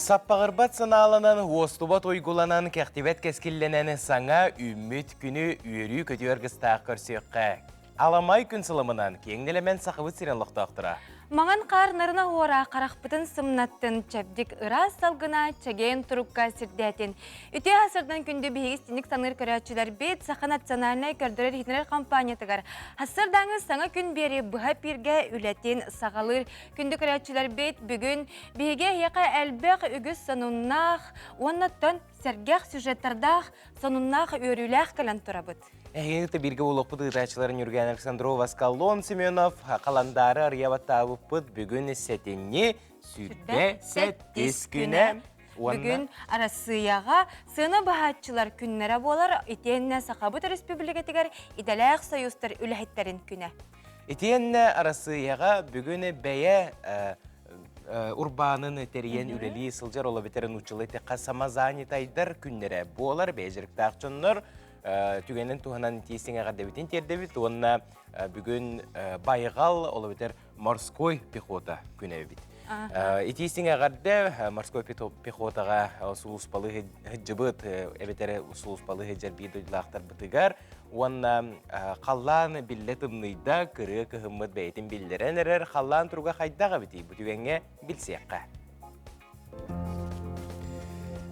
Саппаҕырбат санааланан, уостубат уйгуланан, кэхтибэт кэскиллэнэн саҥа үүммүт күнү үөрүү-көтүү аргыстаах көрсүөххэ. Аламай күн сыламынан киэҥ нэлэмэн Сахабыт сирин олохтоохторо. Маҥан хаар нарына уора харахпытын сымнаттын, чэбдик ыраас салгына чэгиэн турукка сирдээтин. Үтүө сарсыардан күндү биһиги истиник саныыр көрөөччүлэрбит Саха национальнай көрдөрөр-иһитиннэрэр компаниятыгар сарсыардааҥы саҥа күн биэри быһа эпииргэ үлэтин саҕалыыр. Күндү көрөөччүлэрбит, бүгүн биһиги эһиэхэ элбэх үгүс сонуннаах уонна тон сэргэх сюжеттардаах сонуннаах үөрүүлээх кэлэн турабыт. Эһигини кытта бииргэ буолуохпут ыытааччылар Ньурган Александров, Аскалон Семенов, халандаары арыйа баттаабыппыт бүгүн сэтинньи сүүрбэ сэттис күнэ. Бүгүн Арассыыйаҕа сыана быһааччылар күннэрэ буолар, итиэннэ Сахабыт Өрөспүүбүлүкэтигэр идэлээх союзтар үлэһиттэрин күнэ. Итиэннэ Арассыыйаҕа бүгүн бэйэ урбаанын тэрийэн үлэлии сылдьар ол эбэтэр нууччалыы эттэххэ самозанятайдар күннэрэ буолар бэйэ дьарыктаах дьоннор түгэнин туһанан тиэстиҥ эҕэрдэбитин тиэрдэбит уонна бүгүн байҕал ол эбэтэр морской пехота күнэ эбит. Итиистиҥ эҕэрдэ морской пехотаҕа сулууспалыы сылдьыбыт эбэтэр сулууспалыы сылдьар биир дойдулаахтарбытыгар уонна халлаан биллэ тымныйда, кырыа кыһыммыт бэйэтин биллэрэн эрэр халлаан туруга хайдах эбитий бу түгэҥҥэ билсиэххэ.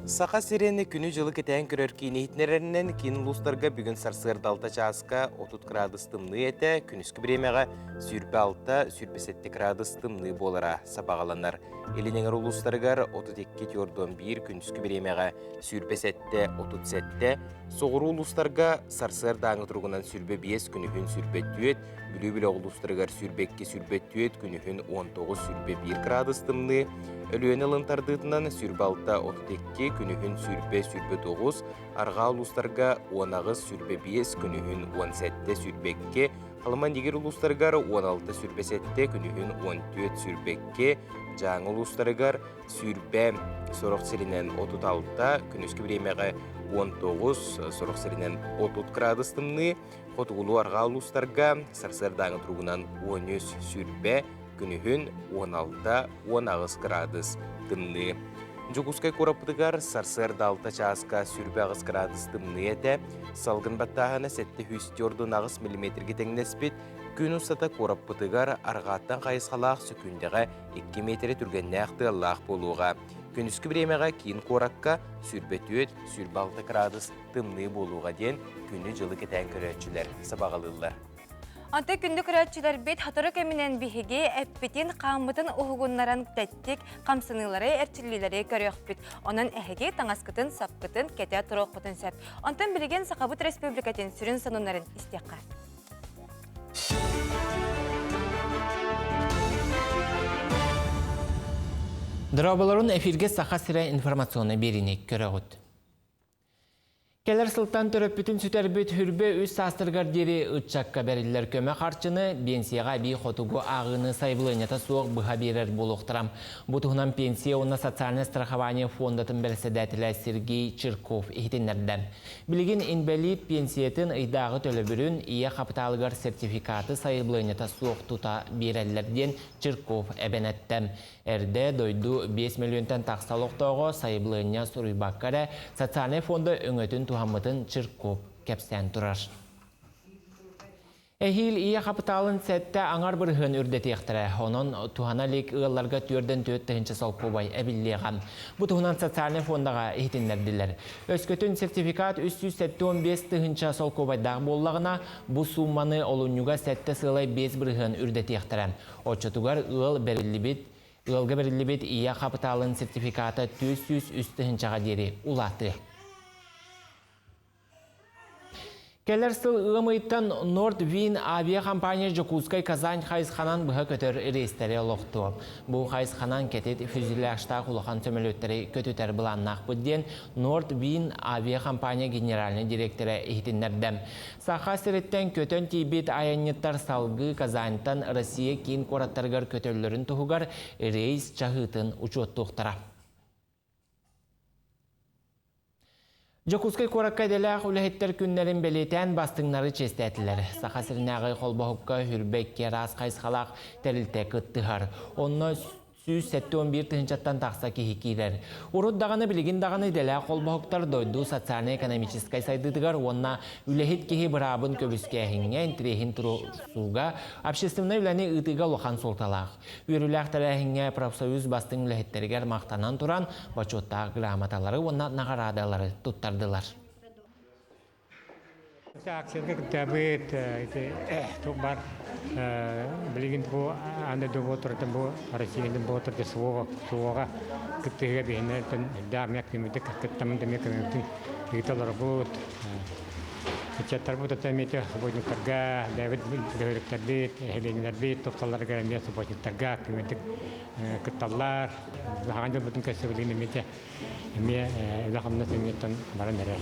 Саха сирин күнү-дьылы кэтээн көрөр киин иһитиннэрэринэн киин улуустарга бүгүн сарсыарда 6 чааска 30 градус тымныы этэ, күнүскү бириэмэҕэ 26-27 градус тымныы буолара сабаҕаланар. Илин эҥэр улуустарыгар 32-41 күнүскү бириэмэҕэ 27-37, соҕуруу улуустарга сарсыардааҥы туругунан 25 күнүһүн 24, Бүлүү бөлөх улуустарыгар 22-24, күнүһүн 19-21 градус тымныы, Өлүөнэ ылын тардыытынан 26-32, күнүһүн 20-29, арҕаа улуустарга 18-25, күнүһүн 17-22, Халыма-Индигир улуустарыгар 16-27, күнүһүн 14-22, Дьааҥы улуустарыгар 20, сорох сиринэн 36, күнүскү бириэмэҕэ 19, сорох сиринэн 30 градус тымныы, Хотугулуу-арҕаа улуустарга сарсыардааҥы туругунан 13 сүүрбэ, күнүһүн 16-18 градус тымныы. Дьокуускай куораппытыгар сарсыарда 6 чааска 28 градус тымныы этэ, салгын баттааһына 748 миллиметргэ тэҥнэспит, күн устата куораппытыгар арҕааттан хайысхалаах сөкүүндэҕэ 2 миэтэрэ түргэннээх тыаллаах буолуоҕа. Күнүскү бириэмэҕэ киин куоракка 24-26 градус тымныы буолуоҕа диэн күнү-дьылы кэтээн көрөөччүлэр сабаҕалыыллар. Онтон күндү көрөөччүлэрбит сотору кэминэн биһиги эппитин, хааммытын уһугуннаран тэттик хамсаныылары, эрчиллиилэри көрүөхпүт. Онон эһиги таҥаскытын, сапкытын кэтэ туруоххутун сөп. Онтон билигин Сахабыт Республикатын сүрүн сонуннарын истиэххэ. Дорооболорун эфиргэ Саха сирэ информационнай биэриини көрөҕүт. Кэлэр сылтан төрөппүтүн сүтэрбит Хүрбэ үс саастарыгар диэри ыччакка бэриллэр көмө харчыны биэнсийэҕэ эбии хотугу ааҕыыны сайабылыанньата суох быһа биэрэр буолуохтара. Бу туһунан Пенсия уонна социальное страхование фондатын бэрэссэдээтэлэ Сергей Чирков иһитиннэрдэ. Билигин инбэлиит пенсиятын ыйдааҕы төлөбүрүн ийэ хапытаалыгар сертификаты сайабылыанньата суох тута биэрэллэр диэн Чирков эбэн эттэ. Эрдэ дойду 5 мөлүйүөнтэн тахса олохтооҕо сайабылыанньа суруйбакка эрэ социальнай фонда өҥөтүн туһаммытын Чирков кэпсээн турар. Эһиил ийэ хапытаалын сэттэ аҥар бырыһыан үрдэтиэхтэрэ. Онон туһана илик ыалларга түөрдэн түөрт тыһыынча солкуобай эбиллиэҕэ. Бу туһунан социальнай фондаҕа иһитиннэрдилэр. Өскөтүн сертификат 375 тыһыынча солкуобайдаах буоллаҕына, бу суумманы олунньуга сэттэ сыалай биэс бырыһыан үрдэтиэхтэрэ. Оччотугар ыал бэриллибит ыалга бэриллибит ийэ хапытаалын сертификата 403 тыһыынчаҕа диэри улаатыа. Кэлэр сыл ыам ыйтан Nordwind авиакомпания Дьокуускай-Казань хайысханан быһа көтөр рейстэри олохтуо. Бу хайысханан кэтит фюзеляжтаах улахан сөмөлүөттэри көтүтэр былааннаахпыт диэн Nordwind авиакомпания генеральнай директора иһитиннэрдэ. Саха сириттэн көтөн тиийбит айанньыттар салгыы Казаньтан Россия киин куораттарыгар көтөллөрүн туһугар рейс чаһыытын учуоттуохтара. Дьокуускай куоракка идэлээх үлэһиттэр күннэрин бэлиэтээн бастыҥнары чиэстээтилэр. Саха сиринээҕи холбоһукка Хүрбэккэ араас хайысхалаах тэрилтэ кыттыһар. Онно. 171 тыһыынчаттан тахса киһи киирэр. Урут даҕаны билигин даҕаны идэлээх холбоһуктар дойду социальнай-экономическай сайдыытыгар уонна үлэһит киһи быраабын көмүскээһиҥҥэ интириэһин туруорсууга общественнай үлэни ыытыыга улахан суолталаах. Үөрүүлээх тэрээһиҥҥэ профсоюз бастыҥ үлэһиттэригэр махтанан туран бочуоттаах грамоталары уонна наҕараадалары туттардылар. Акцияга кыттабыт ити туох баар билигин бу аны доботурдун бу Россияны боотурда суоҕа кыттыһыга биһиннэртэн дааммыт күмүтүк кыттамын да көмөбүтүн ыыта олоробут ыччаттарбыт ата эмиэ субботниктарга бэйэбит бөһүөлэктэрбит нэһилиэнньэлэрбит тупсалларыгар эмиэ субботниктарга күмүтүк кытталлар хаҥан дьылбытын көрсө билигин эмиэ эмиэ үлэ-хамнас эмиэттэн баран эрэр.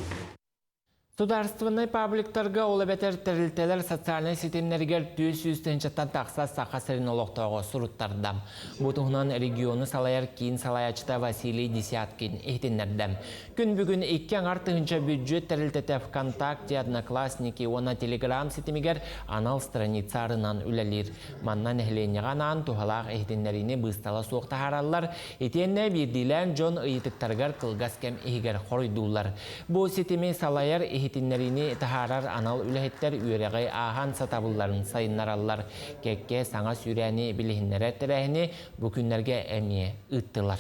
Судаарыстыбаннай пабликтарга, ол эбэтэр тэрилтэлэр социальнай ситимнэригэр 400 тыһыынчаттан тахса Саха сирин олохтооҕо суруттарда. Бу туһунан региону салайар киин салайааччыта Василий Десяткин иһитиннэрдэ. Күн бүгүн икки аҥар тыһыынча бүддьүөт тэрилтэтэ ВКонтакте, Одноклассники уонна Телеграм ситимигэр анал страница арынан үлэлиир. Манна нэһилиэнньэҕэ анаан туһалаах иһитиннэриини быыстала суох таһаараллар, итиэннэ биирдиилээн дьон ыйытыктарыгар кылгас кэм иһигэр хоруйдууллар. Бу ситими салайар иһитиннэриини таһаарар анал үлэһиттэр үөрэҕи ааһан сатабылларын сайыннараллар. Кэккэ саҥа сүүрээни билиһиннэрэр тэрээһини бу күннэргэ эмиэ ыыттылар.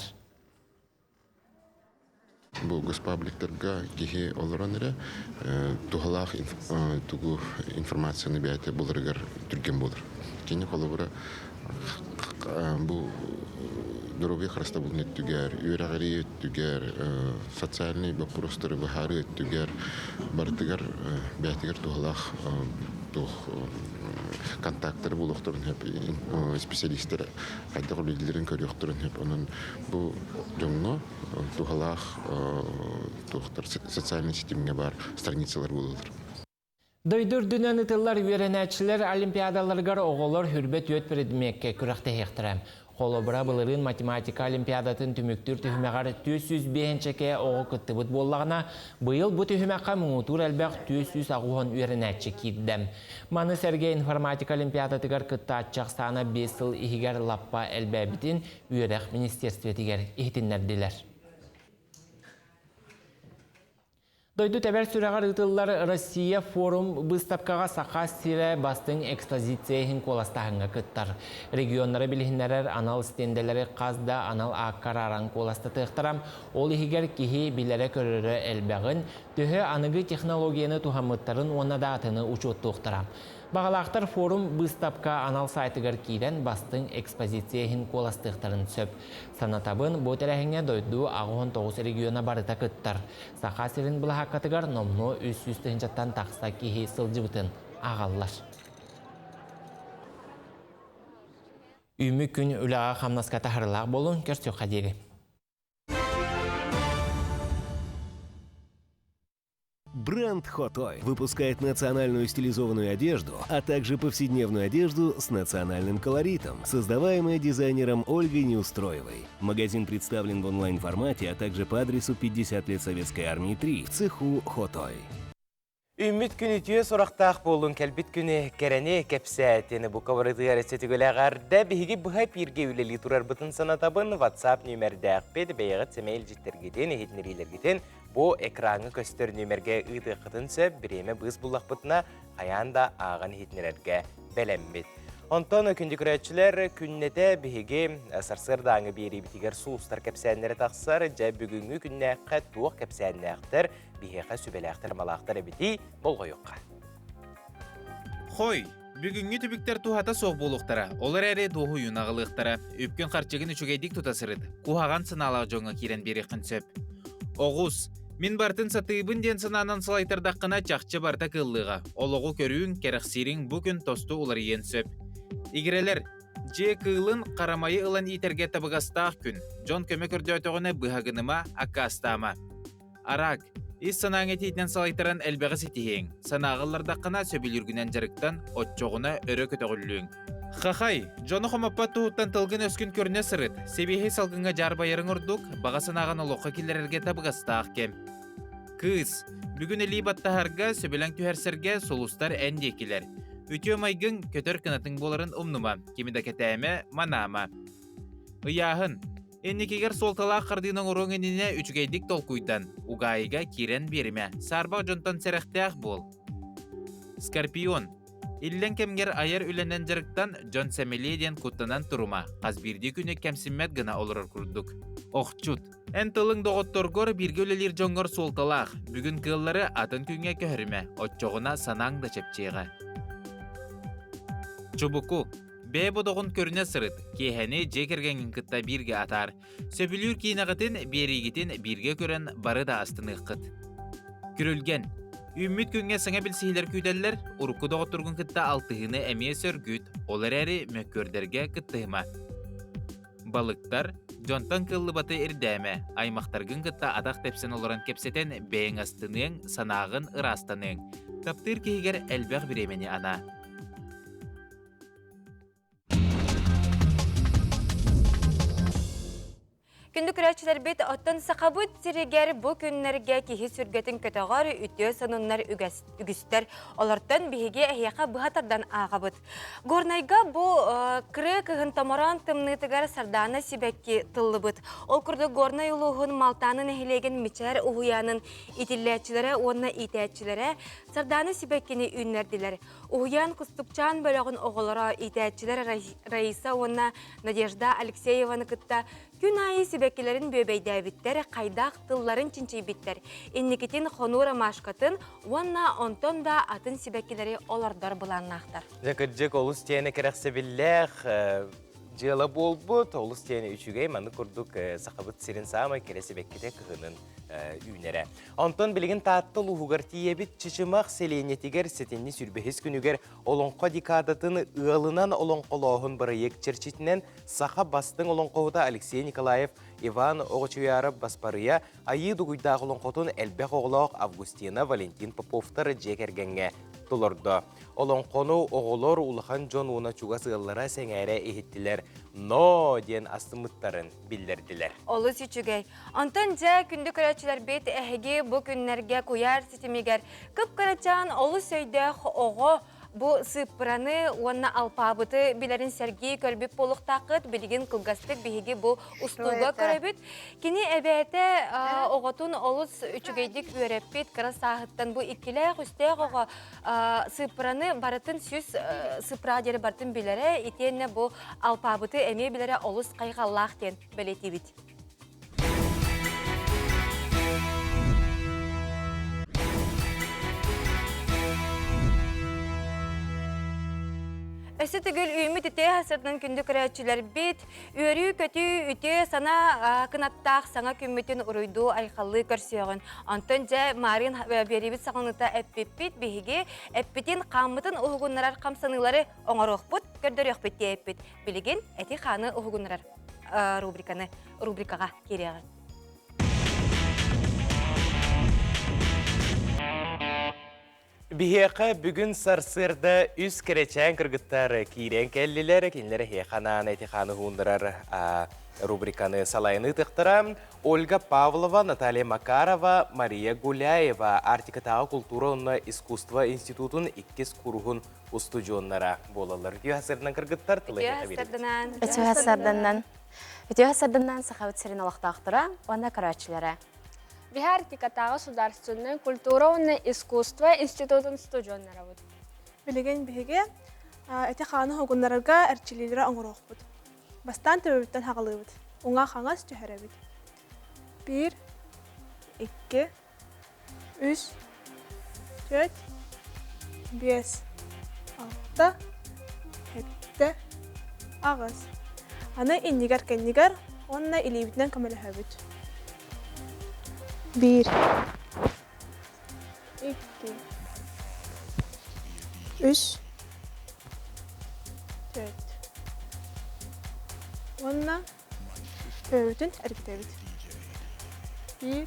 Бу госпабликтарга киһи олорон эрэ туһалаах тугу информацияны бэйэтэ буларыгар түргэн буолар. Кини холобура бу доруобуйа харыстабылын өттүгэр, үөрэҕирии өттүгэр, социальнай боппуруостары быһаарыы өттүгэр барытыгар бэйэтигэр туһалаах туох контактары булуохтарын сөп, специалистэр хайдах үлэлииллэрин көрүөхтэрин сөп. Онон бу дьоҥҥо туһалаах туохтар социальнай ситимҥэ баар страницалар буолаллар. Дойду үрдүнэн ытыллар үөрэнээччилэр олимпиадаларыгар оҕолор хүрбэ түөрт предмеккэ күрэхтэһиэхтэрэ. Холобура, былырыын математика олимпиадатын түмүктүүр түһүмэҕэр 405 оҕо кыттыбыт буоллаҕына, быйыл бу түһүмэххэ муҥутуур элбэх 480 үөрэнээччи киирдэ. Маны сэргэ информатика олимпиадатыгар кыттааччы ахсаана 5 сыл иһигэр лаппа элбээбитин үөрэх министиэристибэтигэр иһитиннэрдилэр. Дойду тэбэр сүрэҕэр ыытыллар Россия форум быыстапкаҕа Саха сирэ бастыҥ экспозиция иһин куоластааһыҥҥа кыттар. Регионнары билиһиннэрэр анал стендэлэри хас да анал аакка арааран куоластатыахтара. Ол иһигэр киһи билэрэ-көрөрө элбэҕин, төһө аныгы технологияны туһаммыттарын уонна даатаны учуоттуохтара. Баҕалаахтар форум быыстапка анал сайтыгар киирэн бастыҥ экспозиция иһин куоластыахтарын сөп. Санатабын, бу тэрээһиҥҥэ дойду 89 региона барыта кыттар. Саха сирин былаһааккатыгар номнуо 300 тыһыынчаттан тахса киһи сылдьыбытын ааҕаллар. Үүмү күн үлэҕэ-хамнаска таһарылаах буолун, көрсүөххэ диэри. Бренд Хотой выпускает национальную стилизованную одежду, а также повседневную одежду с национальным колоритом, создаваемая дизайнером Ольгой Неустроевой. Магазин представлен в онлайн-формате, а также по адресу 50 лет Советской Армии 3 в цеху Хотой. Үүммүт күн үтүө сурахтаах буоллун, кэлбит күнү кэрэни кэпсээтин. Бука барытыгар эсэтигилэҕэрдэ биһиги быһа эпииргэ үлэлии турарбытын санатабын. WhatsApp нүөмэрдээхпит, бэйэҕит сэмэй илдьиттэргитин, иһитиннэриилэргитин бу экраҥҥа көстөр нүөмэргэ ыытыаххытын сөп. Бириэмэ быыс буллахпытына, хайаан да ааҕан иһитиннэрэргэ бэлэммит. Онтон күндү көрөөччүлэр, күннэтэ биһиги сарсыардааҥы биэриибитигэр сулустар кэпсээннэрэ тахсар. Дьэ, бүгүҥҥү күннээххэ туох кэпсээннээхтэр, биһиэхэ сүбэлээхтэр-малаахтар эбитий, болҕойуохха. Хой, бүгүҥҥү түбүктэр туһата суох буолуохтара, ол эрээри дуоһуйууну аҕалыахтара. Үпкүн-харчыгын үчүгэйдик тута сырыт, куһаҕан санаалаах дьоҥҥо киирэн биэриэххин сөп. Оҕус, мин барытын сатыыбын диэн санаанан салайтардаххына чахчы барыта кыаллыаҕа. Олоҕу көрүүҥ, кэрэхсиириҥ бу күн тосту уларыйыан сөп. Игирэлэр, дьиэ кыылын, харамайы ылан иитэргэ табыгастаах күн. Дьон көмө көрдөөтөҕүнэ быһа гыныма, аккаастаама. Араак, ис санааҥ этиитинэн салайтаран элбэҕи ситиһиэҥ. Санааҕа ыллардаххына сөбүлүүргүнэн дьарыктан, оччоҕуна өрө көтөҕүллүөҥ. Хахай, дьону хомоппот туһуттан тылгын-өскүн көрүнэ сырыт. Сибиэһэй салгыҥҥа дьаарбайарыҥ ордук, баҕа санааҕын олоххо киллэрэргэ табыгастаах кэм. Кыыс, бүгүн илии баттаһарга, сөбүлэҥ түһэрсэргэ сулустар эн диэкилэр. Үтүө майгыҥ көтөр кынатыҥ буоларын умнума, кими да кэтээмэ, манаама. Ыйааһын. Инникигэр суолталаах хардыыны оҥоруоҥ иннинэ үчүгэйдик толкуйдан, угаайыга киирэн биэримэ, саарбах дьонтон сэрэхтээх буол. Скорпион. Иллэҥ кэмҥэр айар үлэнэн дьарыктан, дьон сэмэлиэ диэн куттанан турума, хас биирдии күнү кэмсиммэт гына олорор курдук. Охчут. Эн тылыҥ доҕотторгор бииргэ үлэлиир дьоҥҥор суолталаах. Бүгүн кыаллары атын күҥҥэ көһөрүмэ, оччоҕуна санааҥ да чэпчиэҕэ. Чубуку. Бэйэ бодоҕун көрүнэ сырыт, киэһэни дьиэ кэргэҥҥин кытта бииргэ атаар. Сөбүлүүр киинэҕитин, биэриигитин бииргэ көрөн бары да астыныаххыт. Күрүлгэн. Үүммүт күҥҥэ саҥа билсиһиилэр күүтэллэр, урукку доҕотторгун кытта алтыһыыны эмиэ сөргүт, ол эрээри мөккүөрдэргэ кыттыһыма. Балыктар, дьонтон кыаллыбаты ирдээмэ, аймахтаргын кытта атах тэпсэн олорон кэпсэтэн бэйэҥ астыныаҥ, санааҕын ыраастаныаҥ. Таптыыр киһигэр элбэх бириэмэни анаа. Күндү көрөөччүлэрбит, оттон Сахабыт сиригэр бу күннэргэ киһи сүргэтин көтөҕөр үтүө сонуннар үгүстэр. Олортон биһиги эһиэхэ быһа тардан ааҕабыт. Горнайга бу кырыы кыһын томороон тымныытыгар сардаана сибэкки тыллыбыт. Ол курдук Горнай улууһун Малтааны нэһилиэгин Мичээр уһуйаанын итиллээччилэрэ уонна иитээччилэрэ сардаана сибэккини үүннэрдилэр. Уһуйаан Кустукчаан бөлөҕүн оҕолоро иитээччилэр Раиса уонна Надежда Алексееваны кытта күн аайы сибэккилэрин бүөбэйдээбиттэр, хайдах тылларын чинчийбиттэр, инникитин хонуу ромашкатын уонна онтон да атын сибэккилэри олордор былааннаахтар. Дьэ, кырдьык, олус тиэнэ кэрэхсэбиллээх дьыала буолбут, олус тиэнэ үчүгэй, маннык курдук Сахабыт сирин саамай кэрэ сибэккитэ кыһынын үүнэрэ. Онтон билигин Таатта улууһугар тиийэбит Чычымах сэлиэнньэтигэр сэтинньи сүүрбэһис күнүгэр Олоҥхо декадатын ыалынан олоҥхолооһун бырайыак чэрчитинэн саха бастыҥ олоҥхоһута Алексей Николаев Иван Оҕочуйаарап Баспарыйа Айыы Дугуйдаах олоҥхотун элбэх оҕолоох Августина Валентин Поповтар дьиэ кэргэҥҥэ толордо. Олоҥхону оҕолор улахан дьон уонна чугас ыаллара сэҥээрэ иһиттилэр. Но диэн астыммыттарын биллэрдилэр. Олус үчүгэй. Онтон дьэ, күндү көрөөччүлэрбит, эһиги бу күннэргэ куйаар ситимигэр кып-кырачаан олус өйдөөх оҕо бу сыыппыраны уонна алпаабыты билэрин сэргии көрбүт буолуохтааххыт. Билигин кылгастык биһиги бу устууга көрөбүт. Кини эбээтэ оҕотун олус үчүгэйдик үөрэппит, кыра сааһыттан бу иккилээх-үстээх оҕо сыыппыраны барытын сүс сыыппыраҕа диэри барытын билэрэ, итиэннэ бу алпаабыты эмиэ билэрэ олус хайҕаллаах диэн бэлиэтиибит. Өссө төгүл үүммүт үтүө сырдын күндү көрөөччүлэрбит, үөрүү-көтүү, үтүө санаа кынаттаах саҥа күммүтүн уруйдуу айхаллыы көрсүөҕүн. Онтон дьэ Маарыын биэриибит саҕаланыыта эппиппит, биһиги эппитин хааммытын уһугуннарар хамсаныылары оҥоруохпут, көрдөрүөхпүт диэппит. Билигин эти-хааны уһугуннарар рубриканы рубрикаҕа киириэҕиҥ. Биһиэхэ бүгүн сарсыарда үс кэрэчээн кыргыттар киирэн кэллилэр. Кинилэр эһиэхэ анаан эти-хааны уһууннарар рубриканы салайан ыытыахтара. Ольга Павлова, Наталья Макарова, Мария Гуляева Арктикатааҕы култуура уонна искусство институтун иккис куруһун устудьуоннара буолаллар. Үтүө сарсыарданан кыргыттар тылы эһиэхэ биэрэбит. Үтүө сарсыарданан. Үтүө сарсыарданан Сахабыт сирин олохтоохторо уонна көрөөччүлэрэ. Биһи Арктикатааҕы судаарственнай культура уонна искусство институтун студеннарабыт. Билигин биһиги эти-хааны уһугуннарарга эрчиллиилэри оҥоруохпут. Бастаан төбөбүттэн хаҕалыыбыт. Уҥа-хаҥас түһэрэбит. Биир, икки, үс, түөрт, биэс, алта, сэттэ, аҕыс. Аны иннигэр-кэннигэр уонна илиибитинэн көмөлөһөбүт. Биир, икки, үс, түөрт. Уонна Төбөбүтүн эргитэбит. Биир,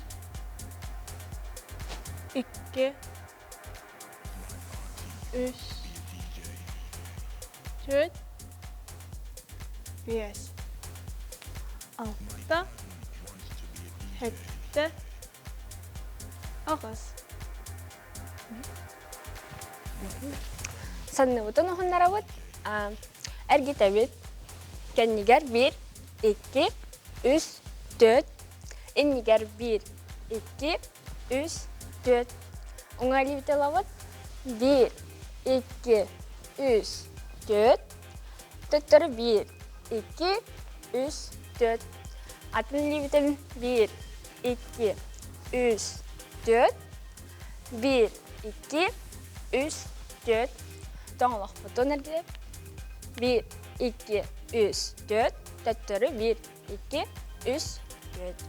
икки, үс, түөрт, биэс, алта, сэттэ, аҕыс. Санныбытын уһуннарабыт, эргитэбит, кэннигэр биир. икки, үс, түөрт. Иннигэр биир, икки, үс, түөрт. Уҥа илиибит ылабыт. Биир, икки, үс, түөрт. Төттөрү биир, икки, үс, түөрт. Атын илиибитин биир, икки, үс, түөрт. Биир, икки, үс, түөрт. Тоҥолохпутун эргилэп. Биир, икки, үс, түөрт. Төттөрү биир, икки, үс, түөрт.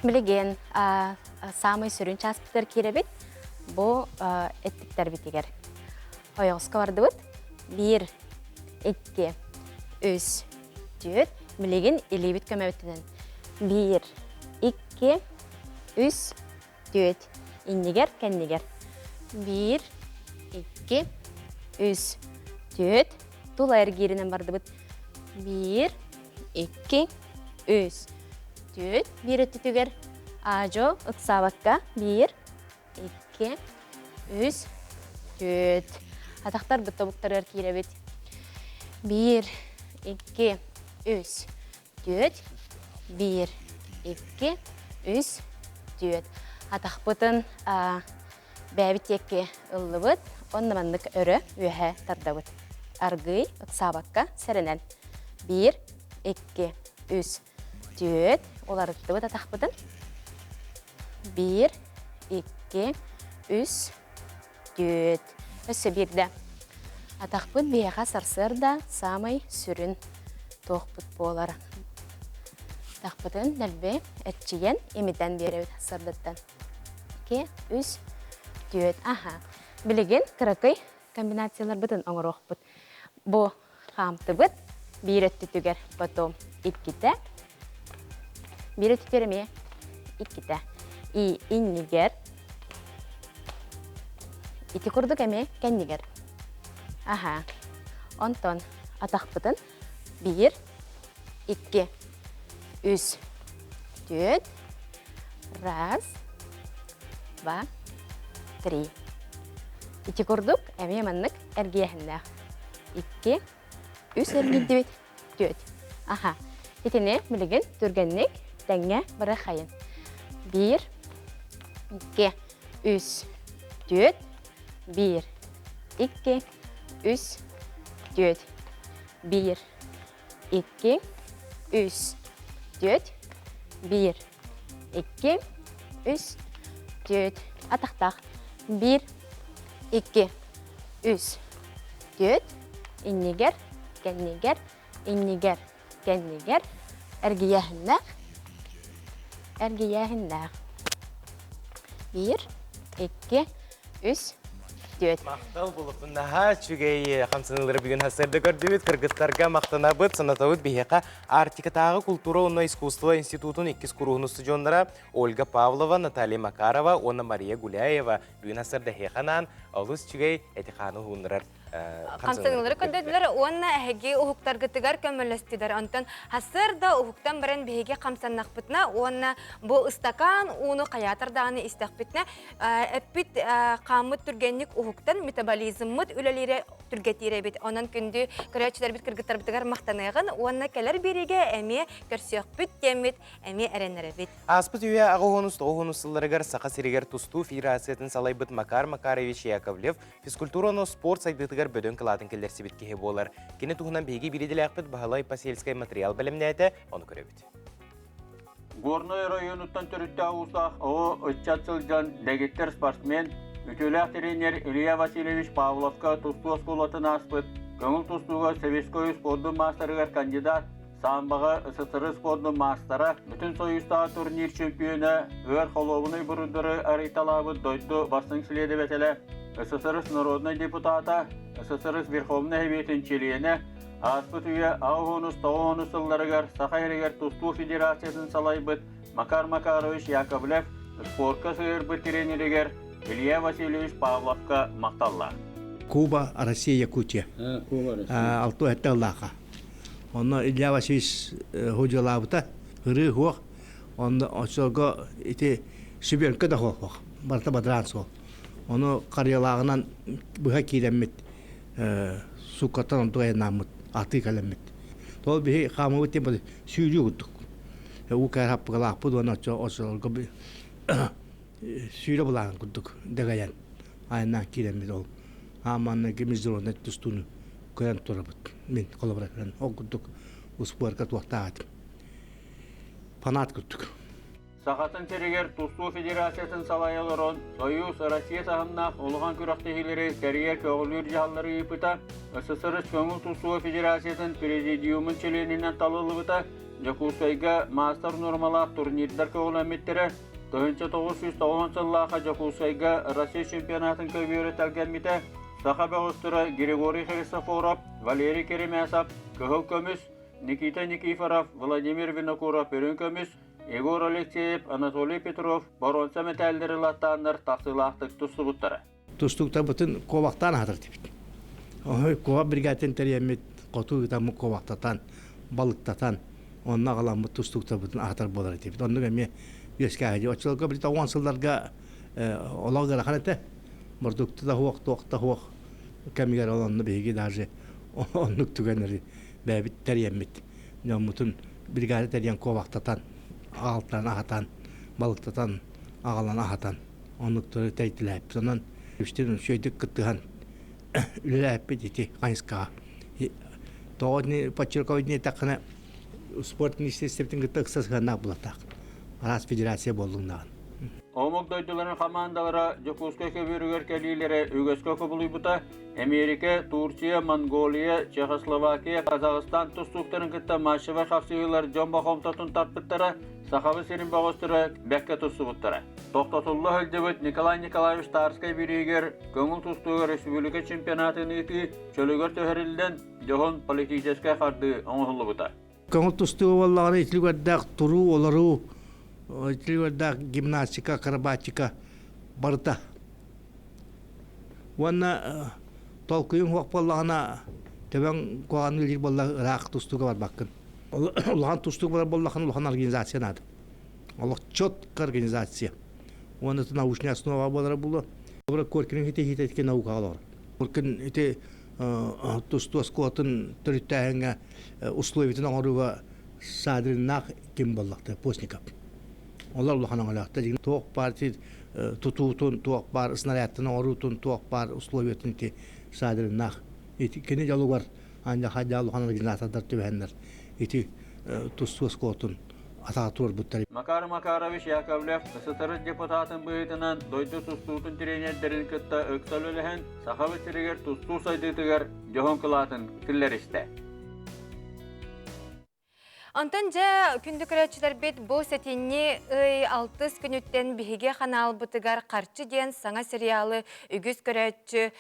Билигин саамай сүрүн чааспытыгар киирэбит. Бу эттиктэрбитигэр. Ойоҕоско бардыбыт. Биир, икки, үс, түөрт. Билигин илиибит көмөбүтүнэн. Биир, икки, үс, түөрт. Иннигэр, кэннигэр. Биир, икки, үс, түөрт. Тула эргииринэн бардыбыт. Биир, икки, үс, түөрт. Биир өттүтүгэр аажо ыксаабакка. Биир, икки, үс, түөрт. Атахтарбыт тобуктарыгар киирэбит. Биир, икки, үс, түөрт. Биир, икки, үс, түөрт. Атахпытын бэйэбит диэки ыллыбыт. Онно маннык өрө үөһэ тардабыт. Аргыый, ыксаабакка сэрэнэн. Биир, икки, үс, түөрт. Уларыттыбыт атахпытын. Биир, икки, үс, түөрт. Өссө биирдэ. Атахпыт биһиэхэ сарсыарда саамай сүрүн туохпут буолар. Атахпытын дэлби эрчийэн, имитэн биэрэбит сарсыардаттан. Икки, үс, түөрт. Аха. Билигин кыракый комбинацияларбытын оҥоруохпут. Бу хаамтыбыт биир өттүтүгэр потом иккитэ, биир өттүтүгэр эмиэ иккитэ. И иннигэр ити курдук эмиэ кэннигэр. Аха. Онтон атахпытын биир, икки, үс, түөрт, раз, два, три. Ити курдук эмиэ маннык эргийэһиннээх. Икки, үс эргийдибит, түөрт. Аха. Итини билигин түргэнник тэҥҥэ бырахайын. Биир, икки, үс, түөрт, биир, икки, үс, түөрт, биир, икки, үс, түөрт, биир, икки, үс, түөрт, атахтаах, биир, икки, үс, түөрт, иннигэр, кэннигэр, иннигэр, кэннигэр, эргийээһиннээх, эргийээһиннээх. Биир, икки, үс, түөрт. Махтал булуппун наһаа үчүгэй хамсаныылары бүгүн сарсыарда көрдүбүт. Кыргыттарга махтанабыт, санатабыт биһиэхэ Арктикатааҕы культура уонна искусство институтун иккис куруһун устудьуоннара Ольга Павлова, Наталья Макарова уонна Мария Гуляева бүгүн сарсыарда эһиэхэ анаан олус үчүгэй эти-хааны уһууннарар хамсаныылары көрдөрдүлэр уонна эһиги уһуктаргытыгар көмөлөстүлэр. Онтон сарсыарда уһуктан баран биһиги хамсаннахпытына уонна бу ыстакаан ууну хайаатар даҕаны истэхпитинэ эппит хааммыт түргэнник уһуктан метаболизммыт үлэлиирэ түргэтиир эбит. Онон күндү көрөөччүлэрбит кыргыттарбытыгар махтаныаҕын уонна кэлэр биэриигэ эмиэ көрсүөхпүт диэммит эмиэ эрэннэрэбит. Ааспыт үйэ аҕыс тоҕус сылларыгар Саха сиригэр тустуу федерациятын салайбыт Макар Макарович Яковлев физкультура уонна спорт сайдыытыгар бөдөҥ кылаатын киллэрсибит киһи буолар. Кини туһунан биһиги биирдилээхпит Баһылай Посельскай материал бэлэмнээтэ, ону көрөбүт. Горнай оройуонуттан төрүттээх уусаах оҕо ыччат сылдьан дэгиттэр спортсмен, үтүөлээх тренер Илья Васильевич Павловка тустуу оскуолатын ааспыт, көҥүл тустууга Советскай спордун маастарыгар кандидат, самбоҕа СССР спордун маастара, Бүтүн Союзтааҕы турнир чемпиона, ыар холуобунай буруйдары арыйталаабыт дойду бастыҥ следователэ, СССР народнай депутата, СССР Верховнай Сэбиэтин чилиэнэ, Ааспыт үйэ аҕыс тоҕус сылларыгар Саха сиригэр тустуу федерациятын салайбыт Макар Макарович Яковлев спорка сыһыарбыт тренеригэр Илья Васильевич Павловка махталлаах. Куба, Россия, Якутия. Алту этте ыллааха. Онно Илья Васильевич худьалаабыта, ырыы хуох. Онно оччолорго ити сүбүөҥкэ да хуох. Барыта бадараан суол. Ону карьялааҕынан быһа киирэммит суккаттан онтук айаннааммыт. Атыы кэлэммит. Тол биһи хаамыбыт диэн сүүрүү курдук. Уу кээр хаппыгалаахпыт уонна оччолорго сүүрэ былаан курдук дэгэйэн айаннаан киирэммит ол ааманна международный тустууну көрөн турабыт. Мин холобура көрөн ол курдук успуорка туохтаах этим. Фанат курдук. Сахатын сиригэр тустуу федерациятын салайа олорон, Союз Россия таһымнаах улахан күрэхтэһиилэри тэрийэр көҕүлүүр дьаһаллары ыыппыта, СССР көҥүл тустуу федерациятын президиумун чилиэнинэн талыллыбыта, Дьокуускайга маастар нуормалаах турнирдар көҕүлэммиттэрэ, 1990 сыллаахха Дьокуускайга Россия чемпионатын көбүөрэ тэлгэммитэ, саха бөҕөстөрө Григорий Христофоров, Валерий Керемясов кыһыл көмүс, Никита Никифоров, Владимир Винокуров үрүҥ көмүс, Егор Алексеев, Анатолий Петров боруонса мэтээллэри ылаттааннар тахсыылаахтык тустубуттара. Тустууктарбытын куобахтаан аһатар этибит. Куобах бригадатын тэрийэммит хоту ыытаммыт куобахтатан, балыктатан, онно аҕаламмыт тустууктарбытын аһатар буолар этибит. Оннук эмиэ үөскээһи. Оччолорго били тоҕуон сылларга олох ыарахан этэ. Бордукта да суох, туох да суох кэмигэр ол онно биһиги даже оннук түгэннэри бэйэбит тэрийэммит дьоммутун бригада тэрийэн куобахтатан, аҕалтан аһатан, балыктатан, аҕалан аһатан оннуктары тэйтилээппит. Онон үстэн үчүгэйдик кыттыһан үлэлээппит ити хайысхаҕа. Тоҕо итини подчерковать диэтэххинэ спорт министерствотын кытта ыкса сыһыаннаах буолуохтаах. Араас федерация буоллуҥнаҕын. Омук дойдуларын хамаандалара Дьокуускай көбүөрүгэр кэлиилэрэ үгэскэ кубулуйбута. Эмиэрикэ, Турция, Монголия, Чехословакия, Казахстан тустууктарын кытта матчевай хапсыһыылар дьон бохомтотун тарпыттара, Сахабыт сирин бөҕөстөрө бэккэ тустубуттара. Тохтотулла сылдьыбыт Николай Николаевич Тарскай бириигэр көҥүл тустууга республика чемпионатын ыытыы чөлүгэр түһэриллэн, дьоһун политическай хардыы оҥоһуллубута. Көҥүл тустуу буоллаҕына итилигэрдээх туруу, олоруу, итилигэрдээх гимнастика, акробатика барыта. Уонна толкуйуҥ суох буоллаҕына, төбөҥ куһаҕаннык илиир буолла ыраах тустууга барбаккын. Улахан тустууга барар буоллаххына улахан организация наада. Олох четко организация. Уонна это научная основа буолара буолуо. Коркин ити наукаҕа олорор. Коркин ити тустуу оскуолатын төрүттээһиҥҥэ условиятын оҥорууга Садриннаах ким буоллахта Постников. Олор улахан оҥолоохтор. Туох баар тутуутун, туох баар снарядтын оҥоруутун, туох баар условиятын ити Садриннаах. Ити кини дьолугар анньа хайдаа улахан организатордар түбэһэннэр ити тустуу оскуолатын атаҕа туруорбуттар. Макар Макарович Яковлев СССР депутатын быһыытынан дойду тустуутун тренердэрин кытта ыкса үлэлэһэн Сахабыт сиригэр тустуу сайдыытыгар дьоһун кылаатын киллэристэ. Онтон дьэ күндү көрөөччүлэрбит бу сэтинньи ый алтыс күнүттэн биһиги ханаалбытыгар Харчы диэн саҥа сериалы үгүс көрөөччү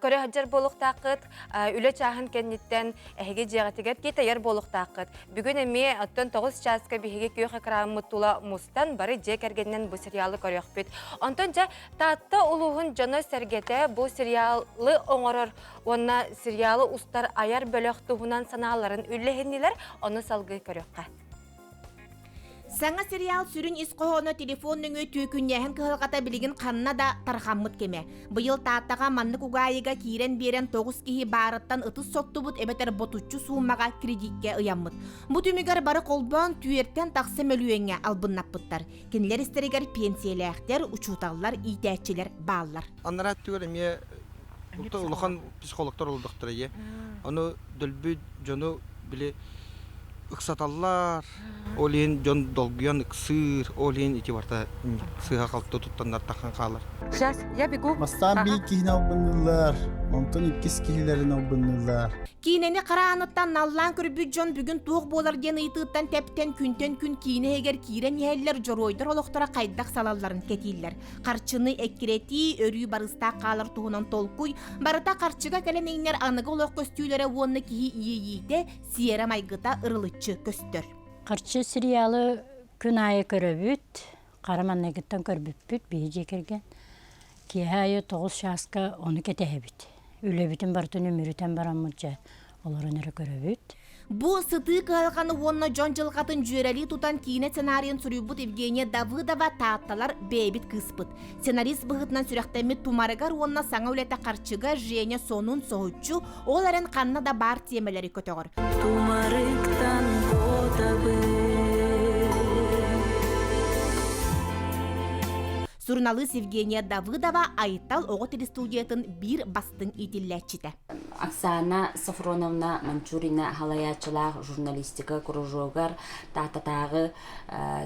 көрө сылдьар буолуохтааххыт. Үлэ чааһын кэнниттэн эһиги дьиэҕитигэр тиэтэйэр буолуохтааххыт. Бүгүн эмиэ оттон 9 чааска биһиги күөх экраммыт тула мустан бары дьиэ кэргэнинэн бу сериалы көрүөхпүт. Онтон дьэ Таатта улууһун дьоно-сэргэтэ бу сериалы оҥорор уонна сериалы устар айар бөлөх туһунан санааларын үллэһиннилэр, ону салгыы көрүөххэ. Саҥа сериал сүрүн ис хоһооно телефон нөҥүө түөкүннээһин кыһалҕата билигин ханна да тарҕаммыт кэмэ. Быйыл Тааттаҕа маннык угаайыга киирэн биэрэн 9 киһи баарыттан ытыс соттубут эбэтэр ботуччу сууммаҕа кредиккэ ыйаммыт. Бу түмүгэр бары холбоон түөртэн тахса мөлүйүөҥҥэ албыннаппыттар. Кинилэр истэригэр пенсиялээхтэр, учууталлар, иитээччилэр бааллар. Анараа өттүгэр эмиэ улахан психологтар олордохторо ийэ. Ону дөлбү дьону били ыксаталлар. Ол иһин дьон долгуйан ыксыыр, ол иһин ити барта сыыһа-халты туттаннар тахан хаалар. Сейчас, я бегу. Бастаан биир киһини албынныыллар, онтон иккис киһилэрин албынныыллар. Киинэни хара ааныттан наллаан көрбүт дьон бүгүн туох буолар диэн ыйытыыттан тэптэн күнтэн күн киинэ иһигэр киирэн иһэллэр дьоруойдар олохторо хайдах салалларын кэтииллэр. Харчыны эккирэтии, өрүү барыстаах хаалар туһунан толкуй, барыта харчыга кэлэн иҥнэр аныгы олох көстүүлэрэ уонна киһи иэйиитэ, сиэрэ-майгыта ырылыччы көстөр. Харчы сериалы күн аайы көрөбүт. Хара манныгыттан көрбүппүт биһи дьиэ кэргэн. Киэһэ аайы 9 чааска ону кэтэһэбит. Үлэбитин барытын үмүрүтэн бараммыт дьэ олорон эрэ көрөбүт. Бу сытыы кыһалҕаны уонна дьон дьылҕатын дьүөрэлии тутан киинэ сценарийын суруйбут Евгения Давыдова Таатталар бэйэбит кыыспыт. Сценарист быһыытынан сүрэхтэммит Тумарыгар уонна саҥа үлэтэ харчыга Женя сонун соһуччу, ол эрэн ханна да баар тиэмэлэри көтөҕөр. Тумарыктан куотабын. Суруналыыс Евгения Давыдова Айтал оҕо телестудиятын биир бастыҥ иитиллээччитэ. Оксана Софроновна Манчурина халайааччылаах журналистика кружогар Тааттатааҕы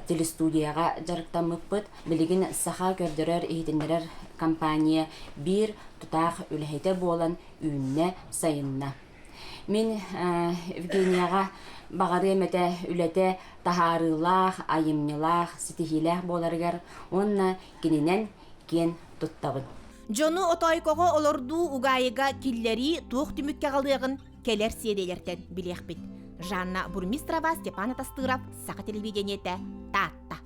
телестудияҕа дьарыктаммыппыт. Билигин саха көрдөрөр-иһитиннэрэр компания биир тутаах үлэһитэ буолан үүннэ, сайынна. Мин Евгенияҕа баҕарыам этэ үлэтэ таһаарыылаах, айымньылаах, ситиһиилээх буоларыгар уонна кининэн киэн туттабын. Дьону отоойкоҕо олордуу угаайыга киллэрии туох түмүккэ аҕалыаҕын кэлэр сиэриэлэртэн билиэхпит. Жанна Бурмистрова, Степан Атастыров, Саха телевидениетэ, Таатта.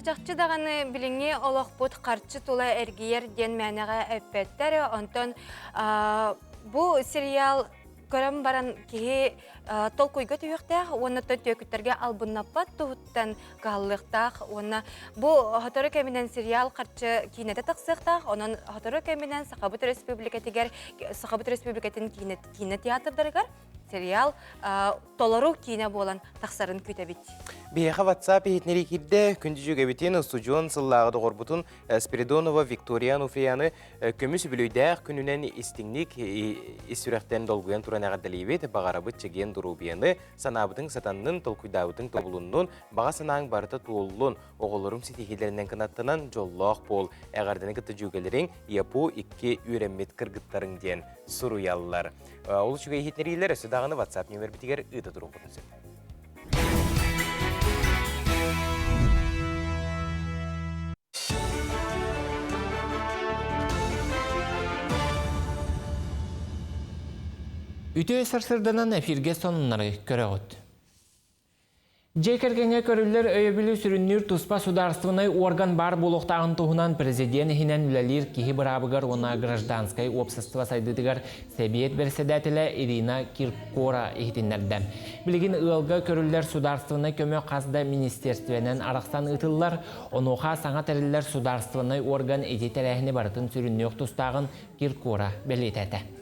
Чахчы даҕаны билиҥҥи олохпут харчы тула эргийэр диэн мээнэҕэ эппэттэр. Онтон бу сериал көрөн баран киһи толкуйга түһүөхтээх уонна түөкүттэргэ албыннаппат туһуттан кыһаллыахтаах уонна бу сотору кэминэн сериал харчы киинэтэ тахсыахтаах. Онон сотору кэминэн Сахабыт Республикатыгар Сахабыт Республикатын киинэ, киинэ театрдарыгар сериал толору киинэ буолан тахсарын күүтэбит. Биһиэхэ WhatsApp иһитиннэрии киирдэ. Күндү дьүөгэбитин, устудьуон сыллааҕы доҕорбутун Спиридонова Виктория Ануфрияны көмүс үбүлүөйдээх күнүнэн истиҥник ис сүрэхтэн долгуйан туран эҕэрдэлиибит. Баҕарабыт чэгиэн доруобуйаны, санаабытыҥ сатаннын, толкуйдаабытыҥ тобулуннун, баҕа санааҥ барыта туоллун, оҕолоруҥ ситиһиилэринэн кынаттанан дьоллоох буол. Эҕэрдэни кытта дьүөгэлэриҥ ЯПУ икки үөрэммит кыргыттарыҥ диэн суруйаллар. Ол үчүгэй иһитиннэриилэр өссө даҕаны WhatsApp нүөмэрбитигэр ыыта туруоххутун сөп. Үтүө сарсырданан эфиргэ сонуннары көрөҕүт. Дьиэ кэргэҥҥэ көрүллэр өйөбүлү сүрүннүүр туспа судаарыстыбаннай уорган баар буолуохтааҕын туһунан президент иһинэн үлэлиир киһи быраабыгар уонна гражданскай уопсастыба сайдыытыгар Сэбиэт бэрэссэдээтэлэ Ирина Киркора иһитиннэрдэ. Билигин ыалга көрүллэр судаарыстыбаннай көмө хас да министиэрстибэнэн арахсан ыытыллар, онуоха саҥа тэриллэр судаарыстыбаннай уорган ити тэрээһини барытын сүрүннүөх тустааҕын Киркора бэлиэтээтэ.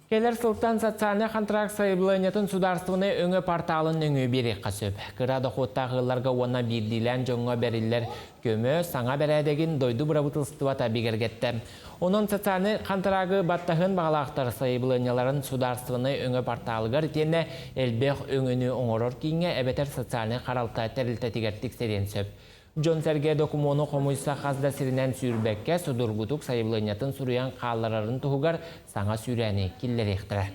Кэлэр сылтан социальнай контракт сайабылыанньатын судаарыстыбаннай өҥө порталын нөҥүө биэриэххэ сөп. Кыра дохуоттаах ыалларга уонна биирдиилээн дьоҥҥо бэриллэр көмө саҥа бэрээдэгин дойду бырабыыталыстыбата бигэргэттэ. Онон социальнай хантараагы баттаһыан баҕалаахтар сайабылыанньаларын судаарыстыбаннай өҥө порталыгар итиэннэ элбэх өҥөнү оҥорор кииҥҥэ эбэтэр социальнай харалта тэрилтэтигэр тиксэриэн сөп. Дьон-сэргэ докумуону хомуйса хас да сиринэн сүүрбэккэ, судургутук сайабылыанньатын суруйан хаалларарын туһугар саҥа сүүрээни киллэриэхтэрэ.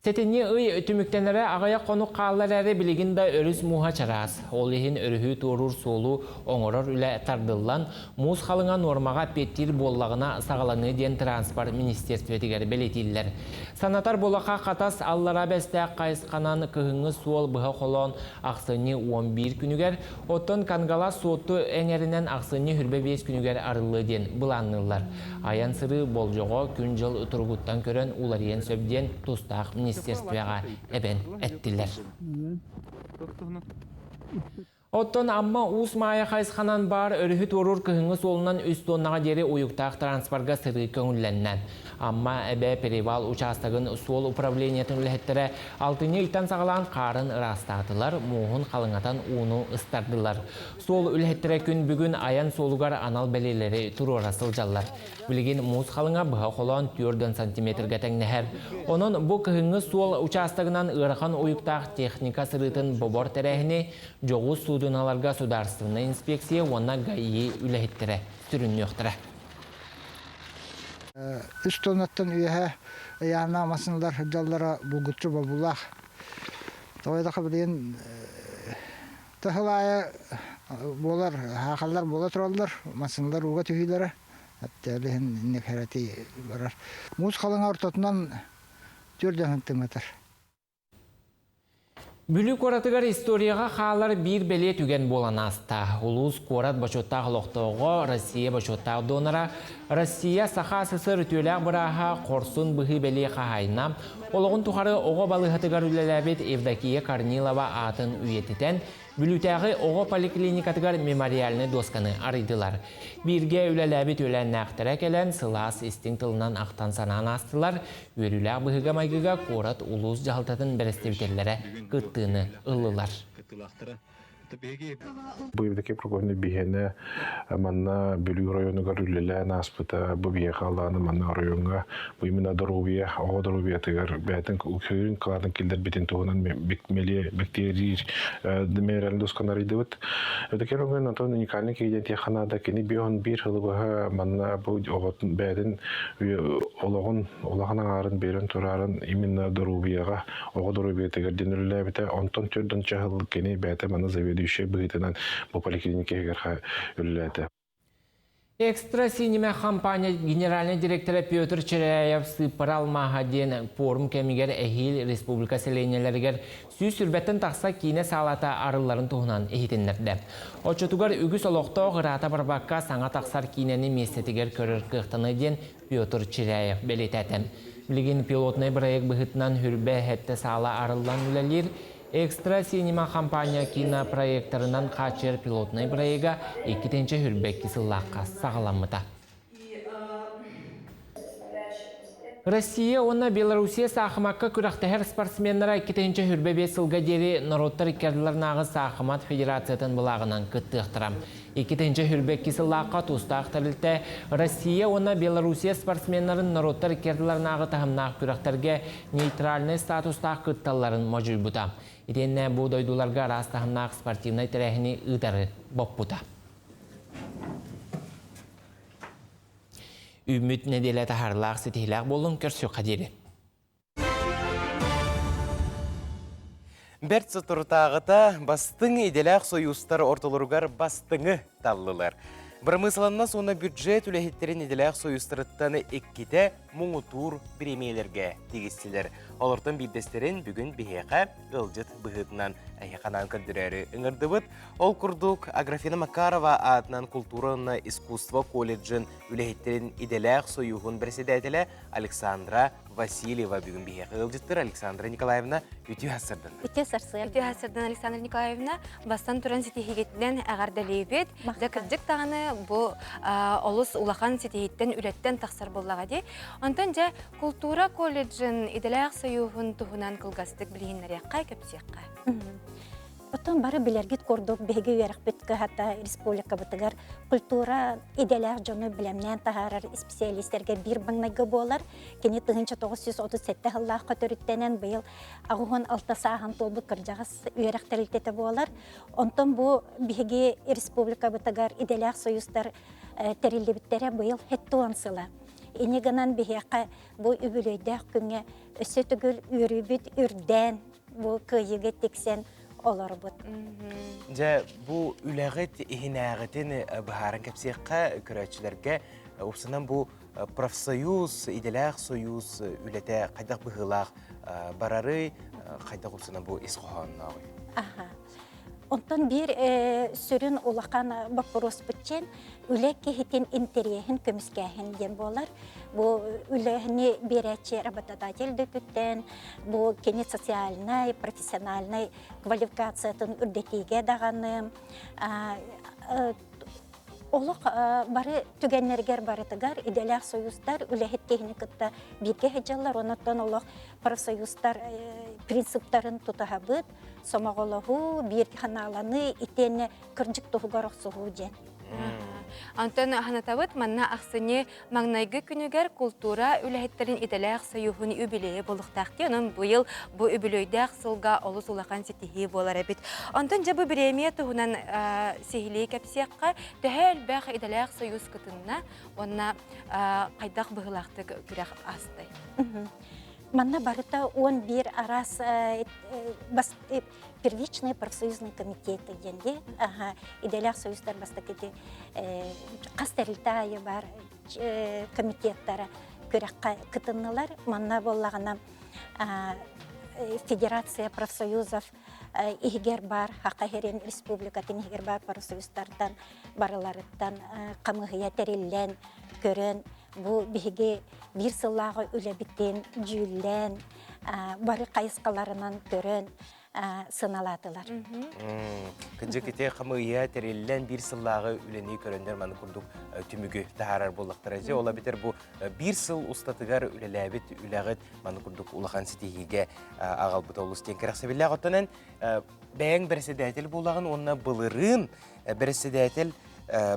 Сэтинньи ый түмүктэнэрэ аҕыйах хонук хаалла эрээри билигин да өрүс мууһа чараас. Ол иһин өрүһү туоруур суолу оҥорор үлэ тардыллан, муус халыҥа нуормаҕа эппиэттиир буоллаҕына саҕаланыа диэн транспорт министиэрстибэтигэр бэлиэтииллэр. Санатар Булаха Хатас Аллараа Бэстээх хайысханан кыһыҥҥы суол быһа холоон ахсынньы 11 күнүгэр, оттон Кангалас Суотту эҥэринэн ахсынньы 25 күнүгэр арыллыа диэн былаанныыллар. Айан-сырыы болдьоҕо күн-дьыл туругуттан көрөн уларыйан сөп диэн тустаах министерствоҕа эбэн эттилэр. Оттон Амма Уус Маайа хайысханан баар өрүһү туоруур кыһыҥҥы суолунан үс туоннаҕа диэри уйуктаах транспорга сырыы көҥүллэннэ. Амма Эбэ перевал учаастагын суол управлениетын үлэһиттэрэ алтынньы ыйтан саҕалаан хаарын ыраастаатылар, мууһун халыҥатан ууну ыстардылар. Суол үлэһиттэрэ күн бүгүн айан суолугар анал бэлиэлэри туруора сылдьаллар. Билигин муус халыҥа быһа холоон 4 сантиметрга тэҥнэһэр. Онон бу кыһыҥҥы суол учаастагынан ыарахан уйуктаах техника сырыытын бобор тэрээһини дьоҕус суудуналарга судаарыстыбаннай инспекция уонна ГАИ үлэһиттэрэ сүрүннүөхтэрэ. Үс тоннаттан үөһэ ыйааннаах массыыналар сылдьаллара булгуччу бобуулаах. Тоҕо диэтэххэ билигин тыһыл аайы буолар, хаахаллар буола тураллар, массыыналар ууга түһүүлэрэ. Аттыалыһын инник хэрэтии барар. Муус халыҥа ортотунан 4 сантиметр. Бүлүү куоратыгар историяҕа хаалар биир бэлиэ түгэн буолан ааста. Улуус куорат бочуоттаах олохтооҕо, Россия бочуоттаах донора, Россия Саха СССР үтүөлээх бырааһа, хорсун быһыы бэлиэ хаһаайына, олоҕун тухары оҕо балыыһатыгар үлэлээбит Евдокия Корнилова аатын үйэтитэн, Бүлүүтээҕи оҕо поликлиникатыгар мемориальнай дуосканы арыйдылар. Бииргэ үлэлээбит үөлээннээхтэрэ кэлэн сылаас истиҥ тылынан ахтан-санаан аастылар. Үөрүүлээх быһыыга-майгыга куорат улуус дьаһалтатын бэрэстэбиитэллэрэ кыттыыны ыллылар. Бу Евдокия Прокопьевна биһиэнэ манна Бүлүү оройуонугар үлэлээн ааспыта. Бу биһиэхэ алааны манна оройуоҥҥа бу именно доруобуйа, оҕо доруобуйатыгар бэйэтин үксүн кылаатын киллэрбитин туһунан бэктиэриир мемориальный досканы арыйдыбыт. Евдокия Прокопьевна Антон уникальный киһи диэн тиэхэ наада. Кини 51 сылы быһа манна бу оҕотун бэйэтин олоҕун улахан аҥаарын биэрэн турарын именно доруобуйаҕа оҕо доруобуйатыгар диэн үлэлээбитэ. Онтон төрдөн чаһыл кини бэйэтэ манна заведующай быһыытынан бу поликлиника иһигэр үлэлээтэ. Экстра Синема компания генеральнай директора Петр Черяев сыыппара алмааһа диэн пуорум кэмигэр эһиил республика сэлиэнньэлэригэр 120-тэн тахса киинэ саалата арылларын туһунан иһитиннэрдэ. Оччотугар үгүс олохтоох ыраата барбакка саҥа тахсар киинэни миэстэтигэр көрөр кыахтаныа диэн Петр Чиряев бэлиэтээтэ. Билигин пилотнай бырайыак быһыытынан Хүрбэ сэттэ саала арыллан үлэлиир. Экстра Синема компания кинопроекторынан хааччыйар пилотнай бырайыага 2022 сыллаахха саҕаламмыта. Россия уонна Белоруссия саахымакка күрэхтэһэр спортсменнара 2025 сылга диэри норуоттар иккардыларынааҕы саахымат федерациятын былааҕынан кыттыахтара. 2022 сыллаахха тустаах тэрилтэ Россия уонна Белоруссия спортсменнарын норуоттар иккардыларынааҕы таһымнаах күрэхтэргэ нейтральнай статустаах кытталларын модьуйбута. Итиэннэ бу дойдуларга араас таһымнаах спортивнай тэрээһини ыытары боппута. Үүммүт нэдиэлэ таһаарылаах ситиһилээх буоллун көрсүөххэ диэри. Бэрт соторутааҕыта бастыҥ идэлээх сойуустар ортолоругар бастыҥы таллылар. Бырамыысыланнас уонна бюджет үлэһиттэрин идэлээх сойуустарыттан иккитэ муҥутуур бириэмийэлэргэ тигистилэр. Олортон биирдэстэрин бүгүн биһиэхэ ыалдьыт быһыытынан эһиэхэ анаан көрдөрөөрү ыҥырдыбыт. Ол курдук, Аграфена Макарова аатынан култуура уонна искусство колледжын үлэһиттэрин идэлээх сойууһун бэрэссэдээтэлэ Александра Васильева бүгүн биһиэхэ ыалдьыттыр. Александра Николаевна, үтүө сарсыардан. Үтүө сарсыардан. Үтүө сарсыардан, Александра Николаевна. Бастан туран ситиһиигитинэн эҕэрдэлиибит. Дьэ, кырдьык даҕаны бу олус улахан ситиһииттэн, үлэттэн тахсар буоллаҕа дии. Онтон дьэ, култуура колледжын идэлээх сойууһун туһунан кылгастык билиһиннэриэххэ, кэпсиэххэ. Оттон бары билэргит курдук биһиги үөрэхпит кыһата республикабытыгар культура идэлээх дьону бэлэмнээн таһаарар исписэлиистэргэ биир маҥнайгы буолар. Кини 1937 сыллаахха төрүттэнэн быйыл 86 сааһын туолбут кырдьаҕас үөрэх тэрилтэтэ буолар. Онтон бу биһиги республикабытыгар идэлээх союзтар тэриллибиттэрэ быйыл 70 сыла. Ини гынан биһиэхэ бу үбүлүөйдээх күҥҥэ өссө төгүл үөрүүбүт үрдээн бу кыайыыга тиксэн олорбут. Дьэ, бу үлэҕит иһинээҕитин быһааран кэпсиэххэ көрөөччүлэргэ упсанан бу профсоюз, идэлээх союз үлэтэ хайдах быһыылаах барарый, хайдах упсанан бу ис хоһооннооҕуй? Аха. Онтон биир сүрүн улахан боппуруоспут диэн үлэ киһитин интэриэһин көмүскээһин диэн буолар. Бу үлэни биэрээччи работодатель дөтүттэн, бу кини социальнай, профессиональнай квалификациятын үрдэтиигэ даҕаны олох бары түгэннэригэр барытыгар идэлээх союзтар үлэһит киһини кытта бииргэ сылдьаллар, онон олох профсоюзтар принциптарын тутуһабыт, сомоҕолоһуу, биир ханааланыы итиэннэ кырдьык туһугар охсуһуу диэн. Онтон санатабыт, манна ахсынньы маҥнайгы күнүгэр култуура үлэһиттэрин идэлээх союһун үбүлүөйэ буолуохтаах дии. Онон быйыл бу үбүлүөйдээх сылга олус улахан ситиһии буолар эбит. Онтон дьэ бу бириэмийэ туһунан сиһилии кэпсиэххэ, төһө элбэх идэлээх союз кытынна уонна хайдах быһыылаахтык күрэх аастай? Манна барыта 11 араас первичные профсоюзные комитеты диэн дии. Идэлээх союзтар бастакы хас тэрилтэ аайы бар комитеттара күрэххэ кытыннылар. Манна буоллаҕына Федерация профсоюзов иһигэр баар Хаха сирин республикатын иһигэр баар профсоюзтартан барыларыттан хамыыһыйа тэриллэн көрөн бу биһиги биир сыллааҕы үлэбитин дьүүллээн бары хайысхаларынан көрөн сыналаатылар. Кыдьык ити хамыыйа тэриллэн биир сыллааҕы үлэни көрөннөр маны курдук түмүгү таһаарар буоллахтара. Дьэ, ол эбэтэр бу биир сыл устатыгар үлэлээбит үлэҕит маны курдук улахан ситиһиигэ аҕалбыт олус диэн кэрэхсэбиллээх. Оттон эн бэйэҥ бэрэссэдээтэл буолаҕын уонна былырыын бэрэссэдээтэл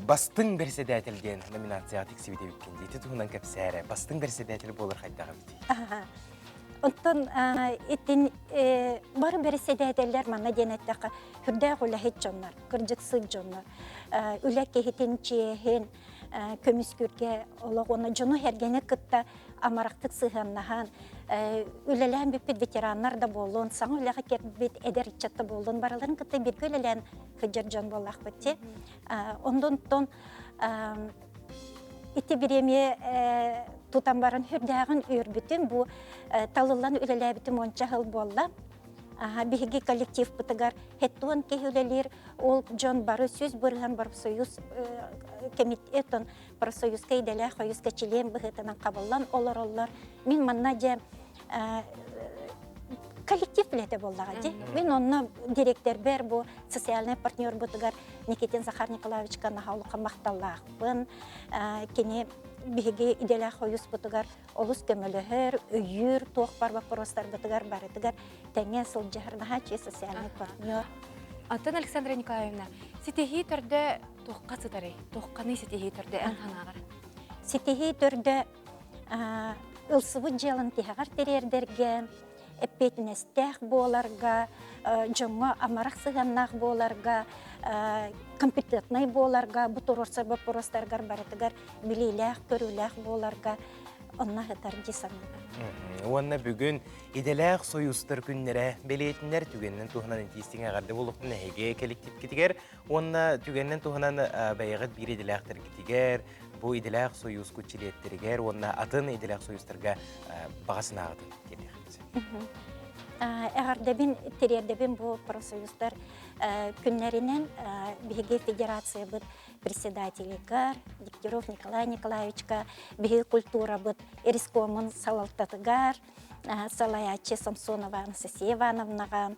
бастыҥ бэрэссэдээтэл диэн номинацияҕа тиксибит эбиккин дии. Ити туһунан кэпсээрэ. Бастыҥ бэрэссэдээтэл буолар хайдах эбитий? Оттон итин бары бэрэссэдээтэллэр манна диэн эттэххэ, сүрдээх үлэһит дьоннор, кырдьыксыт дьоннор. Үлэ киһитин чиэһин көмүскүүргэ олох уонна дьону-сэргэни кытта амарахтык сыһыаннаһан, үлэлээн бүппүт ветераннар да буоллун, саҥа үлэҕэ кэлбит эдэр ыччат да буоллун, барыларын кытта бииргэ үлэлээн сылдьар дьон буоллахпыт дии. Онтон Ити бириэмийэ тутан баран сүрдээҕин үөрбүтүм. Бу талыллан үлэлээбитим уонча сыл буолла. Биһиги коллективпытыгар хеттуон киһи үлэлиир. Ол дьон бары 100% профсоюз комитетын профсоюзка идэлээх хойуска чилиэн быһыытынан хабыллан олороллор. Мин манна дьэ коллектив үлэтэ буоллаҕа дии. Мин онно директорбэр бу социальный партнербутугар Никитин Захар Николаевичка наһаа улахан махталлаахпын. Кини биһиги идэлээх хойуспутугар олус көмөлөһөр, өйүүр, туох бар вопростарбытыгар барытыгар тэҥҥэ сылдьыһар наһаа чиэ социальный партнер. Атын Александра Николаевна, ситиһии төрдө туохха сытарый? Туохханый ситиһии төрдө эн санааҕар? Ситиһии төрдө ылсыбыт дьыалын тиһэҕэр тириэрдэргэ, эппиэтинэстээх буоларга, дьоҥҥо амарах сыһыаннаах буоларга, компетентнай буоларга, бу туруорсар боппуруостаргар барытыгар билиилээх, көрүүлээх буоларга онно сытар дии саныыбын. Уонна бүгүн идэлээх союзтар күннэрэ бэлиэтинэр түгэнинэн туһунан итиистиҥ эҕэрдэ буолуохтун эһиги коллективкитигэр уонна түгэнинэн туһунан бэйэҕит биир идэлээхтэргитигэр бу идэлээх союзкут чилиэттэригэр уонна атын идэлээх союзтарга баҕа санааҕытын тиэрдиэххит. Эҕэрдэбин тириэрдэбин бу профсоюзтар күннэринэн биһиги федерациябыт председателигэр Дегтярев Николай Николаевичка биһиги культурабыт рискомун салалтатыгар салайааччы Самсонова Анастасия Ивановнаҕа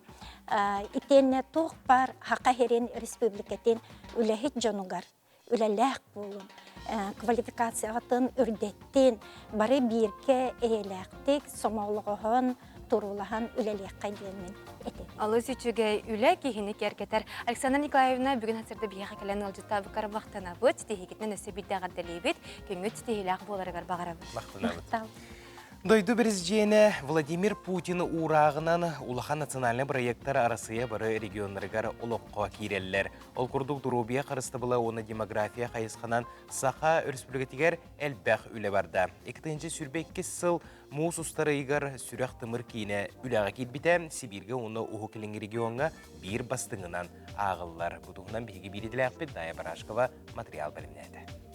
итиэннэ туох баар Хака сирин республикатын үлэһит дьонугар үлэлээх буолун, квалификацияҕытын үрдэттин, бары бииргэ эйэлээхтик сомоҕолоһон, туруулаһан үлэлиэххэ диэммин этим. Алыс үчүгэй үлэ киһини киэргэтэр. Александра Николаевна бүгүн сырда биһиэхэ кэлэн ыалдьыттаабыккар махтанабыт, ситиһиигитинэн өссө биирдэ эҕэрдэлиибит, күҥҥүт ситиһиилээх буоларыгар баҕарабыт. Махтанабыт. Дойду президенэ Владимир Путин уурааҕынан улахан национальнай бырайыактар Арассыыйа бары регионнарыгар олоххо киирэллэр. Ол курдук доруобуйа харыстабыла уонна демография хайысханан Саха Өрөспүүбүлүкэтигэр элбэх үлэ барда. 2022 сыл муус устар ыйыгар сүрэх-тымыр киинэ үлэҕэ киирбитэ Сибииргэ уонна Уһук Илиҥҥи региоҥҥа биир бастыҥынан ааҕыллар. Бу туһунан биһиги биир идэлээхпит Дая Барашкова материал бэлэмнээтэ.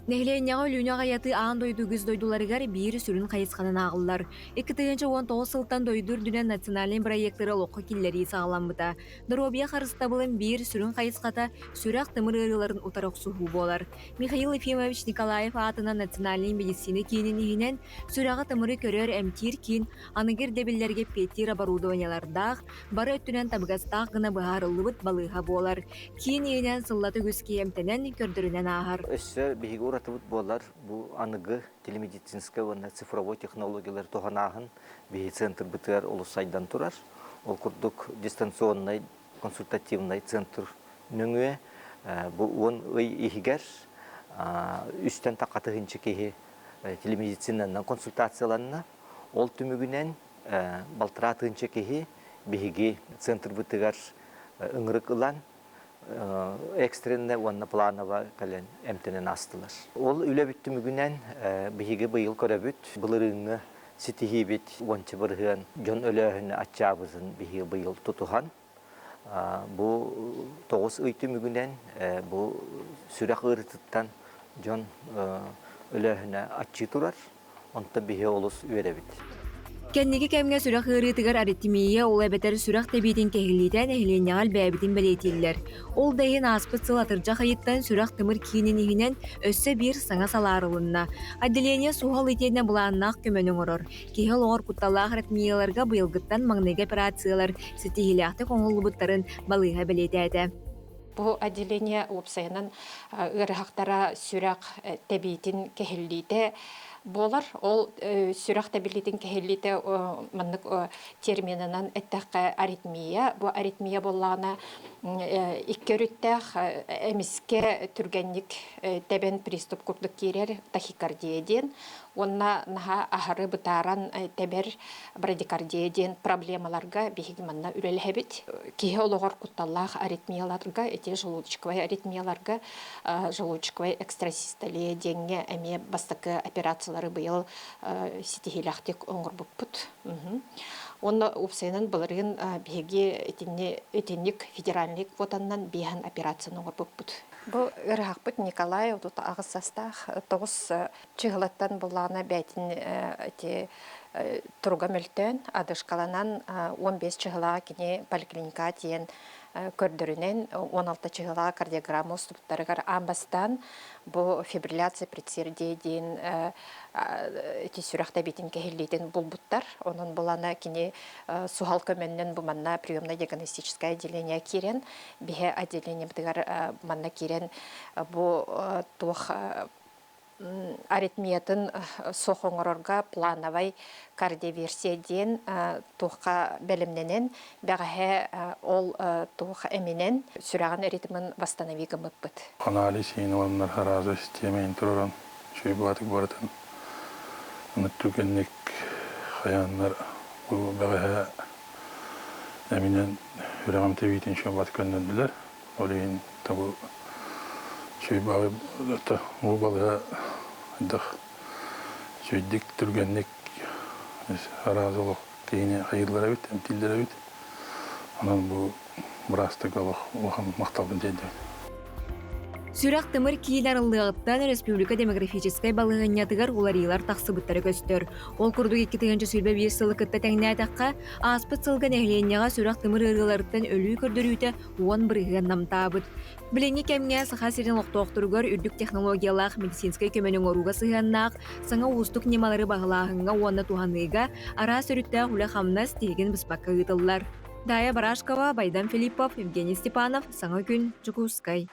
Нэһилиэнньэҕэ өлүүнү аҕыйатыы аан дойду үгүс дойдуларыгар биир сүрүн хайысханан ааҕыллар. 2019 сылтан дойду үрдүнэн национальнай бырайыактары олоххо киллэрии саҕаламмыта. Доруобуйа харыстабылын биир сүрүн хайысхата сүрэх-тымыр ыарыыларын утары охсуһуу буолар. Михаил Ефимович Николаев аатынан Национальнай медицина киинин иһинэн сүрэҕи-тымыры көрөр эмтиир киин аныгы ирдэбиллэргэ эппиэттиир оборудованиелардаах, бары өттүнэн табыгастаах гына быһаарыллыбыт балыыһа буолар. Киин иһинэн сыллата үгүс киһи эмтэнэн, көрдөрүнэн ааһар. Өссө биһиги уратыбыт буолар бу аныгы телемедицинскэй уонна цифровой технологиялары туһанааһын биһиги центрбытыгар олус сайдан турар. Ол курдук дистанционнай консультативнай центр нөҥүө бу 10 ый иһигэр үстэн тахха тыһыынча киһи телемедицинанан консультацияланна. Ол түмүгүнэн балтараа тыһыынча киһи биһиги центрбытыгар ыҥырык ылан экстреннэ уонна планово кэлэн эмтэнэн аастылар. Ол үлэбит түмүгүнэн биһиги быйыл көрөбүт былырыыҥҥы ситиһиибит уонча бырыһыан дьон өлөөһүнэ аччаабытын биһиги быйыл тутуһан бу 9 ый түмүгүнэн бу сүрэх ыарыытыттан дьон өлөөһүнэ аччыы турар. Онтон биһи олус үөрэбит. Кэнники кэмҥэ сүрэх ыарыытыгар аритмия, ол эбэтэр сүрэх тэбиитин кэһиллиитэ нэһилиэнньэҕэ элбээбитин бэлиэтииллэр. Ол да иһин ааспыт сыл атырдьах ыйыттан сүрэх-тымыр киинин иһинэн өссө биир саҥа салаа арылынна. Отделение суһал итиэннэ былааннаах көмөнү оҥорор. Киһи олоҕор кутталлаах аритмияларга быйылгыттан маҥнайгы операциялар ситиһиилээхтик оҥоһуллубуттарын балыыһа бэлиэтээтэ. Бу отделение уопсайынан ыарыһахтара сүрэх тэбиитин кэһиллиитэ буолар. Ол сүрэх тэбиллиитин кэһиллиитэ маннык терминынан эттэххэ аритмия. Бу аритмия буоллаҕына икки өрүттээх эмискэ түргэнник тэбэн приступ курдук киирэр тахикардия диэн уонна наһаа аһары бытааран тэбэр брадикардия диэн проблемаларга биһиги манна үлэлэһэбит. Киһи олоҕор кутталлаах аритмияларга, ити желудочковай аритмияларга, желудочковай экстрасистолия диэҥҥэ эмиэ бастакы операциялары быйыл ситиһиилээхтик оҥорбуппут. Уонна уопсайынан былырыын биһиги итинни итинник федеральный квотаннан биэһэн операцияны оҥорбуппут. Бу ыарыһахпыт Николай 38 састаах, 9 чыһылаттан буллаҕына бэйтин ити туруга мөлтөөн, адышкаланан 15 чыһылаҕа кини поликлиникаҕа тиийэн көрдөрүнэн 16 чыһылаҕа кардиограмма устубуттарыгар аан бастаан бу фибрилляция предсердия диэн ити сүрэх тэбиитин кэһиллиитин булбуттар. Онон булана кини суһал көмөннөн бу манна приемно-диагностическое отделение киирэн, биһи отделениебытыгар манна киирэн бу туох аритмиятын суох оҥорорго плановай кардиоверсия диэн туохха бэлэмнэнэн бэҕэһээ ол туох эминэн сүрэҕин ритмин восстанови гыммыппыт. Анализ иин уонна арааза систиэмэйин тураран үчүгэй барытын аны түгэнник хайааннар бу бэҕэһээ эминэн үрэҕим тэбиитин үчүгэй көннөрдүлэр. Ол иһин табы үчүгэй бу балыһа хайдах үчүгэйдик түргэнник араас олох киһини хайыыллар эбит, эмтииллэр эбит. Онон бу быраастарга олох улахан махталбын тиэрдэбин. Сүрэх-тымыр киин арыллыаҕыттан республика демографическай балаһыанньатыгар уларыйыылар тахсыбыттара көстөр. Ол курдук 2021 сылы кытта тэҥнээтэххэ, ааспыт сылга нэһилиэнньэҕэ сүрэх-тымыр ыарыыларыттан өлүү көрдөрүүтэ 10% намтаабыт. Билиҥҥи кэмҥэ Саха сирин олохтоохторугар үрдүк технологиялаах медицинскэй көмөнү оҥорууга сыһыаннаах саҥа уустук ньымалары баһылааһыҥҥа уонна туһаныыга араас өрүттээх үлэ-хамнас тиһигин быспакка ыытыллар. Дая Барашкова, Байдан Филиппов, Евгений Степанов, Саҥа күн, Дьокуускай.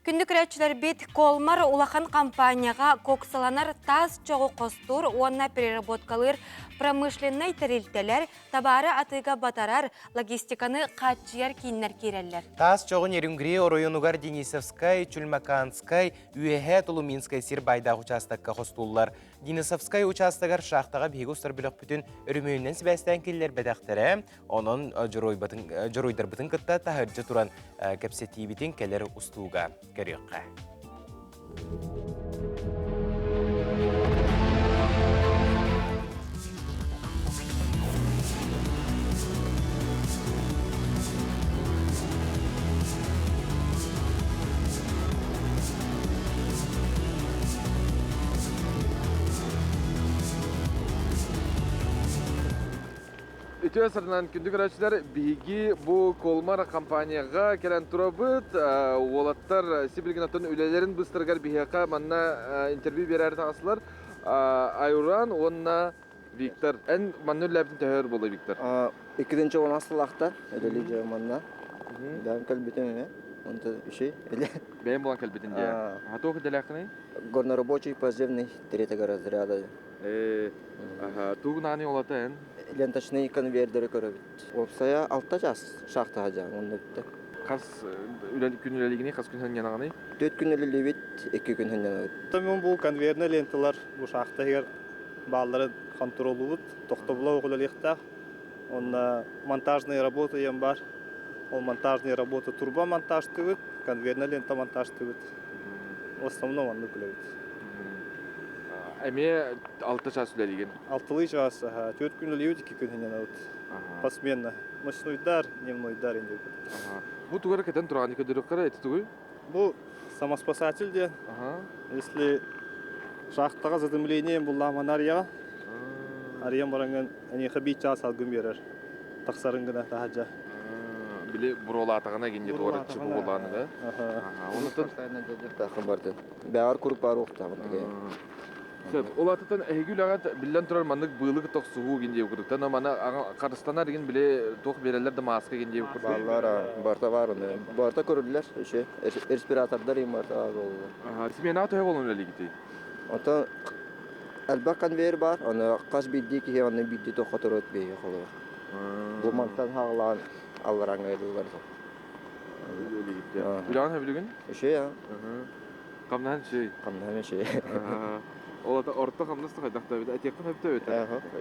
Күндү көрөөччүлэрбит, Колмар улахан компанияҕа коксаланар таас чоҕу хостуур уонна переработкалыыр промышленнай тэрилтэлэр табаары атыыга батарар логистиканы хааччыйар кииннэр киирэллэр. Таас чоҕу Нерюнгри оройуонугар Денисовскай, Чульмаканскай, Үөһээ Тулуминскай сир баайдаах учаастакка хостууллар. Денисовскай учаастагар шахтаҕа биһиги устар бөлөхпүтүн өрөмүөнүнэн сибээстээн киллэрбэтэхтэрэ. Онон дьоруойдарбытын кытта таһырдьа туран кэпсэтиибитин кэлэр устууга көрүөххэ. Үтүө сырынан күндү көрөөччүлэр, биһиги бу Колмар компанияҕа кэлэн турабыт. Уолаттар сибилигин оттон үлэлэрин быстарыгар биһиэхэ манна интервью биэрээри таҕыстылар. Айуран уонна Виктор. Эн манна үлэлээбитин төһө өр буолла, Виктор? Иккитинчи он сыллаахтан үлэлии дьэ манна. Бэйэм кэлбитим эмэ. Онто үчүй. Бэйэм булан кэлбитин дии. Туох идэлээххиний? Горнорабочий поземный третьего разряда. Тугун ааны олата эн? Ленточный конвейердери көрөбүт. Уопсайа алта час шахтаға жа, онно бүттэ. Хас күн үлэлигини, хас күн ханньанаҕыный? Төрт күн үлэлиибит, икки күн ханньанабыт. Мен бу конвейерный ленталар бу шахта иһигэр баалларын контроллуубут, тохтобула үлэлиэхтээх. Онно монтажные работы диэн бар. Ол монтажные работы турба монтажтыыбыт, конвейерная лента монтажтыыбыт. В основном оннук үлэбит. Эмиэ алта чаас үлэлиигин? Алтылыы чаас, төрт күн үлэлиибит, икки күн хынньанабыт. Посменно. Ночнойдар, дневнойдар инде. Бу тугара кэтэн туран көдөрөккөрө эти тугуй? Бу Самоспасатель диэн. Если шахтаҕа задымление буллаамана арыйаҕын. Арыйан бараҥҥын эйиэхэ биир чаас салгын биэрэр. Тахсарын гына таһырдьа. Били буруолаатаҕына гинде туораччы буолааны да. Онутун бардын. Бэҕэр курук баар уохтаабын. Сөп. Ол атытан эһиги үлэҕит биллэн турар маннык быылык тохсуһуу гин диэбит курдук. Тана маны харыстанар гин били туох биэрэллэр да мааска гин диэбит курдук. Бааллар, барта бар оны. Барта көрүллэр, еще респиратордар им барта бар боллар. Сменаҕа төһө болон үлэлигитий? Ото элбэх конвейер бар, оны хас биирдии киһи оны биирдии тохоторот бейе холор. Бу мантан хаалаан аллараҥа ыдыллар. Үлэҕин хөбүлүгүн? Еще я. Хамнаһын үчүгэй. Хамнаһын үчүгэй. Ол ата орто хамнас да хайдах да эбит. Этиэххин сөптөө эбит.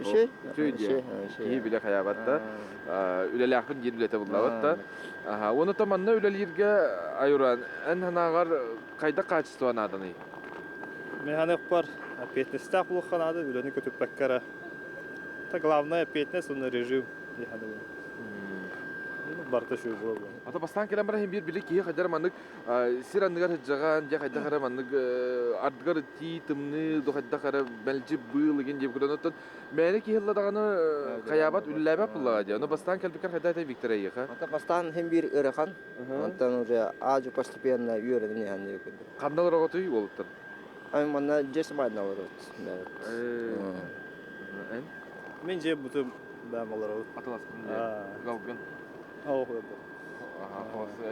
Үчүгэй. Үчүгэй диэ. Киһи билэ хайаабат да. Үлэлээхпин диир үлэтэ буллабат да. Уонна то манна үлэлииргэ айуран эн санааҕар хайдах качество нааданый? Мен ханыахпар ответственностьтаах буолуохха наада, үлэни көтүппэккэ эрэ. Это главное ответственность уонна режим дии саныыбын. Барыта үчүгэй буолуо. Ата бастаан кэлэн баран биир били киһи хайдар маннык сир анныгар сылдьаҕан дьэ хайдах эрэ маннык ардыгар итии тымныы до хайдах эрэ мэлдьи быыл игин диэбит курдук оттон мээнэ киһи ылла даҕаны хайаабат үлэлээбэт буоллаҕа дии ону бастаан кэлбиккэр хайдах этэй Виктор эйиэхэ Ата бастаан хим биир ыарахан онтон уже аажу постепенно үөрэнэн иһэн диэбит курдук ханна олороҕутуй уолуттар Ай манна дьиэ сымайна олорот эн Мин дьиэ бутум бэм олоробут. Атыласпын дьиэ. Галгын. Оо,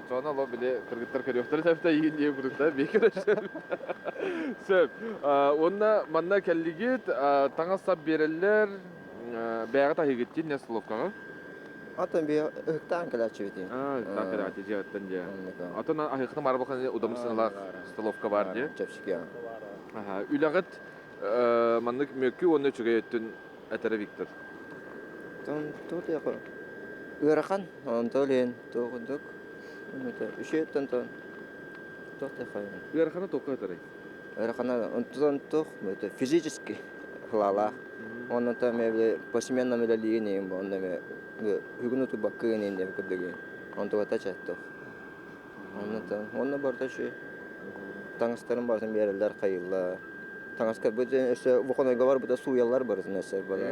Чоно ло били кыргыттар көрүөхтэрин сөптө иин диye курдукта бекер сөп. Уонна манна кэллигит таҥас сап биэрэллэр бэйэҕит аһыыгыт не столовкаҕа? Атын би ыһыктаан кэлээччибитин. Ыһыктаан кэлээччи дьиэттэн дьиэ. Атын аһыыхыны марбахан удамыр сыналаах столовка бар дии. Чэпчэки. Үлэҕит маннык мөкү уонна үчүгэй өттүн этэрэ Виктор. Ыарахан, онтон илин туох курдук үчүгэйтэн туох Ыарахана туохха ытарый? Ыарахана онтон туох физически хылаалаах. Онон били посменно үлэлиигин иһин онно бүгүн утуйбаккын иһин диэн курдук онтугата чэттох. Онно онно барыта үчүгэй. Таҥастарын барытын биэрэллэр хайыыллар. Таҥаска бу өссө бухонойго барбыта сууйаллар барытын өссө бала.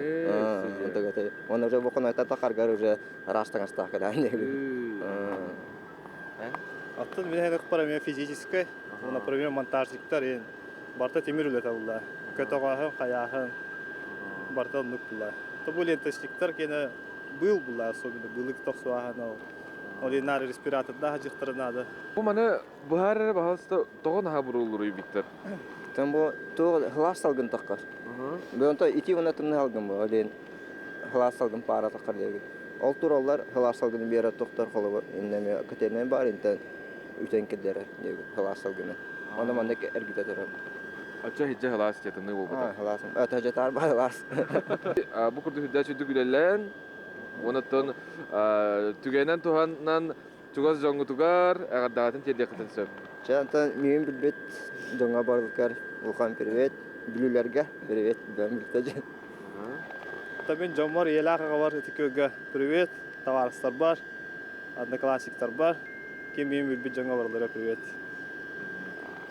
Онно уже бухонойта тахаргар уже араас таҥастаах кэлээн Аттын мин ыкпар эмиэ физическэй, например, монтажниктар ин барыта тимир үлэтэ булла. Көтөҕөөһүн, хайааһын барыта оннук була. То бу ленточниктар киэнэ быыл була, особенно быылык тохсуаһын ол. Ол наар респиратордаах дьыктары наада. Бу маны быһаар эрэ баһаалыста тоҕо наһаа бурууллуруй Виктор? Тон бу туох хылаас салгын таххар. Бу онто ити уонна тымныы салгын бу олен хылаас салгын паара таххар диэбит. Ол тураллар хылаас салгыны биэрэр тохтор холобур иннэми көтөнөн бар интен үтэн киллэрэр диэбит хылаас салгыны. Онно маннык эргитэ турар. Оччо хиджэ хылаас тымныы буолбута. Хылаас. Өтө бар хылаас. Бу курдук үрдэ сүрдүк үлэлээн, онон түгэнэн туһанан чугас дьоҥҥутугар эҕэрдэҕитин тиэрдиэххитин сөп. Чэ, онтон миигин билбит дьоҥҥо барылыгар улахан привет, бүлүүлэргэ привет, бэм билтэ дьин. Мин дьоммор ийэлээх аҕабар ити күөлгэ привет, табаарыстарбар, одноклассниктарбар, ким миигин билбит дьоҥҥо барылара привет.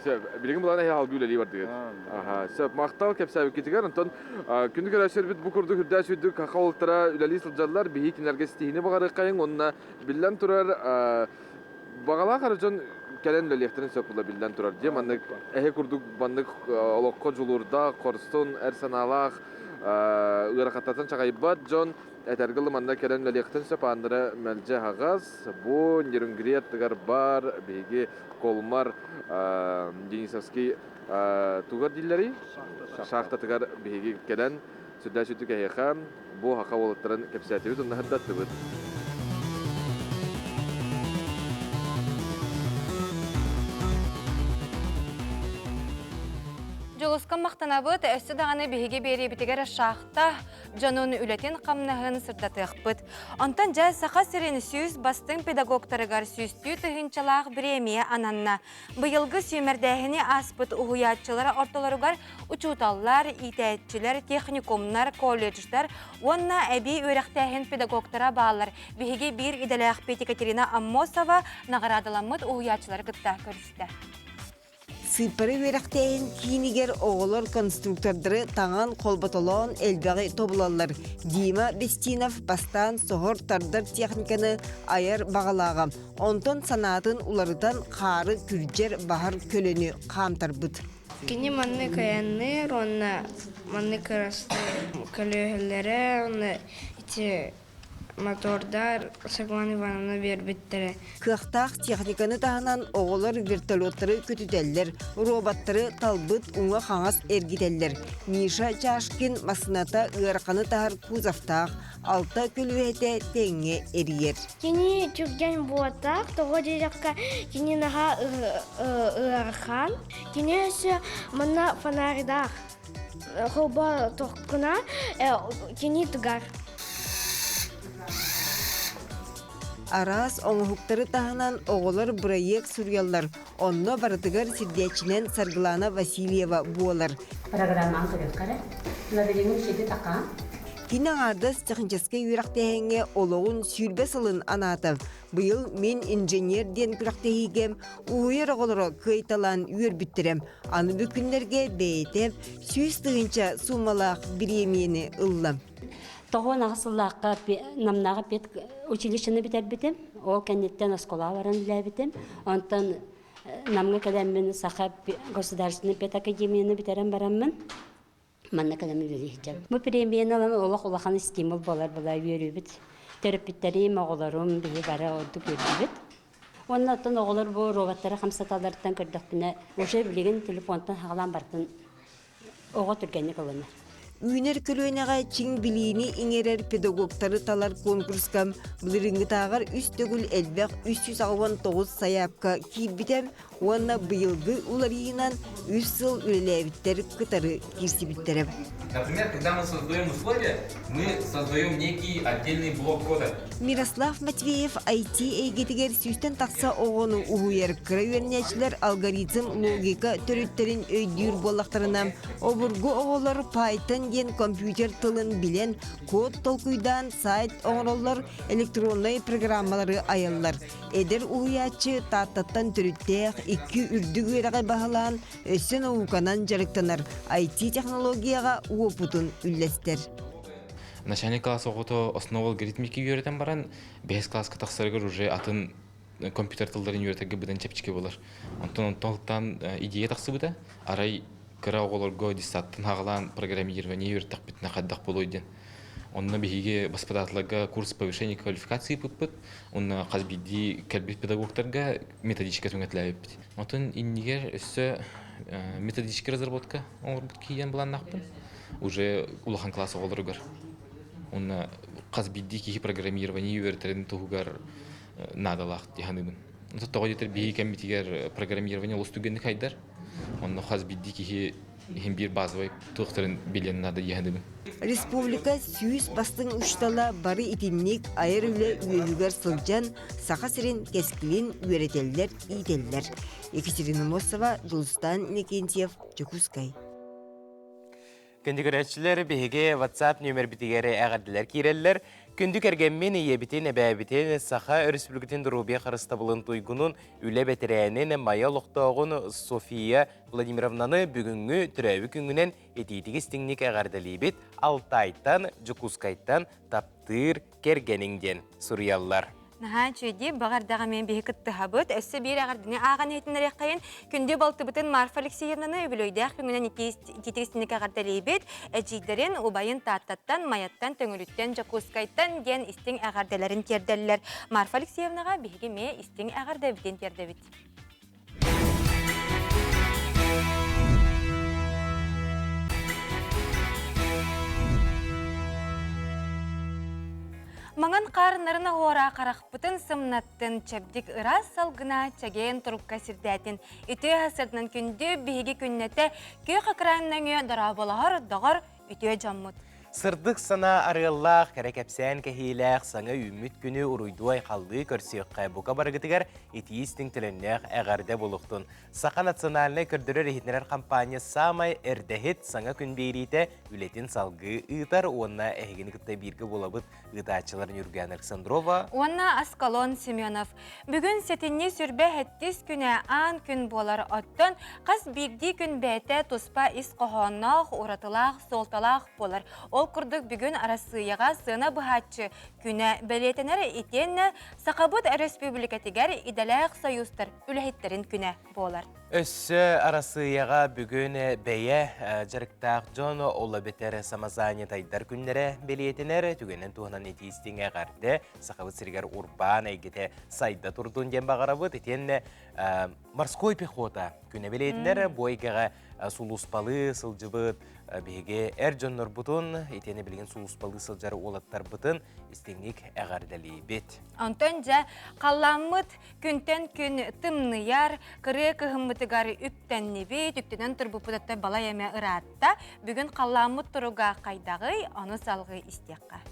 Сөп. Билигин булан эһи алгыы үлэлии бардыгыт. Аха. Сөп. Махтал кэпсээбиккитигэр. Онтон күндү көрөөччүлэрбит бу курдук үрдээх сүүрдүк хаха уолаттара үлэлии сылдьаллар. Биһи кинилэргэ ситиһиини баҕарыаххайыҥ уонна биллэн турар баҕалаах эрэ дьон кэлэн үлэлиэхтэрин сөп була биллэн турар. Дьэ маннык эһи курдук маннык олоххо дьулуурдаах, хорсун, эр санаалаах, ыарахаттартан чаҕыйбат дьон этэргэ дылы манна кэлэн үлэлиэхтэрин сөп. Ааннара мэлдьи аһаҕас. Бу Нерюнгри аттыгар баар биһиги Колмар Денисовский тугар дииллэрий? Шахтатыгар биһиги кэлэн сүрдээх сүрдүк эһиэхэ бу хаха уолаттарын кэпсээтибит уонна сырдаттыбыт. Дьулуска махтанабыт, өссө даҕаны биһиги биэриэбитигэр шахта дьонун үлэтин-хамнаһын сырдатыахпыт. Онтон дьэ Саха сирин 100 бастыҥ педагогтарыгар сүүстүү тыһыынчалаах бириэмийэ ананна. Быйылгы сүүмэрдээһини ааспыт уһуйааччылар ортолоругар учууталлар, иитээччилэр, техникумнар, колледжтар уонна эбии үөрэхтээһин педагогтара бааллар. Биһиги биир идэлээхпит Екатерина Аммосова наҕараадаламмыт уһуйааччылары кытта көрүстэ. Сыыппара үөрэхтээһин киинигэр оҕолор конструктордары таҥан холботолоон элбэҕи тобулаллар. Дима Бестинов бастаан соһор тардар техниканы айар баҕалааҕа. Онтон санаатын уларытан хаары күрдьэр баһар көлөнү хаамтарбыт. Кини маннык айанныыр уонна маннык көлүөһэлэрэ уонна ити мотордар Светлана Ивановна биэрбиттэрэ. Кыахтаах техниканы таһынан оҕолор вертолеттары көтүтэллэр, роботтары талбыт уҥа-хаҥас эргитэллэр. Миша Чашкин массыыната ыараханы таһар кузовтаах, алта көлүөһэтэ тэҥҥэ эрийэр. Кини түргэн буотах, тоҕо диэтэххэ кини наһаа ыарахан. Кини өссө манна фонарьдаах. Холбо тохкуна кини тыгар. Араас оҥоһуктары таһынан оҕолор бырайыак суруйаллар. Онно барытыгар сирдээччинэн Саргылана Васильева буолар. Программаҕын көрүөххэ эрэ. Лабиринын сиди такаан. Кини аҥаардас техническэй үөрэхтээһиҥҥэ олоҕун 20 сылын анаата. Быйыл мин инженер диэн күрэхтэһиигэ уһуйар оҕолоро кыайталаан үөрбүттэрэ. Аны бу күннэргэ бэйэтэ 100 000 суумалаах бириэмийэни ылла. 98 сыллаахха Намнааҕы пед училищены бүтэрбитим. Ол кэнниттэн оскуолаҕа баран үлэлээбитим. Онтон Намҥа кэлэммин Саха государственнай педакадемияны бүтэрэн бараммын манна кэлэн үлэлии сылдьабын. Бу премияны ылан олох улахан стимул буолар була үөрүүбүт. Төрөппүттэрим, оҕолорум биһи бары ордук үөрдүбүт. Уонна оттон оҕолор бу роботтары хамсаталларыттан көрдөхпүнэ, уже билигин телефонтан хаҕалаан бартын оҕо түргэнник ылынар. Үүнэр көлүөнэҕэ чиҥ билиини иҥэрэр педагогтары талар конкурска былырыыҥҥытааҕар үс төгүл элбэх 389 сайаапка киирбитэ уонна быйылгы уларыйыынан үс сыл үлэлээбиттэр кытары киирсибиттэрэ. Например, когда мы создаем условия, мы создаем некий отдельный блок кода. Мирослав Матвеев IT эйгэтигэр сүүстэн тахса оҕону уһуйар кыра үөрэнээччилэр алгоритм логика төрүттэрин өйдүүр буоллахтарына, обургу оҕолор Python диэн компьютер тылын билэн, код толкуйдаан сайт оҥороллор, электроннай программалары айаллар. Эдэр уһуйааччы Тааттаттан төрүттээх икки үрдүк үөрэҕи баһылаан, өссө науканан дьарыктанар, IT-технологияҕа уопутун үллэстэр. Начальный класс оҕото основа алгоритмики үөрэтэн баран, бэһис класска тахсарыгар уже атын компьютер тылларын үөрэтэргэ быдан чэпчэки буолар. Онтон онтон идея тахсыбыта. Арай кыра оҕолорго детсадтан хаҕалаан программирование үөрэттэхпитинэ хайдах буолуой диэн. Онно биһиги воспитателларга курс повышения квалификации ыыппыппыт. Онно хас биирдии кэлбит педагогтарга методическай түҥэтилээбиппит. Оттон иннигэр өссө методическая разработка оҥорбут киһиэн былааннаахпын. Уже улахан класс оҕолоругар. Онно хас биирдии киһи программирование үөрэтэрин туһугар наадалаах дии саныыбын. Тоҕо диэтэр биһиги кэммитигэр программирование олус түргэнник хайдар. Онно хас биирдии киһи иһин биир базовай туохтарын билиэн наада дии саныыбын. Республика 100 бастыҥ учуутала бары итинник айар үлэ үөһүгэр сылдьан Саха сирин кэскилин үөрэтэллэр, иитэллэр. Екатерина Мосова, Дьулустан Иннокентьев, Дьокуускай. Күндү көрөөччүлэр, биһиги WhatsApp нүөмэрбитигэр эҕэрдэлэр киирэллэр. Күндү кэргэммин, ийэбитин, эбээбитин, Саха Өрөспүүбүлүкэтин доруобуйа харыстабылын туйгунун, үлэ бэтэрээнин, Майа олохтооҕун София Владимировнаны бүгүҥҥү төрөөбүт күҥҥүнэн итиитик истиҥник эҕэрдэлиибит. Алтайтан, Дьокуускайтан таптыыр кэргэниҥ диэн суруйаллар. Наһаа үчүгэй, баҕардаҕа мен биһи кыттыһабыт. Өссө биир эҕэрдэни ааҕан иһитиннэриэххэйин. Күндү балтыбытын Марфа Алексеевнаны үбүлүөйдээх күҥүнэн итиитик истиҥник эҕэрдэлиибит. Эдьиийдэрин, убайын Тааттаттан, Майаттан, Төҥүлүттэн, Дьокуускайтан диэн истиҥ эҕэрдэлэрин тиэрдэллэр. Марфа Алексеевнаҕа биһиги эмиэ истиҥ эҕэрдэбитин тиэрдэбит. Маҥан хаарыннарын оһуора харахпытын сымнаттын, чэбдик ыраас салгына чэгиэн турукка сирдээтин. Үтүө сырдынан күндү биһиги күннэтэ күөх экран нөҥүө дорооболоһор доҕор үтүө дьоммут. Сырдык санаа арыаллаах, кэрэ кэпсээн кэһиилээх, саҥа үүммүт күнү уруйдуу-айхаллыы көрсүөххэ бука барыгытыгар итии-истиҥ төлөннөөх эҕэрдэ буолуохтун. Саха национальнай көрдөрөр-иһитиннэрэр хампаанньа саамай эрдэһит саҥа күн биэриитэ үлэтин салгыы ыытар уонна эһигини кытта бииргэ буолабыт ыытааччылар Ньургуяна Александрова уонна Аскалон Семенов. Бүгүн сэтинньи сүрбэ сэттис күнэ аан күн буолар оттон хас биирдии күн бэйэтэ туспа ис хоһоонноох, уратылаах, суолталаах буолар. Ол курдук бүгүн Арассыыйаҕа сыана быһааччы күнэ бэлиэтэнэр итиэннэ Сахабыт Өрөспүүбүлүкэтигэр идэлээх сойуустар үлэһиттэрин күнэ буолар. Өссө Арассыыйаҕа бүгүн бэйэ дьарыктаах дьон ол эбэтэр самозанятайдар күннэрэ бэлиэтэнэр. Түгэнин туһунан итии-истиҥ эҕэрдэ Сахабыт сиригэр урбаан эйгэтэ сайда турдун диэн баҕарабыт. Итиэннэ морской пехота күнэ бэлиэтэнэр. Бу эйгэҕэ сулууспалыы сылдьыбыт биһиги эр дьоннорбутун, итиэннэ билигин сулууспалыы сылдьар уолаттарбытын истиҥник эҕэрдэлиибит. Онтон дьэ халлааммыт Күнтэн күн тымныйар, кырыа кыһыммытыгар үктэннибит, үктэнэн турбуппут балай эмэ ыраатта. Бүгүн халлааммыт туруга хайдаҕый, ону салҕыы истиэххэ.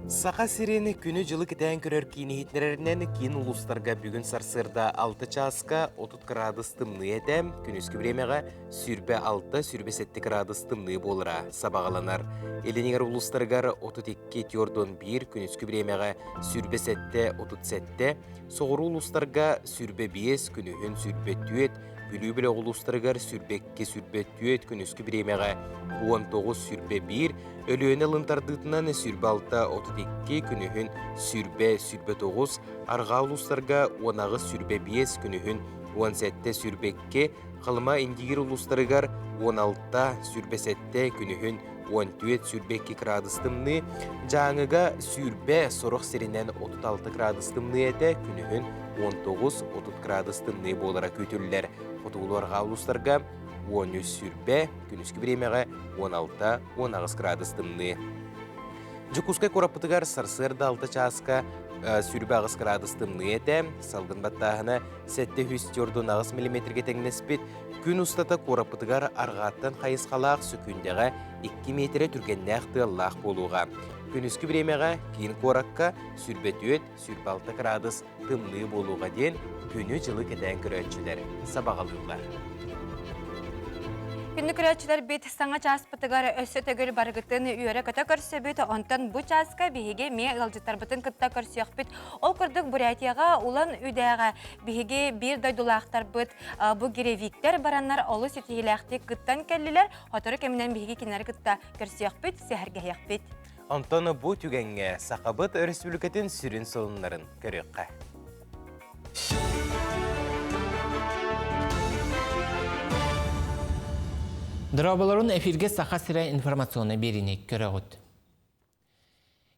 Саха сирин күнү-дьылы кэтээн көрөр киин иһитиннэрэринэн киин улуустарга бүгүн сарсыарда 6 чааска 30 кыраадыс тымныы этэ, күнүскү бириэмэҕэ 26-27 кыраадыс тымныы буолара сабаҕаланар. Илиниҥэр улуустарыгар 32 2-41, күнүскү бириэмэҕэ 27-37, соҕуруу улуустарга 25, күнүһүн 24, Бүлүү бөлөх улуустарыгар 22-24, күнүскү бириэмэҕэ 19-21, Өлүөнэ ылын тардыытынан 26-32, күнүһүн 20-29, арҕаа улуустарга 18-25, күнүһүн 17-22, Халыма Индигир улуустарыгар 16-27, күнүһүн 14-22 градус тымныы, Дьааҥыга 20, сорох сиринэн 36 градус тымныы этэ, күнүһүн 19-30 градус тымныы буолара күүтүллэр. Хотугулуу-арҕаа улуустарга 13-20, күнүскү бириэмэҕэ 16-18 градус тымныы. Дьокуускай куораппытыгар сарсыарда 6 чааска 28 градус тымныы этэ, салгын баттааһына 748 миллиметргэ тэҥнэспит. Күн устата куораппытыгар арҕааттан хайысхалаах сөкүүндэҕэ 2 миэтэрэ түргэннээх тыаллаах буолуоҕа. Күнүскү бириэмэҕэ киин куоракка 24-26 кыраадыс тымныы буолуоҕа диэн күнү-дьылы кэтээн көрөөччүлэр сабаҕалыыллар. Күндү көрөөччүлэрбит саҥа чааспытыгар өссө төгүл барыгытын үөрэ-көтө көрсөбүт. Онтон бу чааска биһиги эмиэ ыалдьыттарбытын кытта көрсүөхпүт. Ол курдук Бурятияҕа Улан Үдээҕэ биһиги биир дойдулаахтарбыт бу гиревиктэр бараннар олус ситиһиилээхтик кыттан кэллилэр. Сотору кэминэн биһиги кинилэри кытта көрсүөхпүт, сэһэргэһиэхпит. Онтон бу түгэҥҥэ Сахабыт Өрөспүүбүлүкэтин сүрүн сонуннарын көрүөххэ. Дорооболорун эфиргэ Саха сирэ информационнай биэриини көрөҕүт.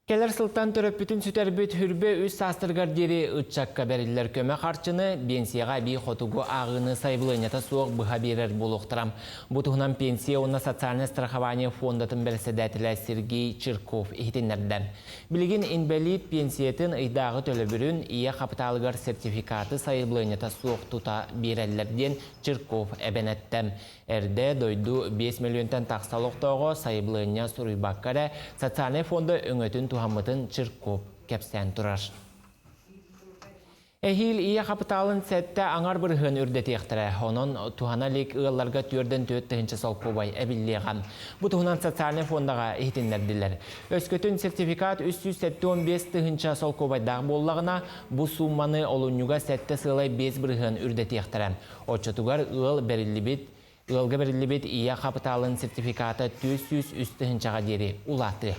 Кэлэр сылтан төрөппүтүн сүтэрбит Хүрбэ үс саастарыгар диэри ыччакка бэриллэр көмө харчыны биэнсийэҕэ эбии хотугу ааҕыыны сайабылыанньата суох быһа биэрэр буолуохтара. Бу туһунан Пенсия уонна социальнай страхование фондатын бэрэссэдээтэлэ Сергей Чирков иһитиннэрдэ. Билигин инбэлиит пенсиятын ыйдааҕы төлөбүрүн ийэ хапытаалыгар сертификаты сайабылыанньата суох тута биэрэллэр диэн Чирков эбэн эттэ. Эрдэ дойду 5 мөлүйүөнтэн тахса олохтооҕо сайабылыанньа суруйбакка эрэ социальнай фонда өҥөтүн туһаммытын Чирков кэпсээн турар. Эһиил ийэ хапытаалын сэттэ аҥар бырыһыан үрдэтиэхтэрэ. Онон туһана илик ыалларга түөрдэн 4000 солкуобай эбиллиэҕэ. Бу туһунан социальнай фондаҕа иһитиннэрдилэр. Өскөтүн сертификат 375 тыһыынча солкуобайдаах буоллаҕына, бу суумманы олунньуга сэттэ сыалай 5 бырыһыан үрдэтиэхтэрэ. Оччотугар ыал бэриллибит ыалга бэриллибит ийэ хапытаалын сертификата 403 тыһыынчаҕа диэри улаатыа.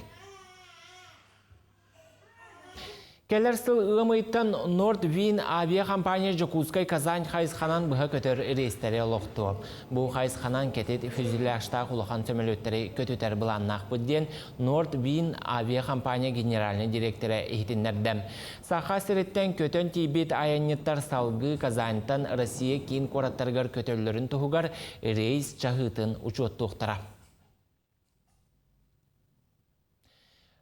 Кэлэр сыл ыам ыйтан Nordwind авиакомпания Дьокуускай-Казань хайысханан быһа көтөр рейстэри олохтуо. Бу хайысханан кэтит фюзеляжтаах улахан сөмөлүөттэри көтүтэр былааннаахпыт диэн Nordwind авиакомпания генеральнай директора иһитиннэрдэ. Саха сириттэн көтөн тиийбит айанньыттар салгыы Казаньтан Россия киин куораттарыгар көтөллөрүн туһугар рейс чаһыытын учуоттуохтара.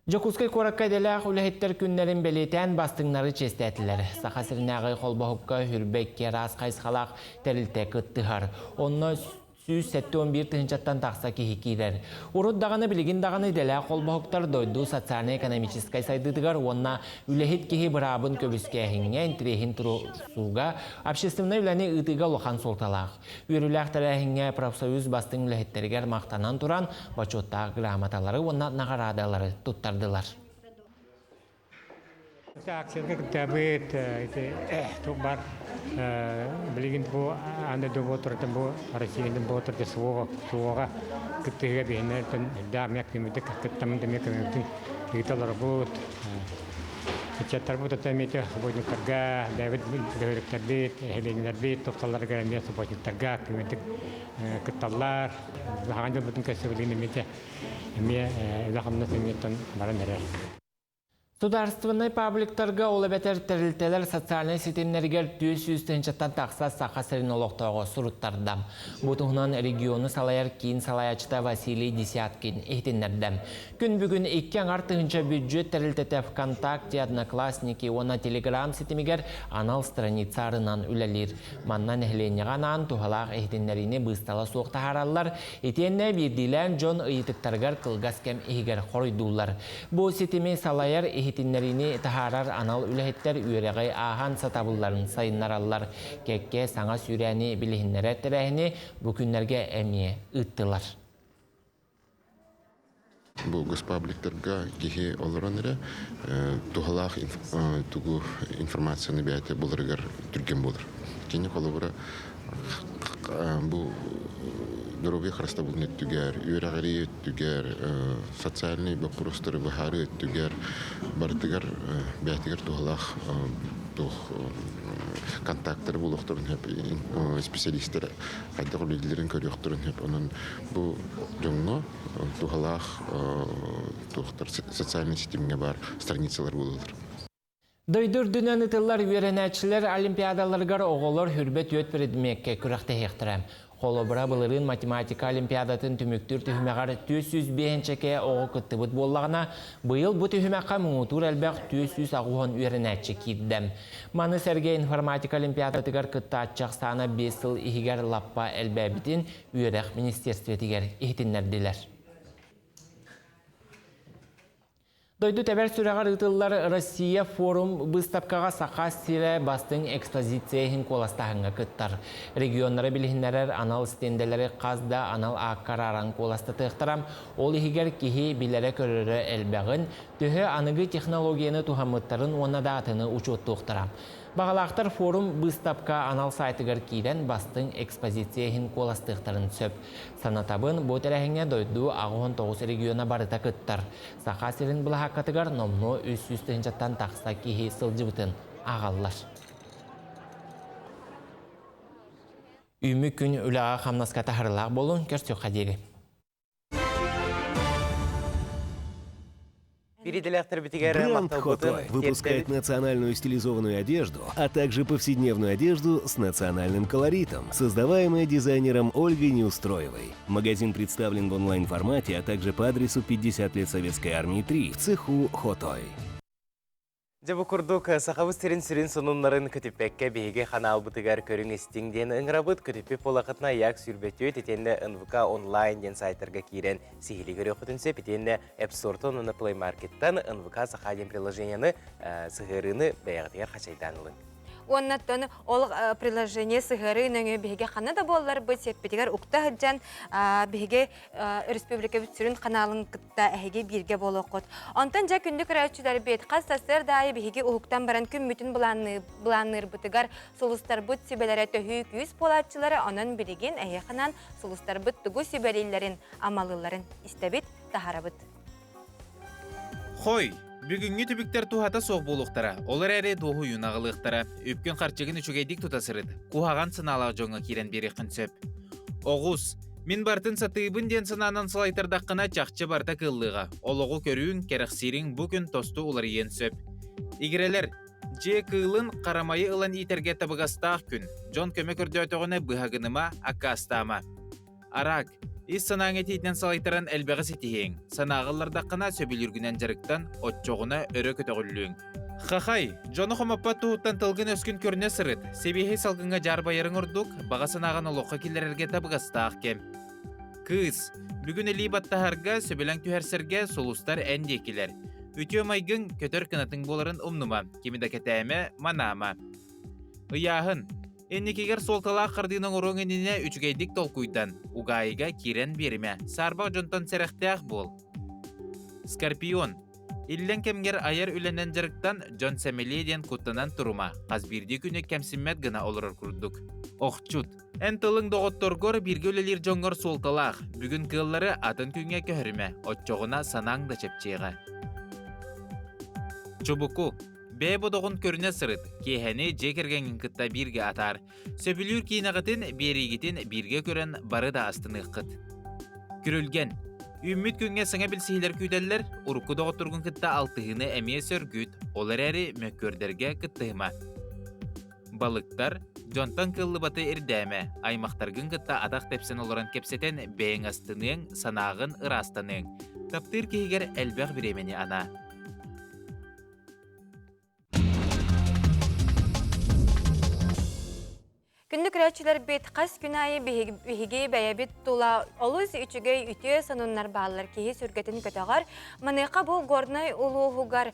Дьокуускай куоракка идэлээх үлэһиттэр күннэрин бэлиэтээн бастыҥнары чиэстээтилэр. Саха сиринээҕи холбоһукка Хүрбэккэ араас хайысхалаах тэрилтэ кыттыһар. Онно 171 тыһыынчаттан тахса киһи киирэр. Урут даҕаны билигин даҕаны идэлээх холбоһуктар дойду социальнай-экономическай сайдыытыгар уонна үлэһит киһи быраабын көмүскээһиҥҥэ интириэһин туруорсууга общественнай үлэни ыытыыга улахан суолталаах. Үөрүүлээх тэрээһиҥҥэ профсоюз бастыҥ үлэһиттэригэр махтанан туран бочуоттаах грамоталары уонна наҕараадалары туттардылар. Акцияга кыттабыт ити туох бар билигин бу аны добуотуртан бу Россияны боотурда суоҕа суоҕа кыттыһыга биһиннэртэн элбэх эмиэ кымыдык кыттамын да эмиэ көмөбүтүн ыыта олоробут ыччаттарбыт ото эмиэ субботниктарга бэйэбит бөһүөлэктэрбит нэһилиэнньэлэрбит тупсалларыгар эмиэ субботниктарга көмөтүк кытталлар хаҥан дьылбытын көрсө билигин эмиэ эмиэ үлэ-хамнас эмиэ баран эрэр. Судаарыстыбаннай пабликтарга, ол эбэтэр тэрилтэлэр социальнай ситимнэригэр 400 тыһыынчаттан тахса Саха сирин олохтооҕо суруттарда. Бу туһунан региону салайар киин салайааччыта Василий Десяткин иһитиннэрдэ. Күн бүгүн икки аҥар тыһыынча бүддьүөт тэрилтэтэ ВКонтакте, Одноклассники уонна Телеграм ситимигэр анал страница арынан үлэлиир. Манна нэһилиэнньэҕэ анаан туһалаах иһитиннэриини быыстала суох таһаараллар, итиэннэ биирдиилээн дьон ыйытыктарыгар кылгас кэм иһигэр хоруйдууллар. Бу ситими салайар иһитиннэриини таһаарар анал үлэһиттэр үөрэҕи ааһан сатабылларын сайыннараллар. Кэккэ саҥа сүүрээни билиһиннэрэр тэрээһини бу күннэргэ эмиэ ыыттылар. Бу госпабликтарга киһи олорон эрэ туһалаах тугу информацияны бэйэтэ буларыгар түргэн буолар. Кини холобура бу доруобуйа харыстабылын өттүгэр, үөрэҕирии өттүгэр, социальнай боппуруостары быһаарыы өттүгэр барытыгар бэйэтигэр туһалаах туох контактары булуохтарын сөп, специалистэр хайдах үлэлииллэрин көрүөхтэрин сөп. Онон бу дьоҥҥо туһалаах туохтар социальнай ситимҥэ баар страницалар буолаллар. Дойду үрдүнэн ытыллар үөрэнээччилэр олимпиадаларыгар оҕолор хүрбэ түөрт предмеккэ күрэхтэһиэхтэрэ. Холобура, былырыын математика олимпиадатын түмүктүүр түһүмэҕэр 405 оҕо кыттыбыт буоллаҕына, быйыл бу түһүмэххэ муҥутуур элбэх 480 үөрэнээччи киирдэ. Маны сэргэ информатика олимпиадатыгар кыттааччы ахсаана 5 сыл иһигэр лаппа элбээбитин үөрэх министиэристибэтигэр иһитиннэрдилэр. Дойду тэбэр сүрэҕэр ыытыллар Россия форум быыстапкаҕа Саха сирэ бастыҥ экспозиция иһин куоластааһыҥҥа кыттар. Регионнары билиһиннэрэр анал стендэлэри хас да анал аакка арааран куоластатыахтара. Ол иһигэр киһи билэрэ-көрөрө элбэҕин, төһө аныгы технологияны туһаммыттарын уонна да атыны учуоттуохтара. Баҕалаахтар форум быыстапка анал сайтыгар киирэн бастыҥ экспозиция иһин куоластыахтарын сөп. Санатабын, бу тэрээһиҥҥэ дойду 89 региона барыта кыттар. Саха сирин былаһааккатыгар номнуо 300 тыһыынчаттан тахса киһи сылдьыбытын ааҕаллар. Үүмү күн үлэҕэ хамнаска таһарылаах буолун, көрсүөххэ диэри. Бренд Хотой выпускает национальную стилизованную одежду, а также повседневную одежду с национальным колоритом, создаваемая дизайнером Ольгой Неустроевой. Магазин представлен в онлайн-формате, а также по адресу 50 лет Советской Армии 3 в цеху Хотой. Дьэ бу курдук сахабыт сирин сүрүн сонуннарын көтүппэккэ биһиги ханаалбытыгар көрүҥ истиҥ диэн ыҥырабыт. Көтүппүт буолахытына ЯК сүүрбэтүөт итиэннэ НВК онлайн диэн сайтарга киирэн сиһилии көрүөххүтүн сөп. Итиэннэ App Store-тан уонна Play Market-тан НВК Саха диэн приложениены сыһыарыыны бэйэҕитигэр хачайдаан ылыҥ. Уоннаттан ол приложение сыһыарыы нөҥүө биһиги ханна да буолларбыт сиэппитигэр укта сылдьан биһиги республикабыт сүрүн ханаалын кытта эһиги бииргэ буолуоххут. Онтон дьэ күндү көрөөччүлэрбит хас сарсыарда аайы биһиги уһуктан баран күммүтүн былаанныырбытыгар сулустарбыт сүбэлэрэ төһүү күүс буолааччылара онон билигин эһиэхэ сулустарбыт тугу сүбэлииллэрин, амалыылларын истэбит, таһарабыт. Хой, бүгүҥҥү түбүктэр туһата суох буолуохтара, ол эрээри дуоһуйууну аҕалыахтара. Үпкүн-харчыгын үчүгэйдик тута сырыт, куһаҕан санаалаах дьоҥҥо киирэн биэриэххин сөп. Оҕус, мин барытын сатыыбын диэн санаанан салайтардаххына чахчы барыта кыаллыаҕа. Олоҕу көрүүҥ, кэрэхсиириҥ бу күн тосту уларыйыан сөп. Игирэлэр, дьиэ кыылын, харамайы ылан иитэргэ табыгастаах күн. Дьон көмө көрдөөтөҕүнэ быһа гыныма, аккаастаама. Араак, ис санааҥ этиитинэн салайтаран элбэҕи ситиһиэҥ. Санааҕа ыллардаххына сөбүлүүргүнэн дьарыктан, оччоҕуна өрө көтөҕүллүөҥ. Хахай, дьону хомоппот туһуттан тылгын-өскүн көрүнэ сырыт, сэбиэһэй салгыҥҥа дьаарбайарыҥ ордук, баҕа санааҕын олоххо киллэрэргэ табыгастаах кэм. Кыыс, бүгүн илии баттаһарга, сөбүлэҥ түһэрсэргэ сулустар эн диэкилэр. Үтүө майгыҥ көтөр кынатыҥ буоларын умнума, кими да кэтээмэ, манаама. Ыйааһын. Инникигэр суолталаах хардыыны оҥоруоҥ иннинэ үчүгэйдик толкуйдан, угаайыга киирэн биэримэ, саарбах дьонтон сэрэхтээх буол. Скорпион. Иллэҥ кэмҥэр айар үлэнэн дьарыктан, дьон сэмэлиэ диэн куттанан турума, хас биирдии күнү кэмсиммэт гына олорор курдук. Охчут. Эн тылыҥ доҕотторгор бииргэ үлэлиир дьоҥҥор суолталаах. Бүгүн кыаллары атын күҥҥэ көһөрүмэ, оччоҕуна санааҥ да чэпчиэҕэ. Чубуку. Бэйэ бодоҕун көрүнэ сырыт, киэһэни дьиэ кэргэҥҥин кытта бииргэ атаар. Сөбүлүүр киинэҕитин, биэриигитин бииргэ көрөн бары да астыныаххыт. Күрүлгэн. Үүммүт күҥҥэ саҥа билсиһиилэр күүтэллэр, урукку доҕотторгун кытта алтыһыыны эмиэ сөргүт, ол эрээри мөккүөрдэргэ кыттыһыма. Балыктар, дьонтон кыллыбаты ирдээмэ, аймахтаргын кытта атах тэпсэн олорон кэпсэтэн бэйэҥ астыныаҥ, санааҕын ыраастаныаҥ. Таптыыр киһигэр элбэх бириэмэни анаа. Күндү көрөөччүлэрбит, хас күн аайы биһиги бэйэбит тула олус үчүгэй үтүө сонуннар бааллар киһи сүргэтин көтөҕөр. Маныаха бу Горнай улууһугар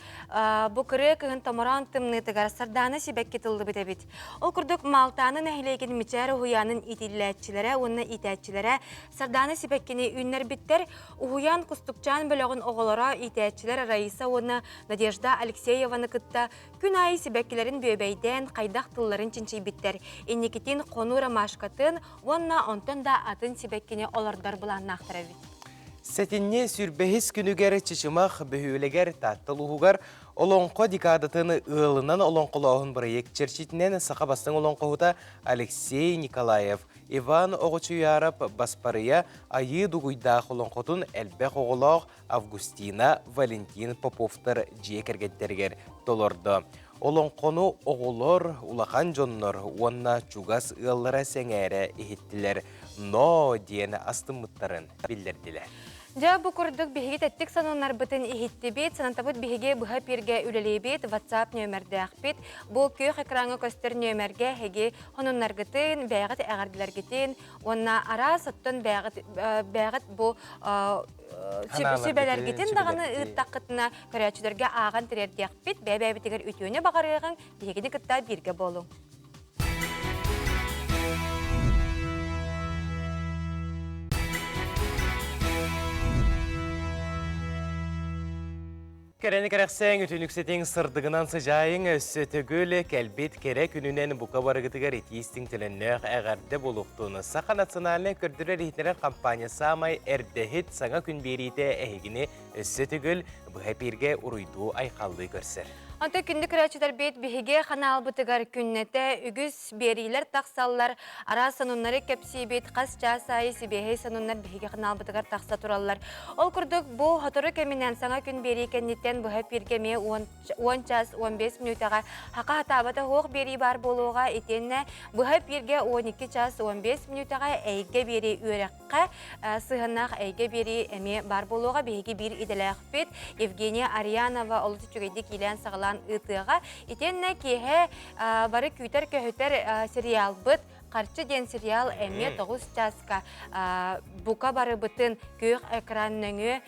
бу кырыа кыһын томороон тымныытыгар сардаана сибэкки тыллыбыт эбит. Ол курдук Маалтааны нэһилиэгин Мичээр уһуйаанын иитиллээччилэрэ уонна иитээччилэрэ сардаана сибэккини үүннэрбиттэр. Уһуйаан Кустукчаан бөлөҕүн оҕолоро иитээччилэр Раиса уонна Надежда Алексееваны кытта күн аайы сибэккилэрин бүөбэйдээн хайдах тылларын чинчийбиттэр, инникитин хонуу ромашкатын уонна онтон да атын сибэккини олордор былааннаахтар эбит. Сэтинньи сүүрбэһис күнүгэр Чычымах бөһүөлэгэр Таатта улууһугар Олоҥхо декадатын ыалынан олоҥхолооһун бырайыак чэрчитинэн саха бастыҥ олоҥхоһута Алексей Николаев, Иван Оҕочуйаарап Баспарыйа Айыы Дугуйдаах олоҥхотун элбэх оҕолоох Августина, Валентин Поповтар дьиэ кэргэттэригэр толордо. Олоҥхону оҕолор, улахан дьоннор уонна чугас ыаллара сэҥээрэ иһиттилэр, «Но» диэн астыммыттарын биллэрдилэр. Дьэ, бу курдук биһиги тэттик сонуннарбытын иһиттибит, санатабыт биһиги быһа пиргэ үлэлиибит, WhatsApp нүөмэрдээхпит. Бу күөх экраҥҥа көстөр нүөмэргэ эһиги сонуннаргытын, бэйэҕит эҕэрдэлэргитин уонна араас оттон бэйэҕит бэйэҕит бу сүбэлэргитин даҕаны ыыттаххытына көрөөччүлэргэ ааҕан тириэрдиэхпит, бэйэ-бэйэбитигэр үтүөнү баҕарыаҕыҥ, биһигини кытта бииргэ буолуҥ. Кэрэни кэрэхсээҥ, үтүнүксэтиҥ, сырдыгынан сыдьаайыҥ, өссө төгүл кэлбит кэрэ күнүнэн бука барыгытыгар итии-истиҥ төлөннөөх эҕэрдэ буолуохтун. Саха национальнай көрдөрөр-иһитиннэрэр компания саамай эрдэһит саҥа күн биэриитэ эһигини өссө төгүл быһа эпииргэ уруйдуу-айхаллыы көрсөр. Онтон күндү көрөөччүлэрбит биһиги ханаалбытыгар күннэтэ үгүс биэриилэр тахсаллар, араас сонуннары кэпсиибит, хас чаас аайы сибиэһэй сонуннар биһиги ханаалбытыгар тахса тураллар. Ол курдук бу сотору кэминэн саҥа күн биэрии кэнниттэн быһа эпииргэ эмиэ 10 час 15 мүнүүтэҕэ хака хатаабата суох биэрии баар буолуоҕа итиэннэ быһа эпииргэ 12 час 15 мүнүүтэҕэ эйгэ биэрии үөрэххэ сыһыаннаах эйгэ биэрии эмиэ баар буолуоҕа. Биһиги биир идэлээхпит Евгения Арьянова олус үчүгэйдик иилээн-саҕалаан ыытыаҕа. Итиэннэ киэһэ бары күүтэр-көһүтэр сериалбыт Харчы диэн сериал эмиэ 9 чааска бука барыбытын күөх экран нөҥүө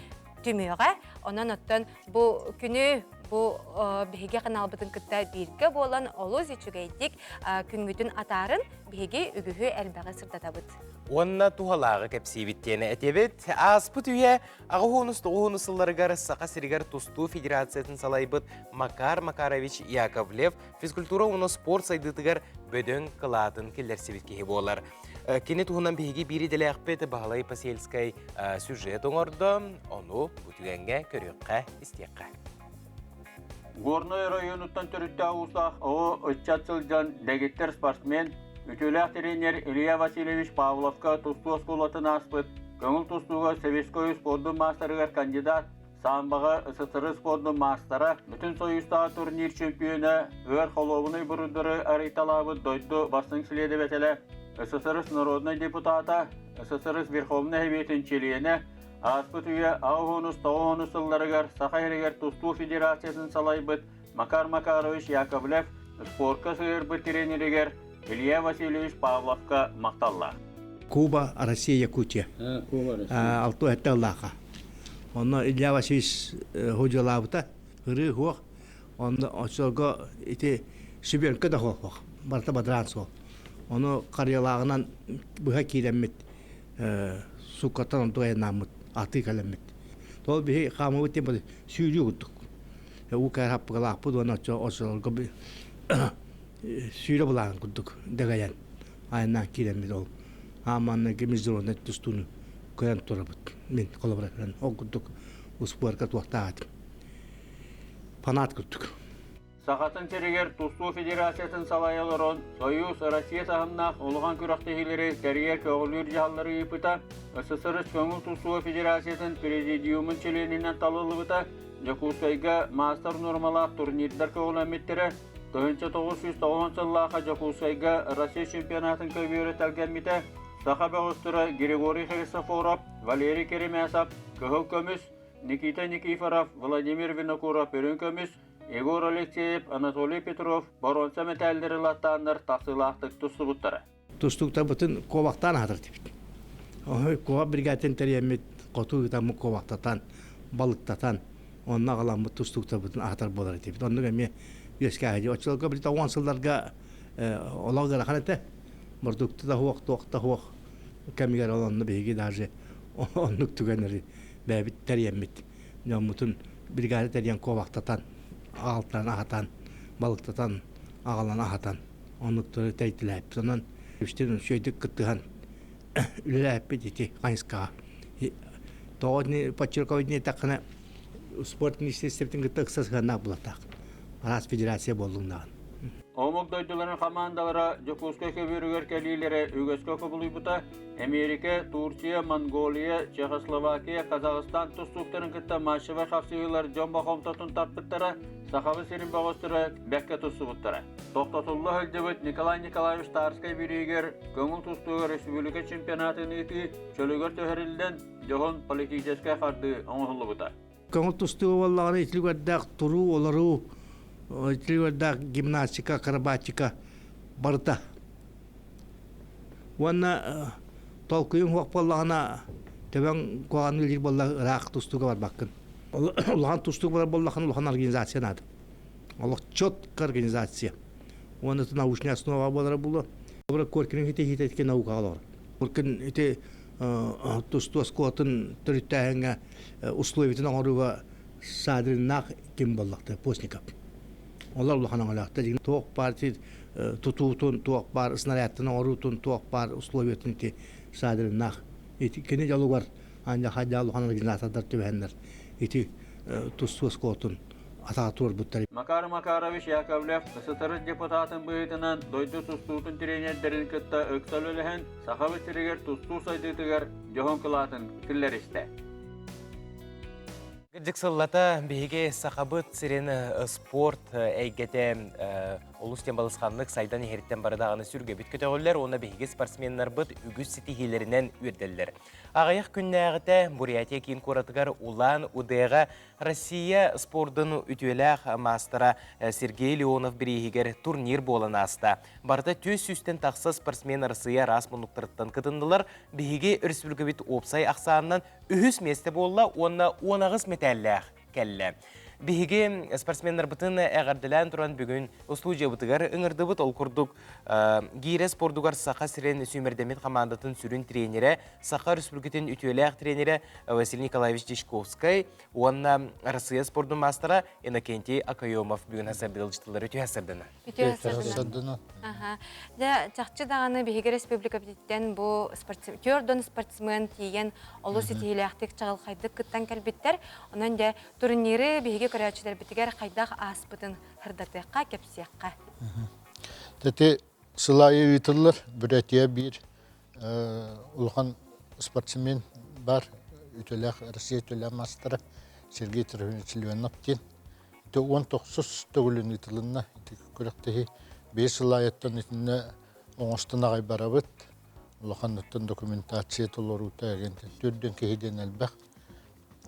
түмүөҕэ. Онон оттон бу күнү бу биһиги ханаалбытын кытта бииргэ буолан олус үчүгэйдик күҥҥүтүн атаарын биһиги үгүһү элбэҕи сырдатабыт. Уонна туһалааҕы кэпсиибит диэн этибит. Ааспыт үйэ аҕыс тоҕуһунус сылларыгар Саха сиригэр тустуу федерациятын салайбыт Макар Макарович Яковлев физкультура уонна спорт сайдыытыгар бөдөҥ кылаатын киллэрсибит киһи буолар. Кини туһунан биһиги биир идэлээхпит Баһылай Посельскай сюжет оҥордо, ону бу түгэҥҥэ көрүөххэ, истиэххэ. Горнай оройуонуттан төрүттээх уусаах оҕо ыччат сылдьан дэгиттэр спортсмен, үтүөлээх тренер Илья Васильевич Павловка тустуу оскуолатын ааспыт, көҥүл тустууга Советскай спордун маастарыгар кандидат, Самбоҕа СССР спордун маастара, Бүтүн Союзтааҕы турнир чемпиона, ыар холуобунай буруйдары арыйталаабыт дойду бастыҥ следователэ, СССР народнай депутата, СССР Верховнай Сэбиэтин чилиэнэ, ааспыт үйэ 89 сылларыгар Саха сиригэр тустуу федерациятын салайбыт. Макар Макарович Яковлев спорка сыһыарбыт тренеригэр Илья Васильевич Павловка махталлаах. Куба, Россия, Якутия. Алту этте ыллааха. Онно Илья Васильевич худьалаабыта, ырыы хуох. Онно оччолорго ити сүбүөҥкэ да хуох барыта бадараан суол. Ону харыйалааҕынан быһа киирэммит сууккаттан онту айаннааммыт атыы кэлэммит. Ол биһи хаамыбыт диэн сүүрүү курдук. Уу кээр хаппыгалаахпыт уонна оччолорго сүүрэ былаан курдук дэгэйэн айаннаан киирэммит ол ааманныгы международнай тустууну көрөн турабыт. Мин холобура көрөн ол курдук успуорка туохтаах этим. Фанат курдук. Сахатын сиригэр тустуу федерациятын салайа олорон, Союз Россия таһымнаах улахан күрэхтэһиилэри тэрийэр көҕүлүүр дьаһаллары ыыппыта, СССР көҥүл тустуу федерациятын президиумун чилиэнинэн талыллыбыта, Дьокуускайга маастар нуормалаах турнирдар көҕүлэммиттэрэ, 1990 сыллаахха Дьокуускайга Россия чемпионатын көбүөрэ тэлгэммитэ, саха бөҕөстөрө Григорий Христофоров, Валерий Керемясов кыһыл көмүс, Никита Никифоров, Владимир Винокуров үрүҥ көмүс, Егор Алексеев, Анатолий Петров боруонса мэтээллэри ылаттааннар тахсыылаахтык тустубуттара. Тустууктарбытын куобахтаан аһатар этибит. Куобах бригадатын тэрийэммит хоту ыытаммыт куобахтатан, балыктатан, онно аҕаламмыт тустууктарбытын аһатар буолар этибит. Оннук эмиэ үөскээһи. Оччолорго билигин уон сылларга олох ыарахан этэ. Бордукту да суох, туох да суох кэмигэр ол онно биһиги даже оннук түгэннэри бэйэбит тэрийэммит дьоммутун бригада тэрийэн куобахтатан, аҕалтан аһатан, балыктатан, аҕалан аһатан оннуктары тэйтилээппит. Онон үстэн үчүгэйдик кыттыһан үлэлээппит ити хайысхаҕа. Тоҕо итини подчерковать диэтэххинэ спорт министерствотын кытта ыкса сыһыаннаах буолуохтаах. Араас федерация буоллун даҕаны. Омук дойдуларын хамаандалара Дьокуускай көбүөрүгэр кэлиилэрэ үгэскэ кубулуйбута. Эмиэрикэ, Турция, Монголия, Чехословакия, Казахстан тустууктарын кытта матчевай хапсыһыылар дьон бохомтотун тарпыттара, Сахабыт сирин бөҕөстөрө бэккэ тустубуттара. Тохтотулла сылдьыбыт Николай Николаевич Тарскай бириигэр көҥүл тустууга республика чемпионатын ыытыы чөлүгэр түһэриллэн, дьоһун политическай хардыы оҥоһуллубута. Көҥүл тустуу буоллаҕына итилигэрдээх туруу, олоруу, итилигэрдээх гимнастика, акробатика барыта. Уонна толкуйуҥ суох буоллаҕына, төбөҥ куһаҕан үлэлиир буоллаҕына ыраах тустууга барбаккын. Улахан тустууга барар буоллаххына улахан организация наада. Олох четко организация. Уонна это научная основа буолара буолуо. Коркин ити ити наукаҕа олорор. Коркин ити тустуу оскуолатын төрүттээһиҥҥэ условиятын оҥорууга Садриннаах ким буоллахта Постников. Олор улахан оҥолоохтор. Туох баар тутуутун, туох баар снарядтын оҥоруутун, туох баар условиятын ити Садриннаах. Ити кини дьолугар аньа хайдаа улахан организатордар түбэһэннэр ити тустуу оскуолатын атаҕа туорбуттар. Макар Макарович Яковлев СССР депутатын быһыытынан дойду тустуутун тренердэрин кытта ыкса үлэлэһэн Сахабыт сиригэр тустуу сайдыытыгар дьоһун кылаатын киллэристэ. Кырдьык сыллата биһиги Сахабыт сирин спорт эйгэтэ олус диэн балысханнык сайдан иһэриттэн бары даҕаны сүргэбит көтөҕүллэр уонна биһиги спортсменнарбыт үгүс ситиһиилэринэн үөрдэллэр. Аҕыйах күннээҕитэ Бурятия киин куоратыгар Улан Удэҕа Россия спордун үтүөлээх маастара Сергей Леонов бирииһигэр турнир буолан ааста. Барыта 400-тэн тахса спортсмен Россия араас муннуктарыттан кытыннылар. Биһиги өрөспүүбүлүкэбит уопсай ахсаанынан үһүс миэстэ буолла уонна 18 мэтээллээх кэллэ. Биһиги спортсменнарбытын эҕэрдэлээн туран бүгүн устуудьуйабытыгар ыҥырдыбыт. Ол курдук гиирэ спордугар Саха сирин сүүмэрдэммит хамаандатын сүрүн тренерэ, Саха Өрөспүүбүлүкэтин үтүөлээх тренерэ Василий Николаевич Дьячковскай уонна Россия спордун маастара Иннокентий Акаемов бүгүн хасардыылдьытылары үтүө сырдына. Үтүө сырдына. Аха. Дьэ, чахчы даҕаны биһиги республикабытыттан бу спортсмен, спортсмен тиийэн олус ситиһиилээхтик чаҕылхайдык кыттан кэлбиттэр. Онон дьэ турниры биһиги көрөөччүлэрбитигэр хайдах ааспытын сырдатыахха, кэпсиэххэ. Тэти сыл аайы ыытыллар Бурятия биир улахан спортсмен бар үтүөлээх Россия үтүөлээх маастара Сергей Трофимович Леонов диэн. Ити 19 төгүлүн ыытылынна. Ити күрэхтэһии биир сыл аайыттан итиннэ оҥостон аҕай барабыт. Улаханныттан документация толоруута эгин төрдүн киһи диэн элбэх.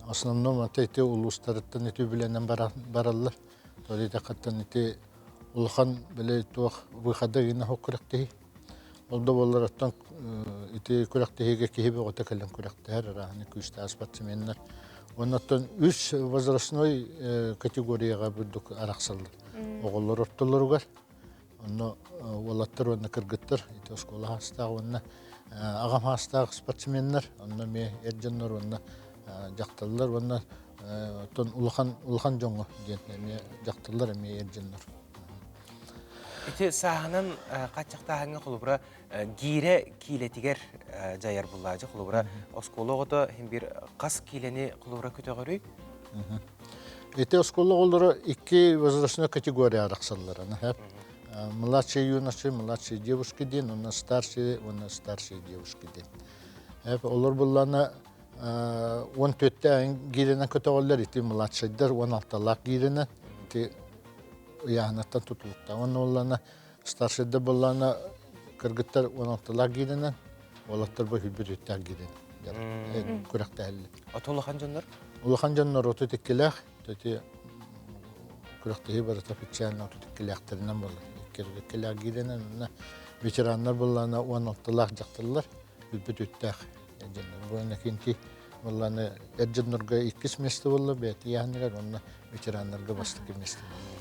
Основном ата ити улуустарыттан ити үбүлэнэн бараллар. Тоҕо ити улахан били туох выхода гына хоқ күрэхтэһии. Ол да буоллар оттон ити күрэхтэһиигэ киһи бөҕөтө кэлэн күрэхтэһэр арааһыны күүстээх спортсменнар. Оннуттан үс возрастной категорияҕа бурдук арахсаллар. Оҕолор ортолоругар онно уолаттар уонна кыргыттар ити оскуола хаастаах уонна аҕам хаастаах спортсменнар онно эмиэ эр дьоннор уонна дьахталлар уонна оттон улахан улахан дьоҥҥо диэн эмиэ дьахталлар эмиэ эр дьоннор. Ити сааһынан хааччахтааһыҥҥа холобура гиирэ киилэтигэр дьайар буллаажы холобура оскуола оҕото иһин биир хас киилэни холобура көтөҕөрүй? Ити оскуола оҕолоро икки возрастной категория арахсаллар. Младшие юноши, младшие девушки диэн, уонна старшие уонна старшие девушки диэн. Олор буллана 14 гиирэнэн көтөҕөллөр, ити младшайдар 16-лаах гиирэнэн, ити ыйааһынаттан тутулуктаах. Уонна буоллаана старшайдар буоллаана кыргыттар 16-лаах гиирэнэн, уолаттар бу хүлбүт үттээх гиирэнэн күрэхтэһэллэр. Ото улахан дьоннор? Улахан дьоннор 32-лээх, ити күрэхтэһии барыта официально 32-лээхтэринэн буолар. Иккилээх гиирэнэн, уонна ветераннар буоллаана 16-лаах дьахталлар бүппүт үттээх дьоннор. Бу Иннокентий буоллааны эр дьоннорго иккис место буолла бэйэтин яһыныгар уонна ветераннарга бастакы место буолла.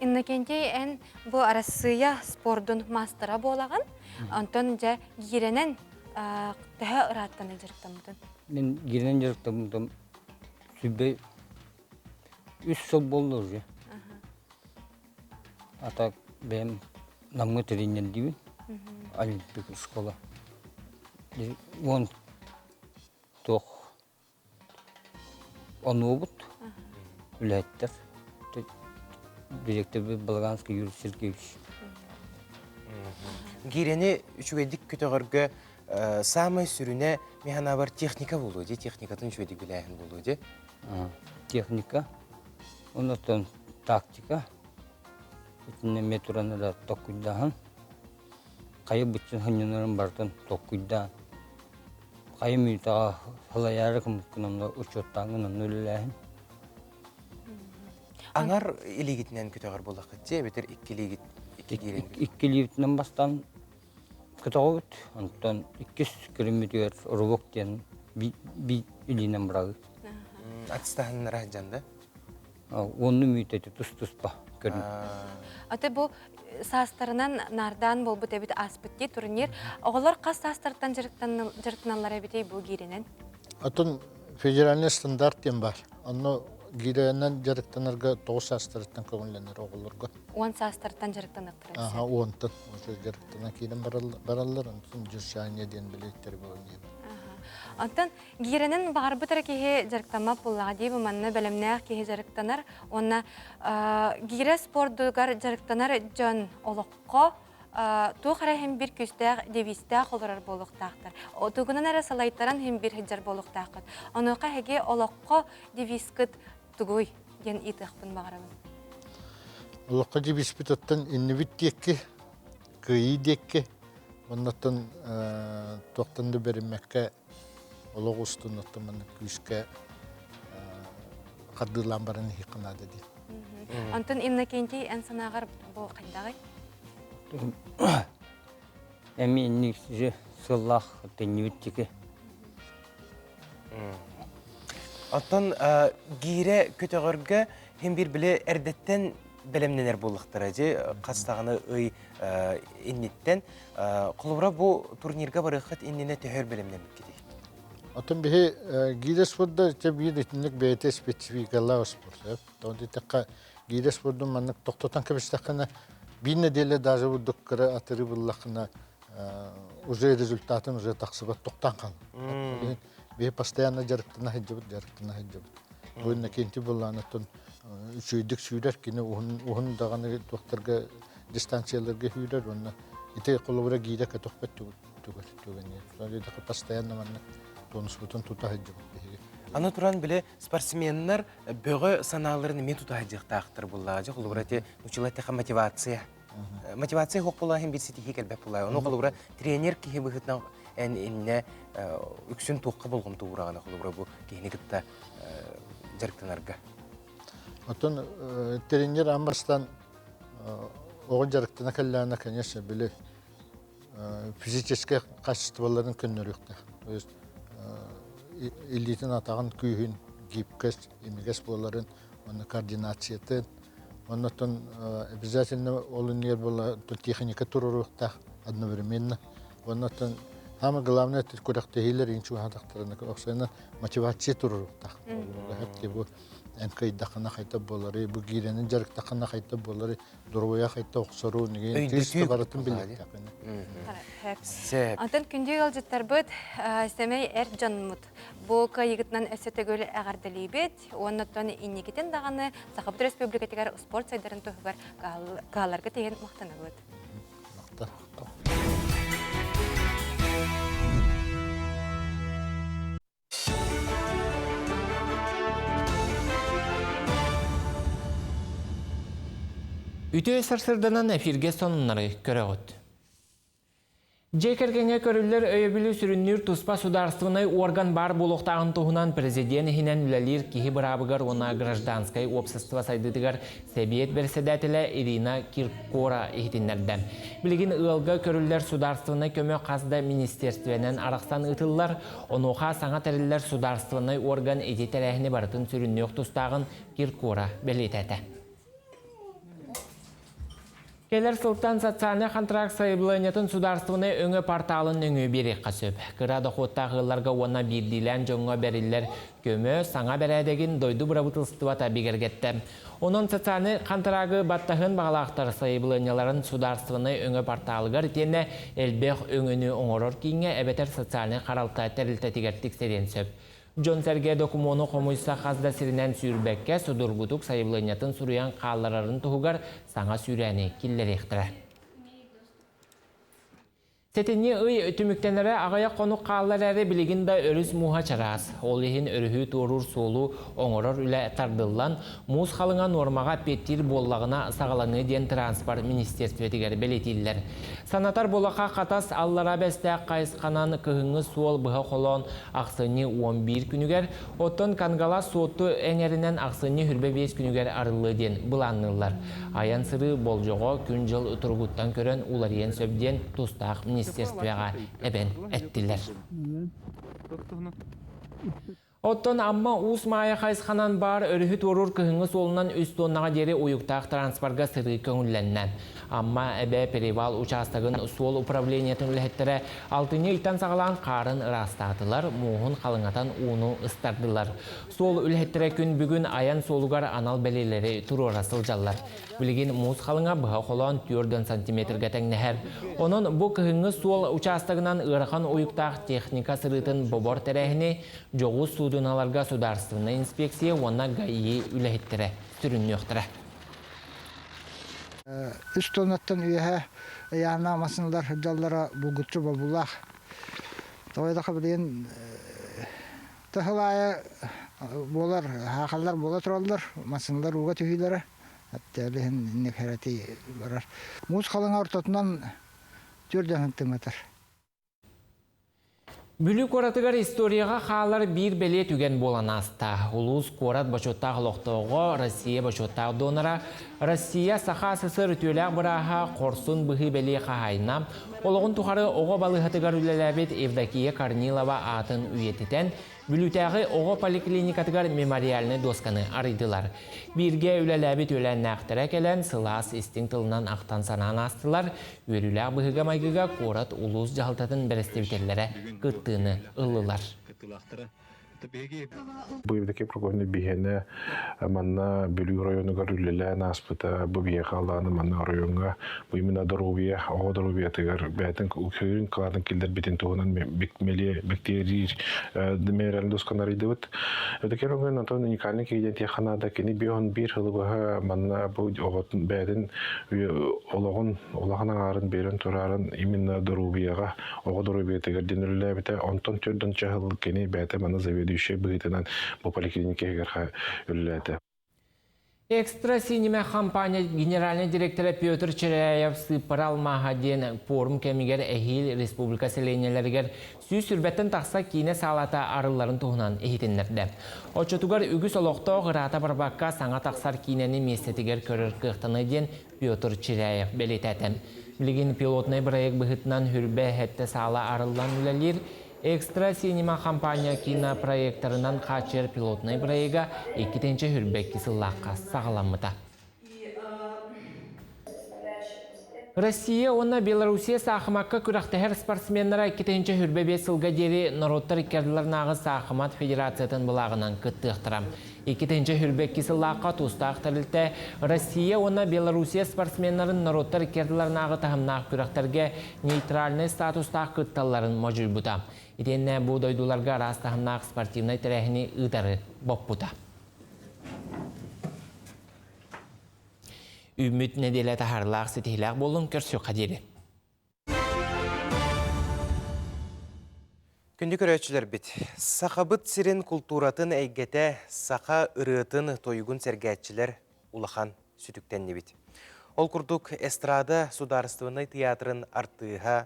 Иннокентий, эн бу Арассыыйа спордун маастара буолаҕын. Онтон дьэ гиирэнэн төһө ырааттан дьарыктаммытын? Мин гиирэнэн дьарыктаммытым сүбэ үс сыл буолла уже. А так бэйэм Намҥа тренердиибин. Олимпик школа. Уон туох онуобут үлэһиттэр. Директорбыт Балаганский Юрий Сергеевич. Гирэни үчүгэйдик көтөҕөргө саамай сүрүнэ механабар техника буолуо дии, техникатын үчүгэйдик билээһин буолуо дии. Техника, оннуттан тактика, итиннэ эмиэ туран эрэ толкуйдааһын, хайа быччын ханньанарын барытын толкуйдаан, хайа мүнүүтэҕэ салайаары гыммыккын онно учуоттааҥҥын онно үлэлээһин. Аҥар илиигитинэн көтөҕөр буоллаххыт дии, эбэтэр икки илиигит икки киирэн Икки илиибитинэн бастаан көтөҕөбүт, онтон иккис көрүммүтүгэр рывок диэн би илиинэн быраҕыы. Аттыстаһыннара сылдьан да? Уонну мүтэти тус-туспа көрүҥ. Аты бу саастарынан наардаан буолбут эбит ааспыт дии турнир. Оҕолор хас саастартан дьарыктаналлар эбитий бу гииринэн? Атын федеральный стандарт диэн бар. Онно гиирэнэн дьарыктанарга 9 саастарыттан көҥүллэнэр оҕолорго. 10 саастартан дьарыктаныахтара. Аха, уонтан уже дьарыктана киирэн бараллар, онтон дюшания диэн билиэттэр буолан Онтон гиирэнэн баҕарбыт эрэ киһи дьарыктаммат буоллаҕа дии, манна бэлэмнээх киһи дьарыктанар уонна гиирэ спордугар дьарыктанар дьон олоххо туох эрэ иһин бир күүстээх девизтээх олорор буолуохтаахтар. Тугунан эрэ салайтаран иһин бир сылдьар буолуохтааххыт. Онуоха эһиги олоххо девизкыт тугуй диэн ыйытыахпын баҕарабын. Олоххо девизпит оттон иннибит диэки, кыайыы диэки, оннуттан туохтан да бэриммэккэ олох устун оттон маннык күүскэ хардыылаан баран иһиэххэ наада дии. Онтон Иннокентий эн санааҕар бу хайдаҕый? Эми инник сыллаах теннибит тики. Оттон гиирэ көтөҕөргө хин бир биле эрдэттэн бэлэмнэнэр буоллахтара дьи хас даҕаны ый инниттэн холобура бу турнирга барыаххыт иннинэ төһөр бэлэмнэммиккитий? Оттон биһи гиирэ спорда те биир итинник бэйэтэ спецификалаах спорт. Тоҕо диэтэххэ гиирэ спордун маннык тохтотон кэбистэххинэ биир нэдиэлэ даже бурдук кыра атырыы буллаххына уже результатын уже тахсыбат тохтоон хаалар. Биһи постоянно дьарыктана сылдьабыт, дьарыктана сылдьабыт. Бу Иннокентий буоллаанаттан үчүгэйдик сүүрэр, кини уһун уһун даҕаны туохтарга дистанцияларга сүүрэр уонна ити холобура гиирэ көтөхпөт түгэр түгэн. Постоянно маннык тонуспутун тута сылдьабыт биһиги. Аны туран били спортсменнар бөҕө санааларын эмиэ тута сылдьыахтаахтар буоллаҕа. Дьэ холобура ити учила мотивация. Мотивация суох буоллаҕа бир ситиһии кэлбэт буоллаҕа. Ону холобура тренер киһи быһыытынан эн иннэ үксүн туохха болҕомто уураҕына холобура бу киһини кытта дьарыктанарга. Оттон тренер аан бастаан оҕо дьарыктана кэллэҕинэ, конечно, били физическэй качестволарын көннөрүөхтээх. То есть илиитин атаҕын күүһүн, гибкость, имигэс буоларын, уонна координациятын, оннотон обязательно ол иннигэр буола техника туруоруохтаах одновременно. Оннотон самое главное күрэхтэһиилэр иин чугаһаатахтарына охсуйна мотивация туруоруохтаах. Бу эн кыйдаххына хайта буолары, бу гиирэнин дьарыктаххына хайта буолары, доруобуйа хайта охсору, нигин барытын билиэхтэххинэ. Онтон күндү ыалдьыттарбыт, сэмэй эр дьонмут бу кыайыгытынан өссө төгүл эҕэрдэлиибит. Уоннаттан инникитин даҕаны Сахабыт Республикатыгар спорт сайдарын туһугар кыһалларга тиһин махтанабыт. Үтүө сарсырданан эфиргэ сонуннары көрөҕүт. Дьиэ кэргэҥҥэ көрүллэр өйөбүлү сүрүннүүр туспа судаарыстыбаннай уорган баар буолуохтааҕын туһунан президент иһинэн үлэлиир киһи быраабыгар уонна гражданскай уопсастыба сайдыытыгар Сэбиэт бэрэссэдээтэлэ Ирина Киркора иһитиннэрдэ. Билигин ыалга көрүллэр судаарыстыбаннай көмө хас да министиэрстибэнэн арахсан ыытыллар, онуоха саҥа тэриллэр судаарыстыбаннай уорган ити тэрээһини барытын сүрүннүөх тустааҕын Киркора бэлиэтээтэ. Кэлэр сылтан социальнай контракт сайабылыанньатын судаарыстыбаннай өҥө порталын нөҥүө биэриэххэ сөп. Кыра дохуоттаах ыалларга уонна биирдиилээн дьоҥҥо бэриллэр көмө саҥа бэрээдэгин дойду бырабыыталыстыбата бигэргэттэ. Онон социальнай хантараагы баттаһыан баҕалаахтар сайабылыанньаларын судаарыстыбаннай өҥө порталыгар итиэннэ элбэх өҥөнү оҥорор кииҥҥэ эбэтэр социальнай харалта тэрилтэтигэр тиксэриэн сөп. Дьон-сэргэ докумуону хомуйса хас да сиринэн сүүрбэккэ, судургутук сайабылыанньатын суруйан хаалларарын туһугар саҥа сүүрээни киллэриэхтэрэ. Сэтинньи ый түмүктэнэрэ аҕыйах хонук хаалла эрээри билигин да өрүс мууһа чараас. Ол иһин өрүһү туоруур суолу оҥорор үлэ тардыллан, муус халыҥа нуормаҕа эппиэттиир буоллаҕына саҕаланыа диэн транспорт министиэрстибэтигэр бэлиэтииллэр. Санатар Булаха Хатас Аллараа Бэстээх хайысханан кыһыҥҥы суол быһа холоон ахсынньы 11 күнүгэр, оттон Кангалас Суотту эҥэринэн ахсынньы 25 күнүгэр арыллыа диэн былаанныыллар. Айан-сырыы болдьоҕо күн-дьыл туругуттан көрөн уларыйан сөп диэн тустаах министерствоҕа эбэн эттилэр. Оттон Амма Уус Маайа хайысханан баар өрүһү туоруур кыһыҥҥы суолунан үс туоннаҕа диэри уйуктаах транспорга сырыы көҥүллэннэ. Амма Эбэ перевал учаастагын суол управлениетын үлэһиттэрэ алтынньы ыйтан саҕалаан хаарын ыраастаатылар, мууһун халыҥатан ууну ыстардылар. Суол үлэһиттэрэ күн бүгүн айан суолугар анал бэлиэлэри туруора сылдьаллар. Билигин муус халыҥа быһа холоон 4 сантиметрга тэҥнэһэр. Онон бу кыһыҥҥы суол учаастагынан ыарахан уйуктаах техника сырыытын бобор тэрээһини дьоҕус суудуналарга судаарыстыбаннай инспекция уонна ГАИ үлэһиттэрэ сүрүннүөхтэрэ. Үс тоннаттан үөһэ ыйааһыннаах массыыналар сылдьаллара булгуччу бобуулаах. Тоҕо билигин тыһыл аайы буолар, хаахаллар буола тураллар, массыыналар ууга түһүүлэрэ. Аттыалыһын инник хэрэтий барар. Муус халыҥа ортотунан 4 сантиметр. Бүлүү куоратыгар историяҕа хаалар биир бэлиэ түгэн буолан ааста. Улуус куорат бочуоттаах олохтооҕо, Россия бочуоттаах донора, Россия Саха СССР үтүөлээх бырааһа, хорсун быһыы бэлиэ хаһаайына, олоҕун тухары оҕо балыыһатыгар үлэлээбит Евдокия Корнилова аатын үйэтитэн, Бүлүүтээҕи оҕо поликлиникатыгар мемориальнай дуосканы арыйдылар. Бииргэ үлэлээбит үөлээннээхтэрэ кэлэн сылаас истиҥ тылынан ахтан-санаан аастылар. Үөрүүлээх быһыыга-майгыга куорат улуус дьаһалтатын бэрэстэбиитэллэрэ кыттыыны ыллылар. Бу Евдокия Прокопьевна биһиэнэ манна Бүлүү оройуонугар үлэлээн ааспыта. Бу биһиэхэ алааны манна оройуоҥҥа бу именно доруобуйа, оҕо доруобуйатыгар бэйэтин үксүн кылаатын киллэрбитин туһунан бэктиэриир мемориальный досканы арыйдыбыт. Евдокия Прокопьевна онтон уникальный киһи диэн тиэххэ наада. Кини 51 сылы быһа манна бу оҕотун бэйэтин олоҕун улахан аҥаарын биэрэн турарын именно доруобуйаҕа оҕо доруобуйатыгар диэн үлэлээбитэ. Онтон төрдөн чаһыл кини бэйэтэ манна заведующай быһыытынан бу поликлиникаһыгар үлэлээтэ. Экстра Синема компания генеральный директора Петр Черяев сыыппара алмааһа диэн пуорум кэмигэр эһиил республика сэлиэнньэлэригэр 120-тэн тахса киинэ саалата арылларын туһунан иһитиннэрдэ. Оччотугар үгүс олохтоох ыраата барбакка саҥа тахсар киинэни миэстэтигэр көрөр кыахтаныа диэн Петр Чиряев бэлиэтээтэ. Билигин пилотнай бырайыак быһыытынан Хүрбэ сэттэ саала арыллан үлэлиир. Экстра Синема компания кинопроекторынан хааччыйар пилотнай бырайыга 2022 сыллаахха саҕаламмыта. Россия уонна Белоруссия саахымакка күрэхтэһэр спортсменнара 2025 сылга диэри норуоттар иккардыларынааҕы саахымат федерациятын былааҕынан кыттыахтара. 2022 сыллаахха тустаах тэрилтэ Россия уонна Белоруссия спортсменнарын норуоттар иккардыларынааҕы таһымнаах күрэхтэргэ нейтральнай статустаах кытталларын модьуйбута. Итиэннэ бу дойдуларга араас таһымнаах спортивнай тэрээһини ыытары боппута. Үүммүт нэдиэлэ таһаарылаах ситиһилээх буоллун көрсүөххэ диэри. Күндү көрөөччүлэрбит, Сахабыт сирин култууратын эйгэтэ саха ырыатын тойугун сэргээччилэр улахан сүтүктэннибит. Ол курдук эстрада судаарыстыбаннай тыйаатырын артыыһа,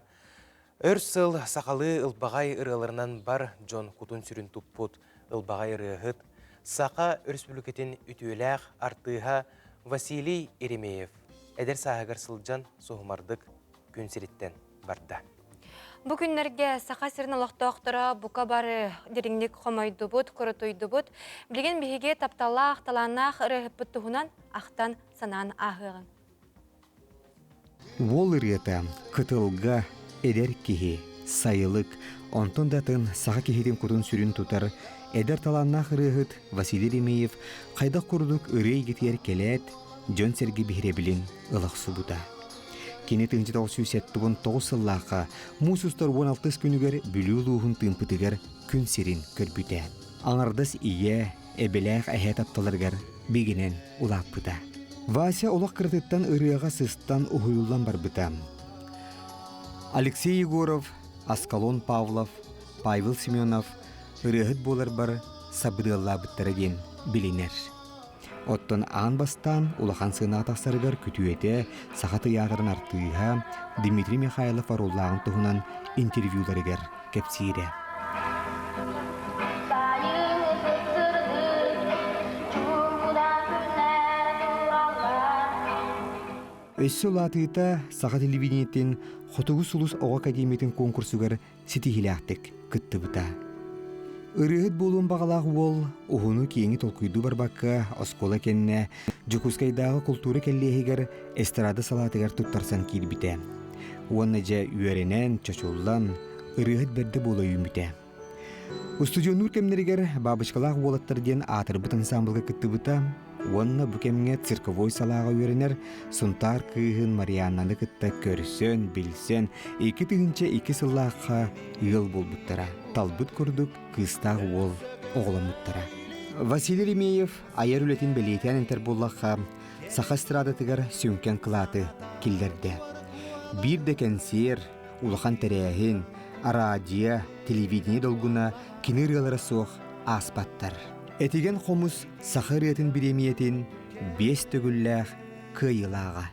өр сыл сахалыы ылбаҕай ырыаларынан бар дьон кутун-сүрүн туппут ылбаҕай ырыаһыт, Саха Өрөспүүбүлүкэтин үтүөлээх артыыһа Василий Еремеев эдэр сааһыгар сылдьан суһумардык күн сириттэн барда. Бу күннэргэ Саха сирин олохтоохторо бука бары дириҥник хомойдубут, курутуйдубут. Билигин биһиги тапталлаах, талааннаах ырыаһыппыт туһунан ахтан санаан ааһыаҕыҥ. Уол ырыата кытылга эдэр киһи, сайылык, онтон да атын саха киһитин кутун-сүрүн тутар эдэр талааннаах ырыаһыт Василий Еремеев хайдах курдук ырыа эйгэтигэр кэлээт, дьон-сэргэ биһирэбилин ыла охсубута. Кини 1979 сыллаахха муус устар 16 күнүгэр Бүлүү улууһун Тыымпытыгар күн сирин көрбүтэ. Аҥардас ийэ, эбэлээх эһээ тапталарыгар бигинэн улааппыта. Вася олох кыратыттан ырыаҕа сыстан уһуйуллан барбыта. Алексей Егоров, Аскалон Павлов, Павел Семенов ырыаһыт буоларбар сабыдыаллаабыттара диэн билинэр. Оттон аан бастаан улахан сыанаҕа тахсарыгар күтүөтэ Саха тыйаатырын артыыһа Дмитрий Михайлов оруоллааҕын туһунан интервьюларыгар кэпсиирэ. Өссө улаатыыта Саха телевидениетин Хотугу сулус оҕо академиятын конкурсугар ситиһиилээхтик кыттыбыта. Ырыаһыт буолуон баҕалаах уол уһуну-киэҥи толкуйдуу барбакка оскуола кэннэ Дьокуускайдааҕы култуура кэллиэһигэр эстрада салаатыгар туттарсан киирбитэ. Уонна дьэ үөрэнэн, чочуллан, ырыаһыт бэрдэ буола үүммүтэ. Устудьуоннуур кэмнэригэр «Бабочкалаах уолаттар» диэн аатырбыт ансаамбылга кыттыбыта уонна бу кэмҥэ цирковой салааҕа үөрэнэр Сунтаар кыыһын Марианнаны кытта көрсөн, билсэн, 2002 сыллаахха ыал буолбуттара. Талбыт курдук кыыстаах уол оҕоломмуттара. Василий Еремеев айар үлэтин бэлиэтээн этэр буоллахха, саха эстрадатыгар сүҥкэн кылааты киллэрдэ. Биир да кэнсиэр, улахан тэрээһин, араадьыйа, телевидение долгуна кини ырыалара суох ааспаттар. Этигэн хомус саха ырыатын бириэмийэтин биэс төгүллээх кыайыылааҕа.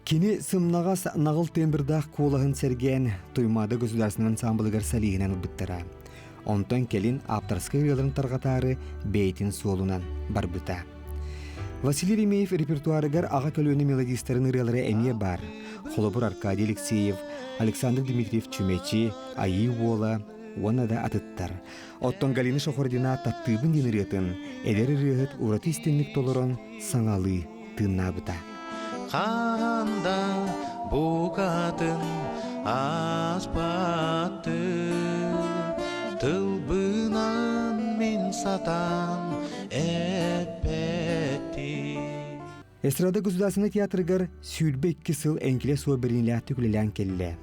Кини сымнаҕас наҕыл тембрдаах куолаһын сэргээн Туймаада государственнай ансаамбылыгар солиһынан ылбыттара. Онтон кэлин ааптарскай ырыаларын тарҕатаары бэйэтин суолунан барбыта. Василий Еремеев репертуарыгар аҕа көлүөнэ мелодистарын ырыалара эмиэ баар. Холобур Аркадий Алексеев, Александр Дмитриев Чүмэчи, Айыы Уола уонна да атыттар. Оттон Галина Шахурдина «Таптыыбын» диэн ырыатын эдэр ырыаһыт ураты истиҥник толорон саҥалыы тыыннаабыта. Хаһан да букатын ааспатты тылбынан мин сатаан эппэттим. Эстрада государственнай театрыгар 22 сыл эҥкилэ суох бэриниилээхтик үлэлээн кэллэ.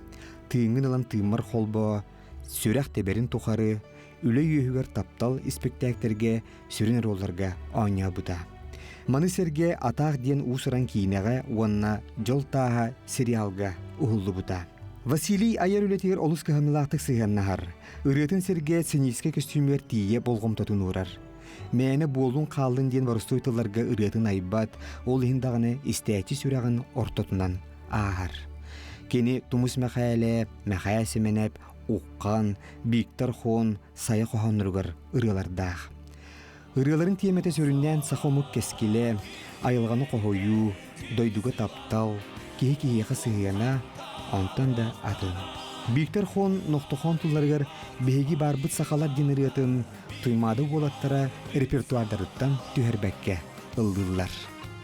Тыыҥҥын ылан тыыммар холбоо, сүрэх тэбэрин тухары үлэ үөһүгэр таптал испиктээктэргэ сүрүн оруолларга оонньообута. Маны сэргэ Атаах диэн уус-уран киинэҕэ уонна Дьол тааһа сериалга уһуллубута. Василий айар үлэтигэр олус кыһамньылаахтык сыһыаннаһар, ырыатын сэргэ сценическэй көстүүмүгэр тиийэ болҕомтотун уурар. Мээнэ буоллун-хааллын диэн боростуой тылларга ырыатын айбат, ол иһин даҕаны истээччи сүрэҕин ортотунан ааһар. Кини Тумус Мэхээлэ, Мэхээ Симэнэп, Уххан, Виктор Хон, Сайа хоһоонноругар ырыалардаах. Ырыаларын тиэмэтэ сүрүннээн саха омук кэскилэ, айылҕаны хоһуйуу, дойдуга таптал, киһи киһиэхэ сыһыана, онтон да атын. Виктор Хон Нохтохон тылларыгар «Биһиги баарбыт сахалар» диэн ырыатын Туймаада уолаттара репертуардарыттан түһэрбэккэ ыллыыллар.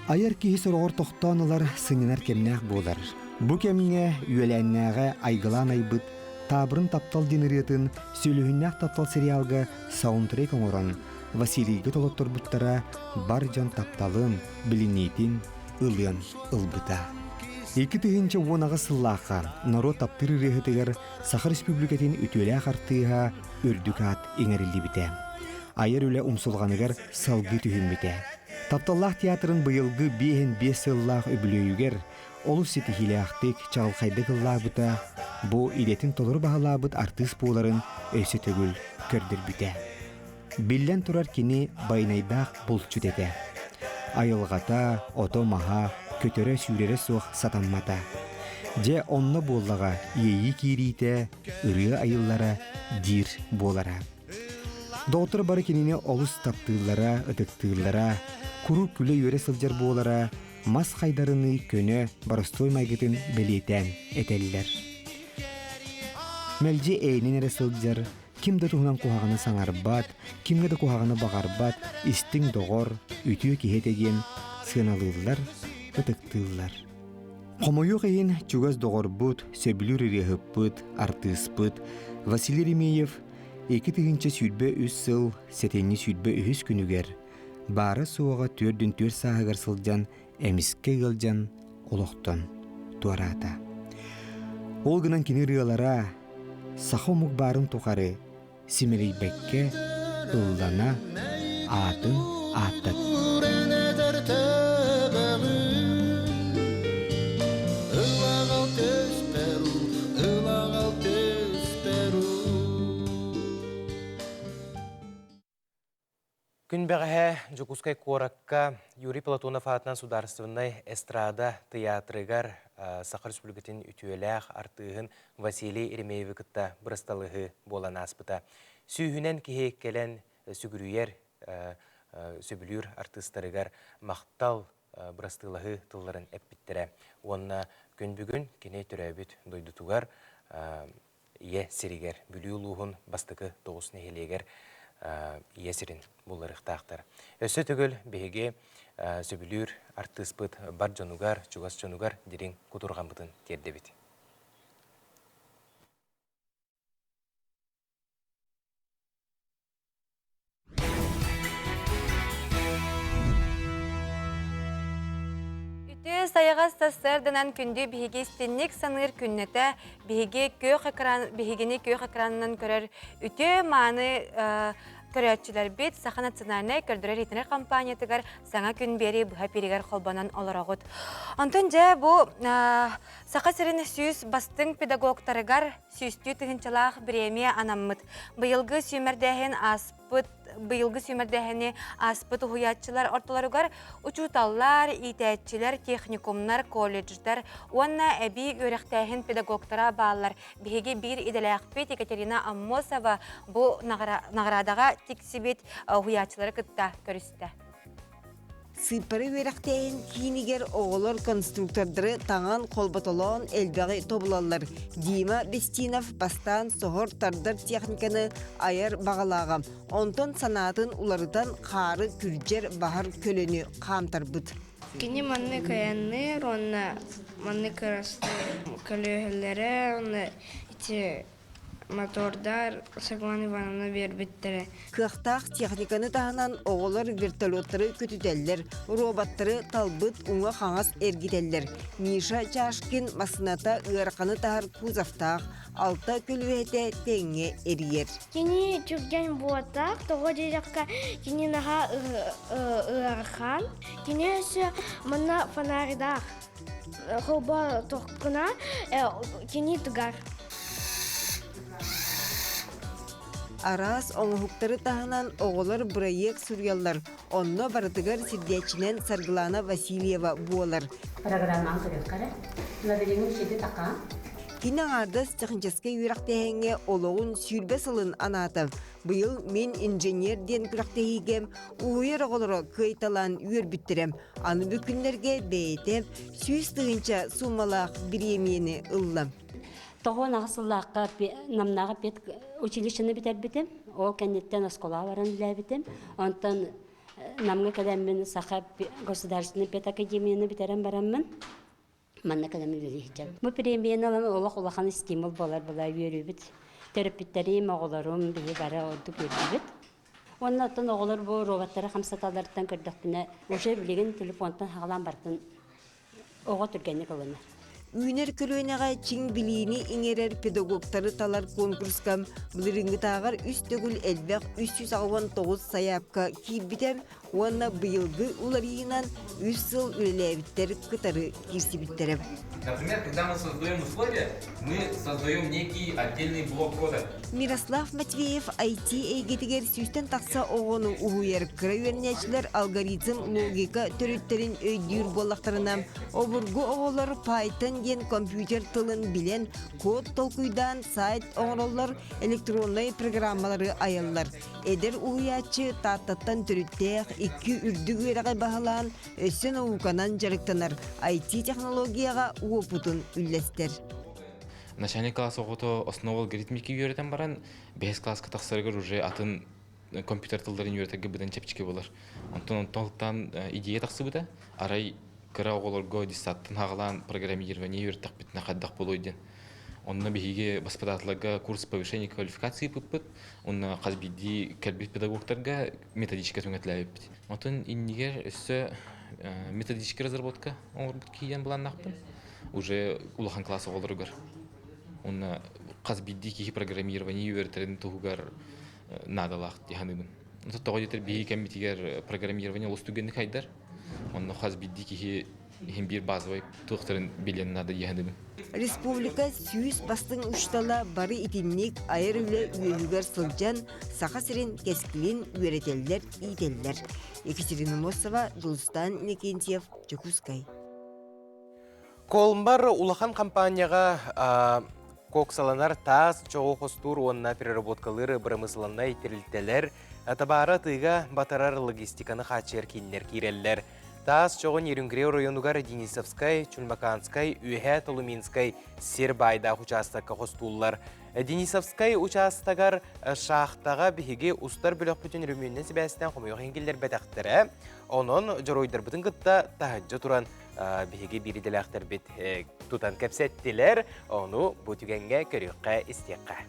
Айар киһи сороҕор тохтоон ылар, сынньанар кэмнээх буолар. Бу кэмҥэ үөлээннээҕэ айгылаан айбыт Таабырын таптал диэн ырыатын Сүлүһүннээх таптал сериалга саундтрек оҥорон Василийга толотторбуттара бар дьон тапталын, билиниитин ылыан ылбыта. 2018 сыллаахха норуот таптыыр ырыаһытыгар Саха Республикатын үтүөлээх артыыһа үрдүк аат иҥэриллибитэ. Айар үлэ умсулҕаныгар салгыы түһүммүтэ. Тапталлаах театрын быйылгы 55 сыллаах үбүлүөйүгэр олус ситиһиилээхтик, чаҕылхайдык ыллаабыта, бу идэтин толору баһылаабыт артыыс буоларын өссө төгүл көрдөрбүтэ. Биллэн турар кини байанайдаах булчут этэ. Айылҕата, ото-маһа, көтөрө-сүүрэрэ суох сатаммата. Дьэ, онно буоллаҕа иэйии киириитэ, ырыа айыллара диир буолара. Доҕоттор бары кинини олус таптыыллара, ытыктыыллара, куруук күлэ-үөрэ сылдьар буолара, мас хайдарыныы көнө, боростуой майгытын бэлиэтээн этэллэр. Мэлдьи эйинэн эрэ сылдьар, ким да туһунан куһаҕаны саҥарбат, кимҥэ да куһаҕаны баҕарбат, истиҥ доҕор, үтүө киһи этэ диэн сыаналыыллар, ытыктыыллар. Хомойуох иһин, чугас доҕорбут, сөбүлүүр ырыаһыппыт, артыыспыт Василий Еремеев 2023 сыл сэтинньи 23 күнүгэр баара-суоҕа 44 сааһыгар сылдьан эмискэ ыалдьан олохтон туораата. Ол гынан кини ырыалара саха омук баарын тухары симэлийбэккэ ыллана аатын ааттат. Күн бэҕэһээ Дьокуускай куоракка Юрий Платонов аатынан судаарыстыбаннай эстрада тыйаатырыгар Саха Республикатын үтүөлээх артыыһын Василий Еремеевы кытта бырасталыһыы буолан ааспыта. Сүүһүнэн киһи кэлэн сүгүрүйэр, сөбүлүүр артыыстарыгар махтал бырастыылаһыы тылларын эппиттэрэ. Уонна күн бүгүн кини төрөөбүт дойдутугар Ийэ сиригэр, Бүлүү улууһун бастакы тоҕус нэһилиэгэр Ийэ сирин булларыахтаахтар. Өссө төгүл биһиги сөбүлүүр артыыспыт бар дьонугар, чугас дьонугар дириҥ кутурҕаммытын тиэрдэбит. Үтүө сайаҕас сарсыарданан күндү биһиги истинник саныыр күннэтэ биһиги күөх экран биһигини күөх экранынан көрөр үтүө мааны көрөөччүлэрбит Саха национальнай көрдөрөр иһитинэр компаниятыгар саҥа күн биэрии быһа пиригэр холбонон олороҕут. Онтон дьэ бу Саха сирин 100 бастыҥ педагогтарыгар сүүстүү тыһыынчалаах бириэмийэ анаммыт. Быйылгы сүүмэрдээһин ааспыт быйылгы сүүмэрдээһини ааспыт уһуйааччылар ортолоругар учууталлар, иитээччилэр, техникумнар, колледжтар уонна эбии үөрэхтээһин педагогтара бааллар. Биһиги биир идэлээхпит Екатерина Аммосова бу наҕараадаҕа тиксибит уһуйааччылары кытта көрүстэ. Сыыппара үөрэхтээһин киинигэр оҕолор конструктордары таҥан, холботолоон элбэҕи тобулаллар. Дима Бестинов бастаан соһор тардар техниканы айар баҕалааҕа. Онтон санаатын уларытан хаары күрдьэр баһар көлөнү хаамтарбыт. Кини маннык айанныыр уонна маннык ырастыыр көлүөһэлэрэ уонна ити Мотордар Светлана Ивановна биэрбиттэрэ. Кыахтаах техниканы таһынан оҕолор вертолеттары көтүтэллэр, роботтары талбыт уҥа-хаҥас эргитэллэр. Миша Чашкин массыыната ыараханы таһар кузовтаах, алта көлүөһэтэ тэҥҥэ эрийэр. Кини түргэн буотах, тоҕо диэтэххэ кини наһаа ыарахан. Кини өссө манна фонарьдаах. Холбоо тохкуна кини тугар. Араас оҥоһуктары таһынан оҕолор бырайыак суруйаллар. Онно барытыгар сирдээччинэн Саргылана Васильева буолар. Программаҕын көрүөххэ эрэ. Лабиринын сиди така. Кини аҥаардас техническэй үөрэхтээһиҥҥэ олоҕун 20 сылын анаата. Быйыл Мин инженер диэн күрэхтэһиигэ уһуйар оҕолоро кыайталаан үөрбүттэрэ. Аны бу күннэргэ бэйэтэ 100 тыһыынча суумалаах бириэмийэни ылла. 98 сыллаахха Намнааҕы пед училищены бүтэрбитим. Ол кэнниттэн оскуолаҕа баран үлэлээбитим. Онтон Намҥа кэлэммин Саха государственный педакадемияны бүтэрэн бараммын манна кэлэн үлэлии сылдьабын. Бу премияны ылан олох улахан стимул буолар була үөрүүбүт. Төрөппүттэрим, оҕолорум биһи бары ордук үөрдүбүт. Уонна оттон оҕолор бу роботтары хамсаталларыттан көрдөхпүнэ, уже билигин телефонтан хаалан бартын оҕо түргэнник ылынар. Үүнэр көлүөнэҕэ чиҥ билиини иҥэрэр педагогтары талар конкурска былырыыҥҥытааҕар үс төгүл элбэх 389 сайаапка киирбитэ уонна быйылгы уларыйыынан үс сыл үлэлээбиттэр кытары киирсибиттэрэ. Например, когда мы создаем условия, мы создаем некий отдельный блок кода. Мирослав Матвеев IT эйгэтигэр сүүстэн тахса оҕону уһуйар кыра үөрэнээччилэр алгоритм логика төрүттэрин өйдүүр буоллахтарына, обургу оҕолор Python диэн компьютер тылын билэн, код толкуйдаан сайт оҥороллор, электроннай программалары айаллар. Эдэр уһуйааччы Тааттаттан төрүттээх икки үрдүк үөрэҕи баһылаан, өссө науканан дьарыктанар, IT-технологияҕа уопутун үллэстэр. Начальный класс оҕото основа алгоритмики үөрэтэн баран, бэһис класска тахсарыгар уже атын компьютер тылларын үөрэтэргэ быдан чэпчэки болар. Онтон онтон идея тахсыбыта. Арай кыра оҕолорго детсадтан хаҕалаан программирование үөрэттэхпитинэ хайдах буолуой диэн. Онно биһиги воспитателларга курс повышения квалификации ыыппыппыт. Онно хас биирдии кэлбит педагогтарга методичка түҥэтилээбиппит. Онтон иннигэр өссө методическая разработка оҥорбут киһиэн былааннаахпын. Уже улахан класс оҕолоругар. Онно хас биирдии киһи программирование үөрэтэрин туһугар наадалаах дии саныыбын. Тоҕо диэтэр биһиги кэммитигэр программирование олус түгэнник хайдар. Онно хас биирдии киһи иһин биир базовый туохтарын билиэн наада дии саныыбын. Республика 100 бастыҥ учуутала бары итинник айар үлэ үөһүгэр сылдьан Саха сирин кэскилин үөрэтэллэр, иитэллэр. Екатерина Мосова, Дьулустан Иннокентьев, Дьокуускай. Колмар улахан компанияҕа коксаланар таас чоҕу хостуур уонна переработкалыыр бырамыысыланнай тэрилтэлэр табаары атыыга батарар логистиканы хааччыйар кииннэр киирэллэр. Таас чоҕу Нерюнгри оройуонугар Денисовскай, Чульмаканскай, Үөһээ Толуминскай сир баайдаах учаастакка хостууллар. Денисовскай учаастагар шахтаҕа биһиги устар бөлөхпүтүн өрөмүөннэн сибээстээн хомойуох иһин киллэрбэтэхтэрэ. Онон дьоруойдарбытын кытта таһырдьа туран биһиги биир идэлээхтэрбит тутан кэпсэттилэр. Ону бу түгэҥҥэ көрүөххэ, истиэххэ.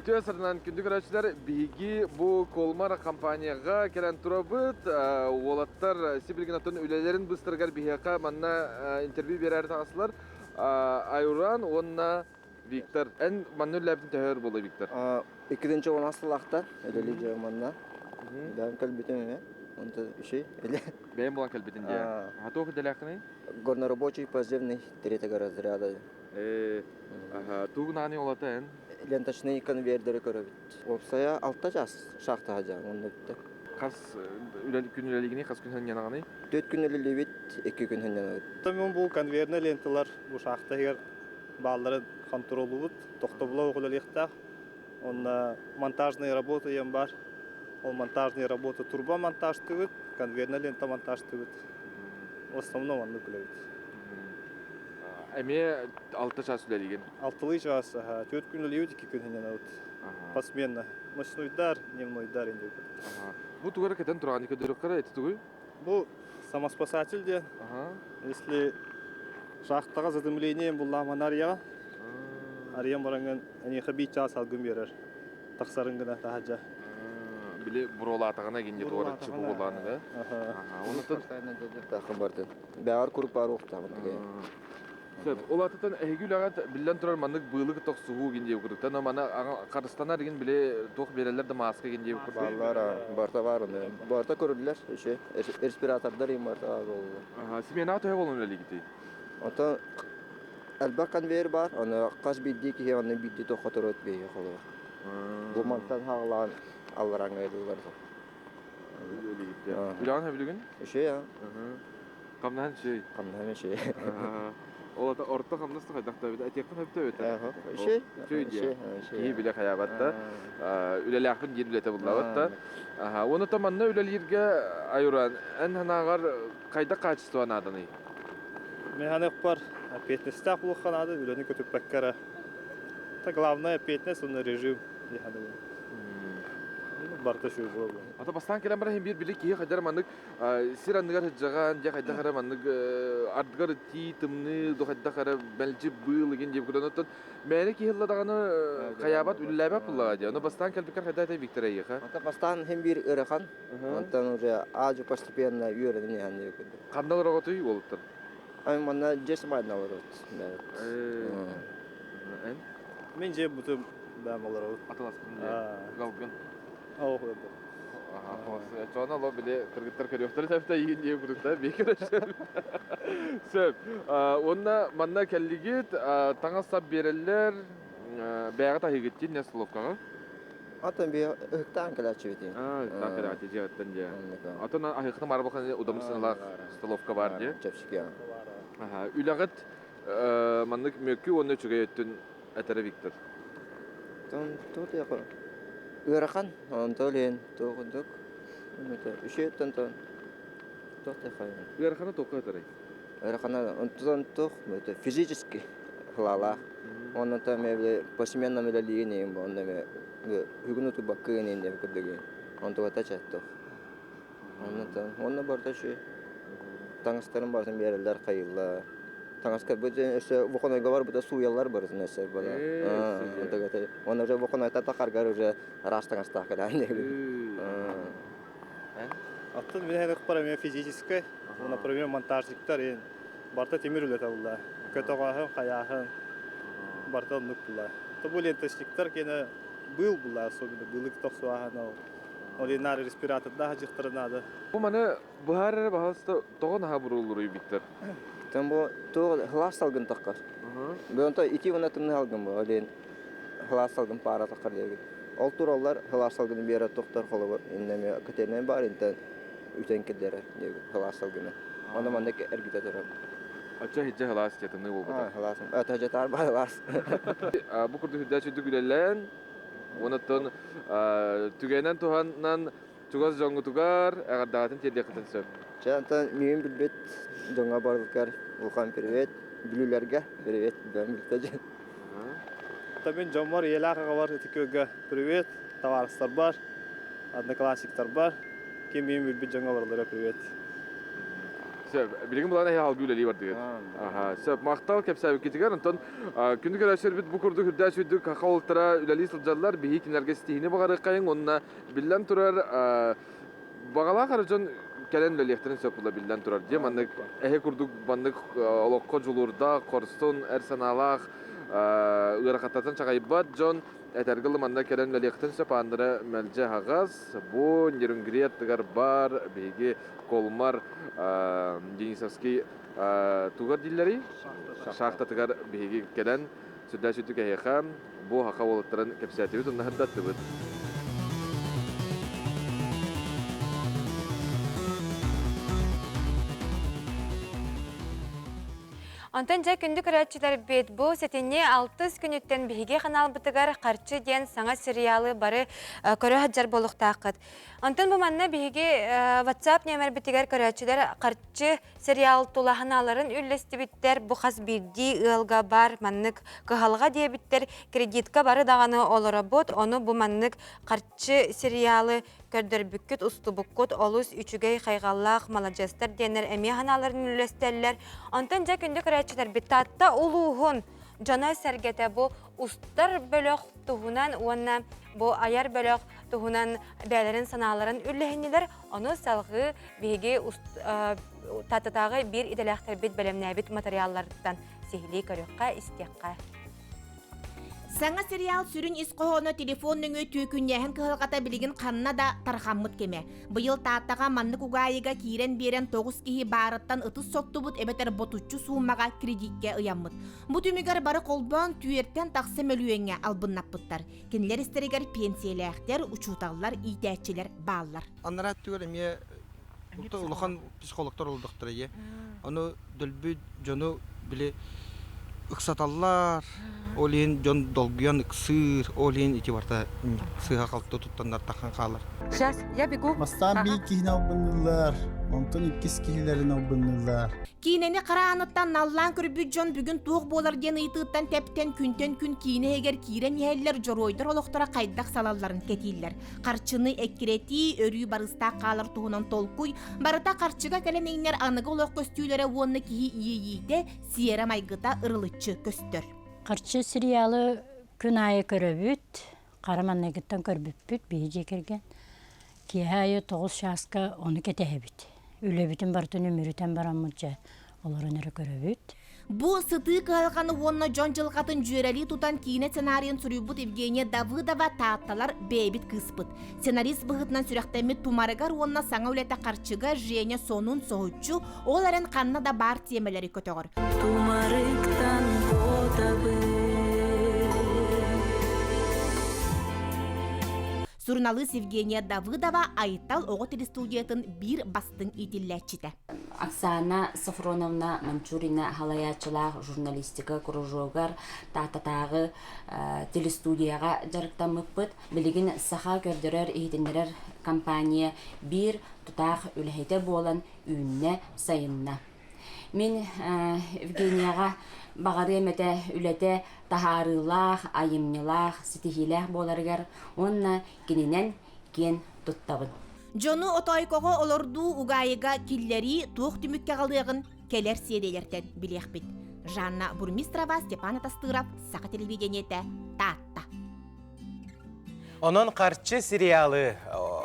Үтүө сырынан күндү көрөөччүлэр, биһиги бу Колмар компанияҕа кэлэн турабыт. Уолаттар сибилигин оттон үлэлэрин быстарыгар биһиэхэ манна интервью биэрээри таҕыстылар. Айуран уонна Виктор. Эн манна үлэлээбитин төһө өр буолла, Виктор? Иккитинчи он сыллаахтан үлэлии дьэ манна. Бэйэм кэлбитим эмэ. Онто үчүй. Бэйэм булан кэлбитин дии. Туох идэлээххиний? Горнорабочий поземный третьего разряда. Тугун ааны олата эн? Ленточный конвейердери көрөбүт. Уопсайа 6 час шахтаға жаан, онно бүттэ. Хас күн үлэлигини, хас күн хынньанаҕыный? 4 күн үлэлиибит, 2 күн хынньанабыт. Мен бу конвейерный ленталар бу шахта иһигэр баалларын хонтуруоллуубут, тохтобула үлэлиэхтээх. Онно монтажные работы диэн бар. Ол монтажные работы турба монтажтыыбыт, конвейерная лента монтажтыыбыт. В основном оннук үлэбит. Эмиэ 6 час үлэлиигин? Алтылыы чаас, 4 күн үлэлиибит, 2 күн хынньанабыт. Посменно. Ночнойдар, дневнойдар инде. Бу тугара кэтэн туран көдөрөккөрө эти тугуй? Бу самоспасатель диэн. Если шахтаҕа задымление буллааман арыйаҕа. Арыйан бараҥҥын эниэхэ биир чаас алгын биэрэр. Тахсарын гына таһырдьа. Били буруолаатаҕына гинде туораччы буолааны да. Онутун бардын. Бэҕэр курук бар уохтаабын деген. Сөп. Ол атытан эһиги үлэҕит биллэн турар маннык быылык тохсуһуу гин диэбит курдук. Тана маны харыстанар гин били туох биэрэллэр да мааска гин диэбит курдук. Бааллар, барта бар оны. Барта көрүллэр, еще респиратордар им барта бар боллар. Сменаҕа төһө болон үлэлигитий? Онтон элбэх конвейер бар, оны хас биирдии киһи онно биирдии тохоторот биһи холор. Бу мантан хаалаан аллараҥҥа ыдыллар. Үлэҕин сөбүлүгүн? Үчүгэй аа. Хамнаһын үчүгэй. Хамнаһын үчүгэй. Ол ата орто хамнас да хайдах да эбит. Этиэххин сөптөө эбит. Үчүгэй. Үчүгэй диэ. Киһи билэ хайаабат да. Үлэлээхпин диир үлэтэ буллабат да. Уонна то манна үлэлииргэ айуран эн санааҕар хайдах качество нааданый? Мен ханыахпар ответственностьтаах буолуохха наада, үлэни көтүппэккэ эрэ. Это главное ответственность уонна режим дии саныыбын. Барыта үчүгэй буолуо. Ата бастаан кэлэн баран биир били киһи хайдар маннык сир анныгар сылдьаҕан дьэ хайдах эрэ маннык ардыгар тии тымныы ду хайдах эрэ мэлдьи быыл игин диэбит курдук оттон мээнэ киһи ылла даҕаны хайаабат үлэлээбэт буллаҕа дии ону бастаан кэлбиккэр хайдах этэй Виктор эйиэхэ Ата бастаан хин биир ыарахан онтон уже аажу постепенно үөрэнэн иһэн диэбит курдук. Ханна олороҕутуй уолуттар? Ай манна дьиэ сымайна олорот. Эн? Мен дьиэ бутум бэм олоробут. Атыласпын дьиэ. Галгын. Оо, Чоно ло били кыргыттар көрүөхтөрө сөптө иин диye курдукта бекер Сөп. Уонна манна кэллигит таҥас сап биэрэллэр бэйэҕэ таһыгыт дии не столовкаҕа. Атын би ыһыктаан кэлээччибитин. Ыһыктаан кэлээччи дьиэттэн дьэ. Атын аһыхтан баар бахан удамыр сыналаах столовка бар дии. Чэпчэки. Үлэҕит маннык мөкү уонна үчүгэй өттүн этэрэ Виктор. Тон тут ыарахан, онтон илин туох курдук үчүгэй тон туох Ыарахана туохха этэрэй? Ыарахана онтон туох физически хылаалаах. Онон мен посменно үлэлиигин иһин онно бүгүн утуйбаккын иһин диэн курдук онтугата чаттох. Оннотон онно барыта үчүгэй. Таҥастарын барытын биэрэллэр хайыыллар. Таҥаска бу өссө бухонойго барбыта сууйаллар барытын өссө бала. Онно уже бухонойта тахаргар уже араас таҥастаах кэлээн Аттын билэһэн ыкпар эмиэ физическэй, например, монтажниктар ин барыта тимир үлэтэ булла. Көтөҕөөһүн, хайааһын барыта оннук була. То бу ленточниктар киэнэ быыл була, особенно быылык тохсуаһын ол. Ол наар респиратордаах дьахтары наада. Бу маны быһаар эрэ баһаалыста тоҕо наһаа бурууллуруй Виктор? Тон бу туох хылаас салгын таххар. Бу онто ити уонна тымныы салгын бу. Олен хылаас салгын паара таххар диэбит. Ол тураллар хылаас салгыны биэрэ тохтор холобур иннэми көтөнөн баар интэн үтэн киллэрэр диэбит хылаас салгыны. Онно маннык эргитэ турар. Оччо хиджэ хылаас тымныы буолбата. Хылаас. Тажатаар бар хылаас. Бу курдук үрдээч үрдүк үлэлээн, онон түгэнэн туһанан чугас дьоҥҥутугар эҕэрдэҕитин тиэрдиэххитин сөп. Чэ, онтон миигин билбит дьоҥҥо барылыгар улахан привет, бүлүүлэргэ привет, бэм билтэ Мин дьоммор ийэлээх аҕабар ити күөлгэ привет, табаарыстарбар, одноклассниктарбар, ким миигин билбит дьоҥҥо барылара привет. Сөп, билигин булан эһи алгыы үлэлии бардыгыт. Аха, сөп, махтал кэпсээбиккитигэр. Онтон күндү көрөөччүлэрбит бу курдук үрдээх сүрдүк хаха уолаттара үлэлии сылдьаллар. Биһи кинилэргэ ситиһиини баҕарыаххайыҥ уонна биллэн турар баҕалаах эрэ дьон кэлэн үлэлиэхтэрин сөп була биллэн турар. Дьэ маннык эһи курдук маннык олоххо дьулуурдаах, хорсун, эр санаалаах, ыарахаттартан чаҕыйбат дьон этэргэ дылы манна кэлэн үлэлиэхтэрин сөп. Ааннара мэлдьи аһаҕас. Бу Нерюнгри аттыгар баар биһиги Колмар Денисовский тугар дииллэрий? Шахтатыгар биһиги кэлэн сүрдээх сүрдүк эһиэхэ бу хаха уолаттарын кэпсээтибит уонна сырдаттыбыт. Онтон дьэ күндү көрөөччүлэрбит бу сэтинньи алтыс күнүттэн биһиги ханаалбытыгар Харчы диэн саҥа сериалы бары көрө сылдьар буолуохтааххыт. Онтон бу манна биһиги WhatsApp нүөмэрбитигэр көрөөччүлэр Харчы сериал тула санааларын үллэстибиттэр. Бу хас биирдии ыалга бар маннык кыһалҕа диэбиттэр. Кредитка бары даҕаны олоробут. Ону бу маннык Харчы сериалы көрдөрбүккүт, устубуккут олус үчүгэй, хайҕаллаах маладьыастар диэннэр эмиэ санааларын үллэстэллэр. Онтон дьэ күндү көрөөччүлэрбит Таатта улууһун дьоно-сэргэтэ бу устар бөлөх туһунан уонна бу айар бөлөх туһунан бэйэлэрин санааларын үллэһиннилэр. Ону салҕыы биһиги Тааттатааҕы биир идэлээхтэрбит бэлэмнээбит матырыйаалларыттан сиһилии көрүөххэ, истиэххэ. Саҥа сериал сүрүн ис хоһооно телефон нөҥүө түөкүннээһин кыһалҕата билигин ханна да тарҕаммыт кэмэ. Быйыл Тааттаҕа маннык угаайыга киирэн биэрэн тоҕус киһи баарыттан ытыс соттубут эбэтэр ботуччу сууммаҕа кредиккэ ыйаммыт. Бу түмүгэр бары холбоон түөртэн тахса мөлүйүөҥҥэ албыннаппыттар. Кинилэр истэригэр пенсиялээхтэр, учууталлар, иитээччилэр бааллар. Анараа өттүгэр эмиэ улахан психологтар олордохторо ийэ. Ону дөлбү дьону били ыксаталлар, ол иһин дьон долгуйан ыксыыр, ол иһин ити барыта сыыһа-халты туттаннар тахан хаалар. Сейчас, я бегу. Бастаан биир киһини албынныыллар, онтон иккис киһилэрин албынныыллар. Киинэни хара ааныттан наллаан көрбүт дьон бүгүн туох буолар диэн ыйытыыттан тэптэн күнтэн күн киинэ иһигэр киирэн иһэллэр дьоруойдар олохторо хайдах салалларын кэтииллэр. Харчыны эккирэтии, өрүү барыстаах хаалар туһунан толкуй, барыта харчыга кэлэн иҥнэр аныгы олох көстүүлэрэ уонна киһи иэйиитэ, сиэрэ-майгыта ырылыччы көстөр. Харчы сериалы күн аайы көрөбүт, хара манныгыттан көрбүппүт биһи дьиэ кэргэн. Киэһэ аайы тоҕус чааска ону кэтэһэбит. Үлэбитин барытын үмүрүтэн бараммыт дьэ олорон эрэ көрөбүт. Бу сытыы кыһалҕаны уонна дьон дьылҕатын дьүөрэлии тутан киинэ сценарийын суруйбут Евгения Давыдова Таатталар бэйэбит кыыспыт. Сценарист быһыытынан сүрэхтэммит Тумарыгар уонна саҥа үлэтэ харчыга Женя сонун соһуччу, ол эрэн ханна да баар тиэмэлэри көтөҕөр. Тумарыктан куотабын. Суруналыыс Евгения Давыдова Айтал оҕо телестудиятын биир бастыҥ иитиллээччитэ. Оксана Софроновна Манчурина халайааччылаах журналистика кружогар Тааттатааҕы телестудияҕа дьарыктаммыппыт. Билигин саха көрдөрөр-иһитиннэрэр компания биир тутаах үлэһитэ буолан үүннэ, сайынна. Мин Евгенияҕа баҕарыам этэ үлэтэ таһаарыылаах, айымньылаах, ситиһиилээх буоларыгар уонна кининэн киэн туттабын. Дьону отоойкоҕо олордуу угаайыга киллэрии туох түмүккэ аҕалыаҕын кэлэр сиэриэлэртэн билиэхпит. Жанна Бурмистрова, Степан Атастыров, Саха телевидениетэ, Таатта. Онон харчы сериалы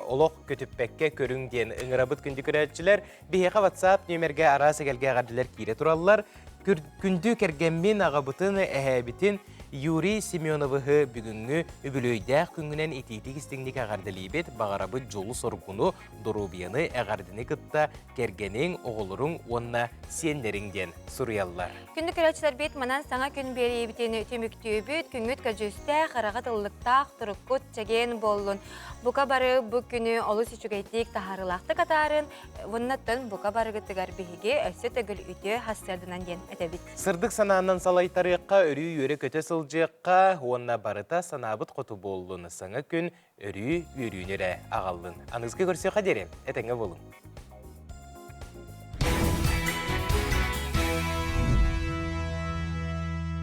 олох көтүппэккэ көрүҥ диэн ыҥырабыт күндү көрөөччүлэр. Биһиэхэ WhatsApp нүөмэргэ араас эгэлгэ эҕэрдэлэр киирэ тураллар. Күндү кэргэммин, аҕабытын, эһээбитин Юрий Семеновыһы бүгүҥҥү үбүлүөйдээх күҥҥүнэн итиитик истиҥник эҕэрдэлиибит. Баҕарабыт дьолу-соргуну, доруобуйаны, эҕэрдэни кытта кэргэниҥ, оҕолоруҥ уонна сиэннэриҥ диэн суруйаллар. Күндү көрөөччүлэрбит, манан саҥа күн биэриибитин түмүктүүбүт. Күҥҥүт көдьүүстээх, ыраҕыт ыллыктаах, туруккут чэгиэн буоллун. Бука бары бу күнү олус үчүгэйдик таһаарыылаахтык атаарын, уоннаттан бука барыгытыгар биһиги өссө төгүл үтүө сарсыарданан диэн этэбит. Сырдык санаанан салайтарыахха, өрүү үөрэ-көтө сылдьыахха уонна барыта санаабыт хоту буоллун. Саҥа күн өрүү үөрүүнү эрэ аҕаллын. Аныгыскы көрсүөххэ диэри этэҥҥэ буолуҥ.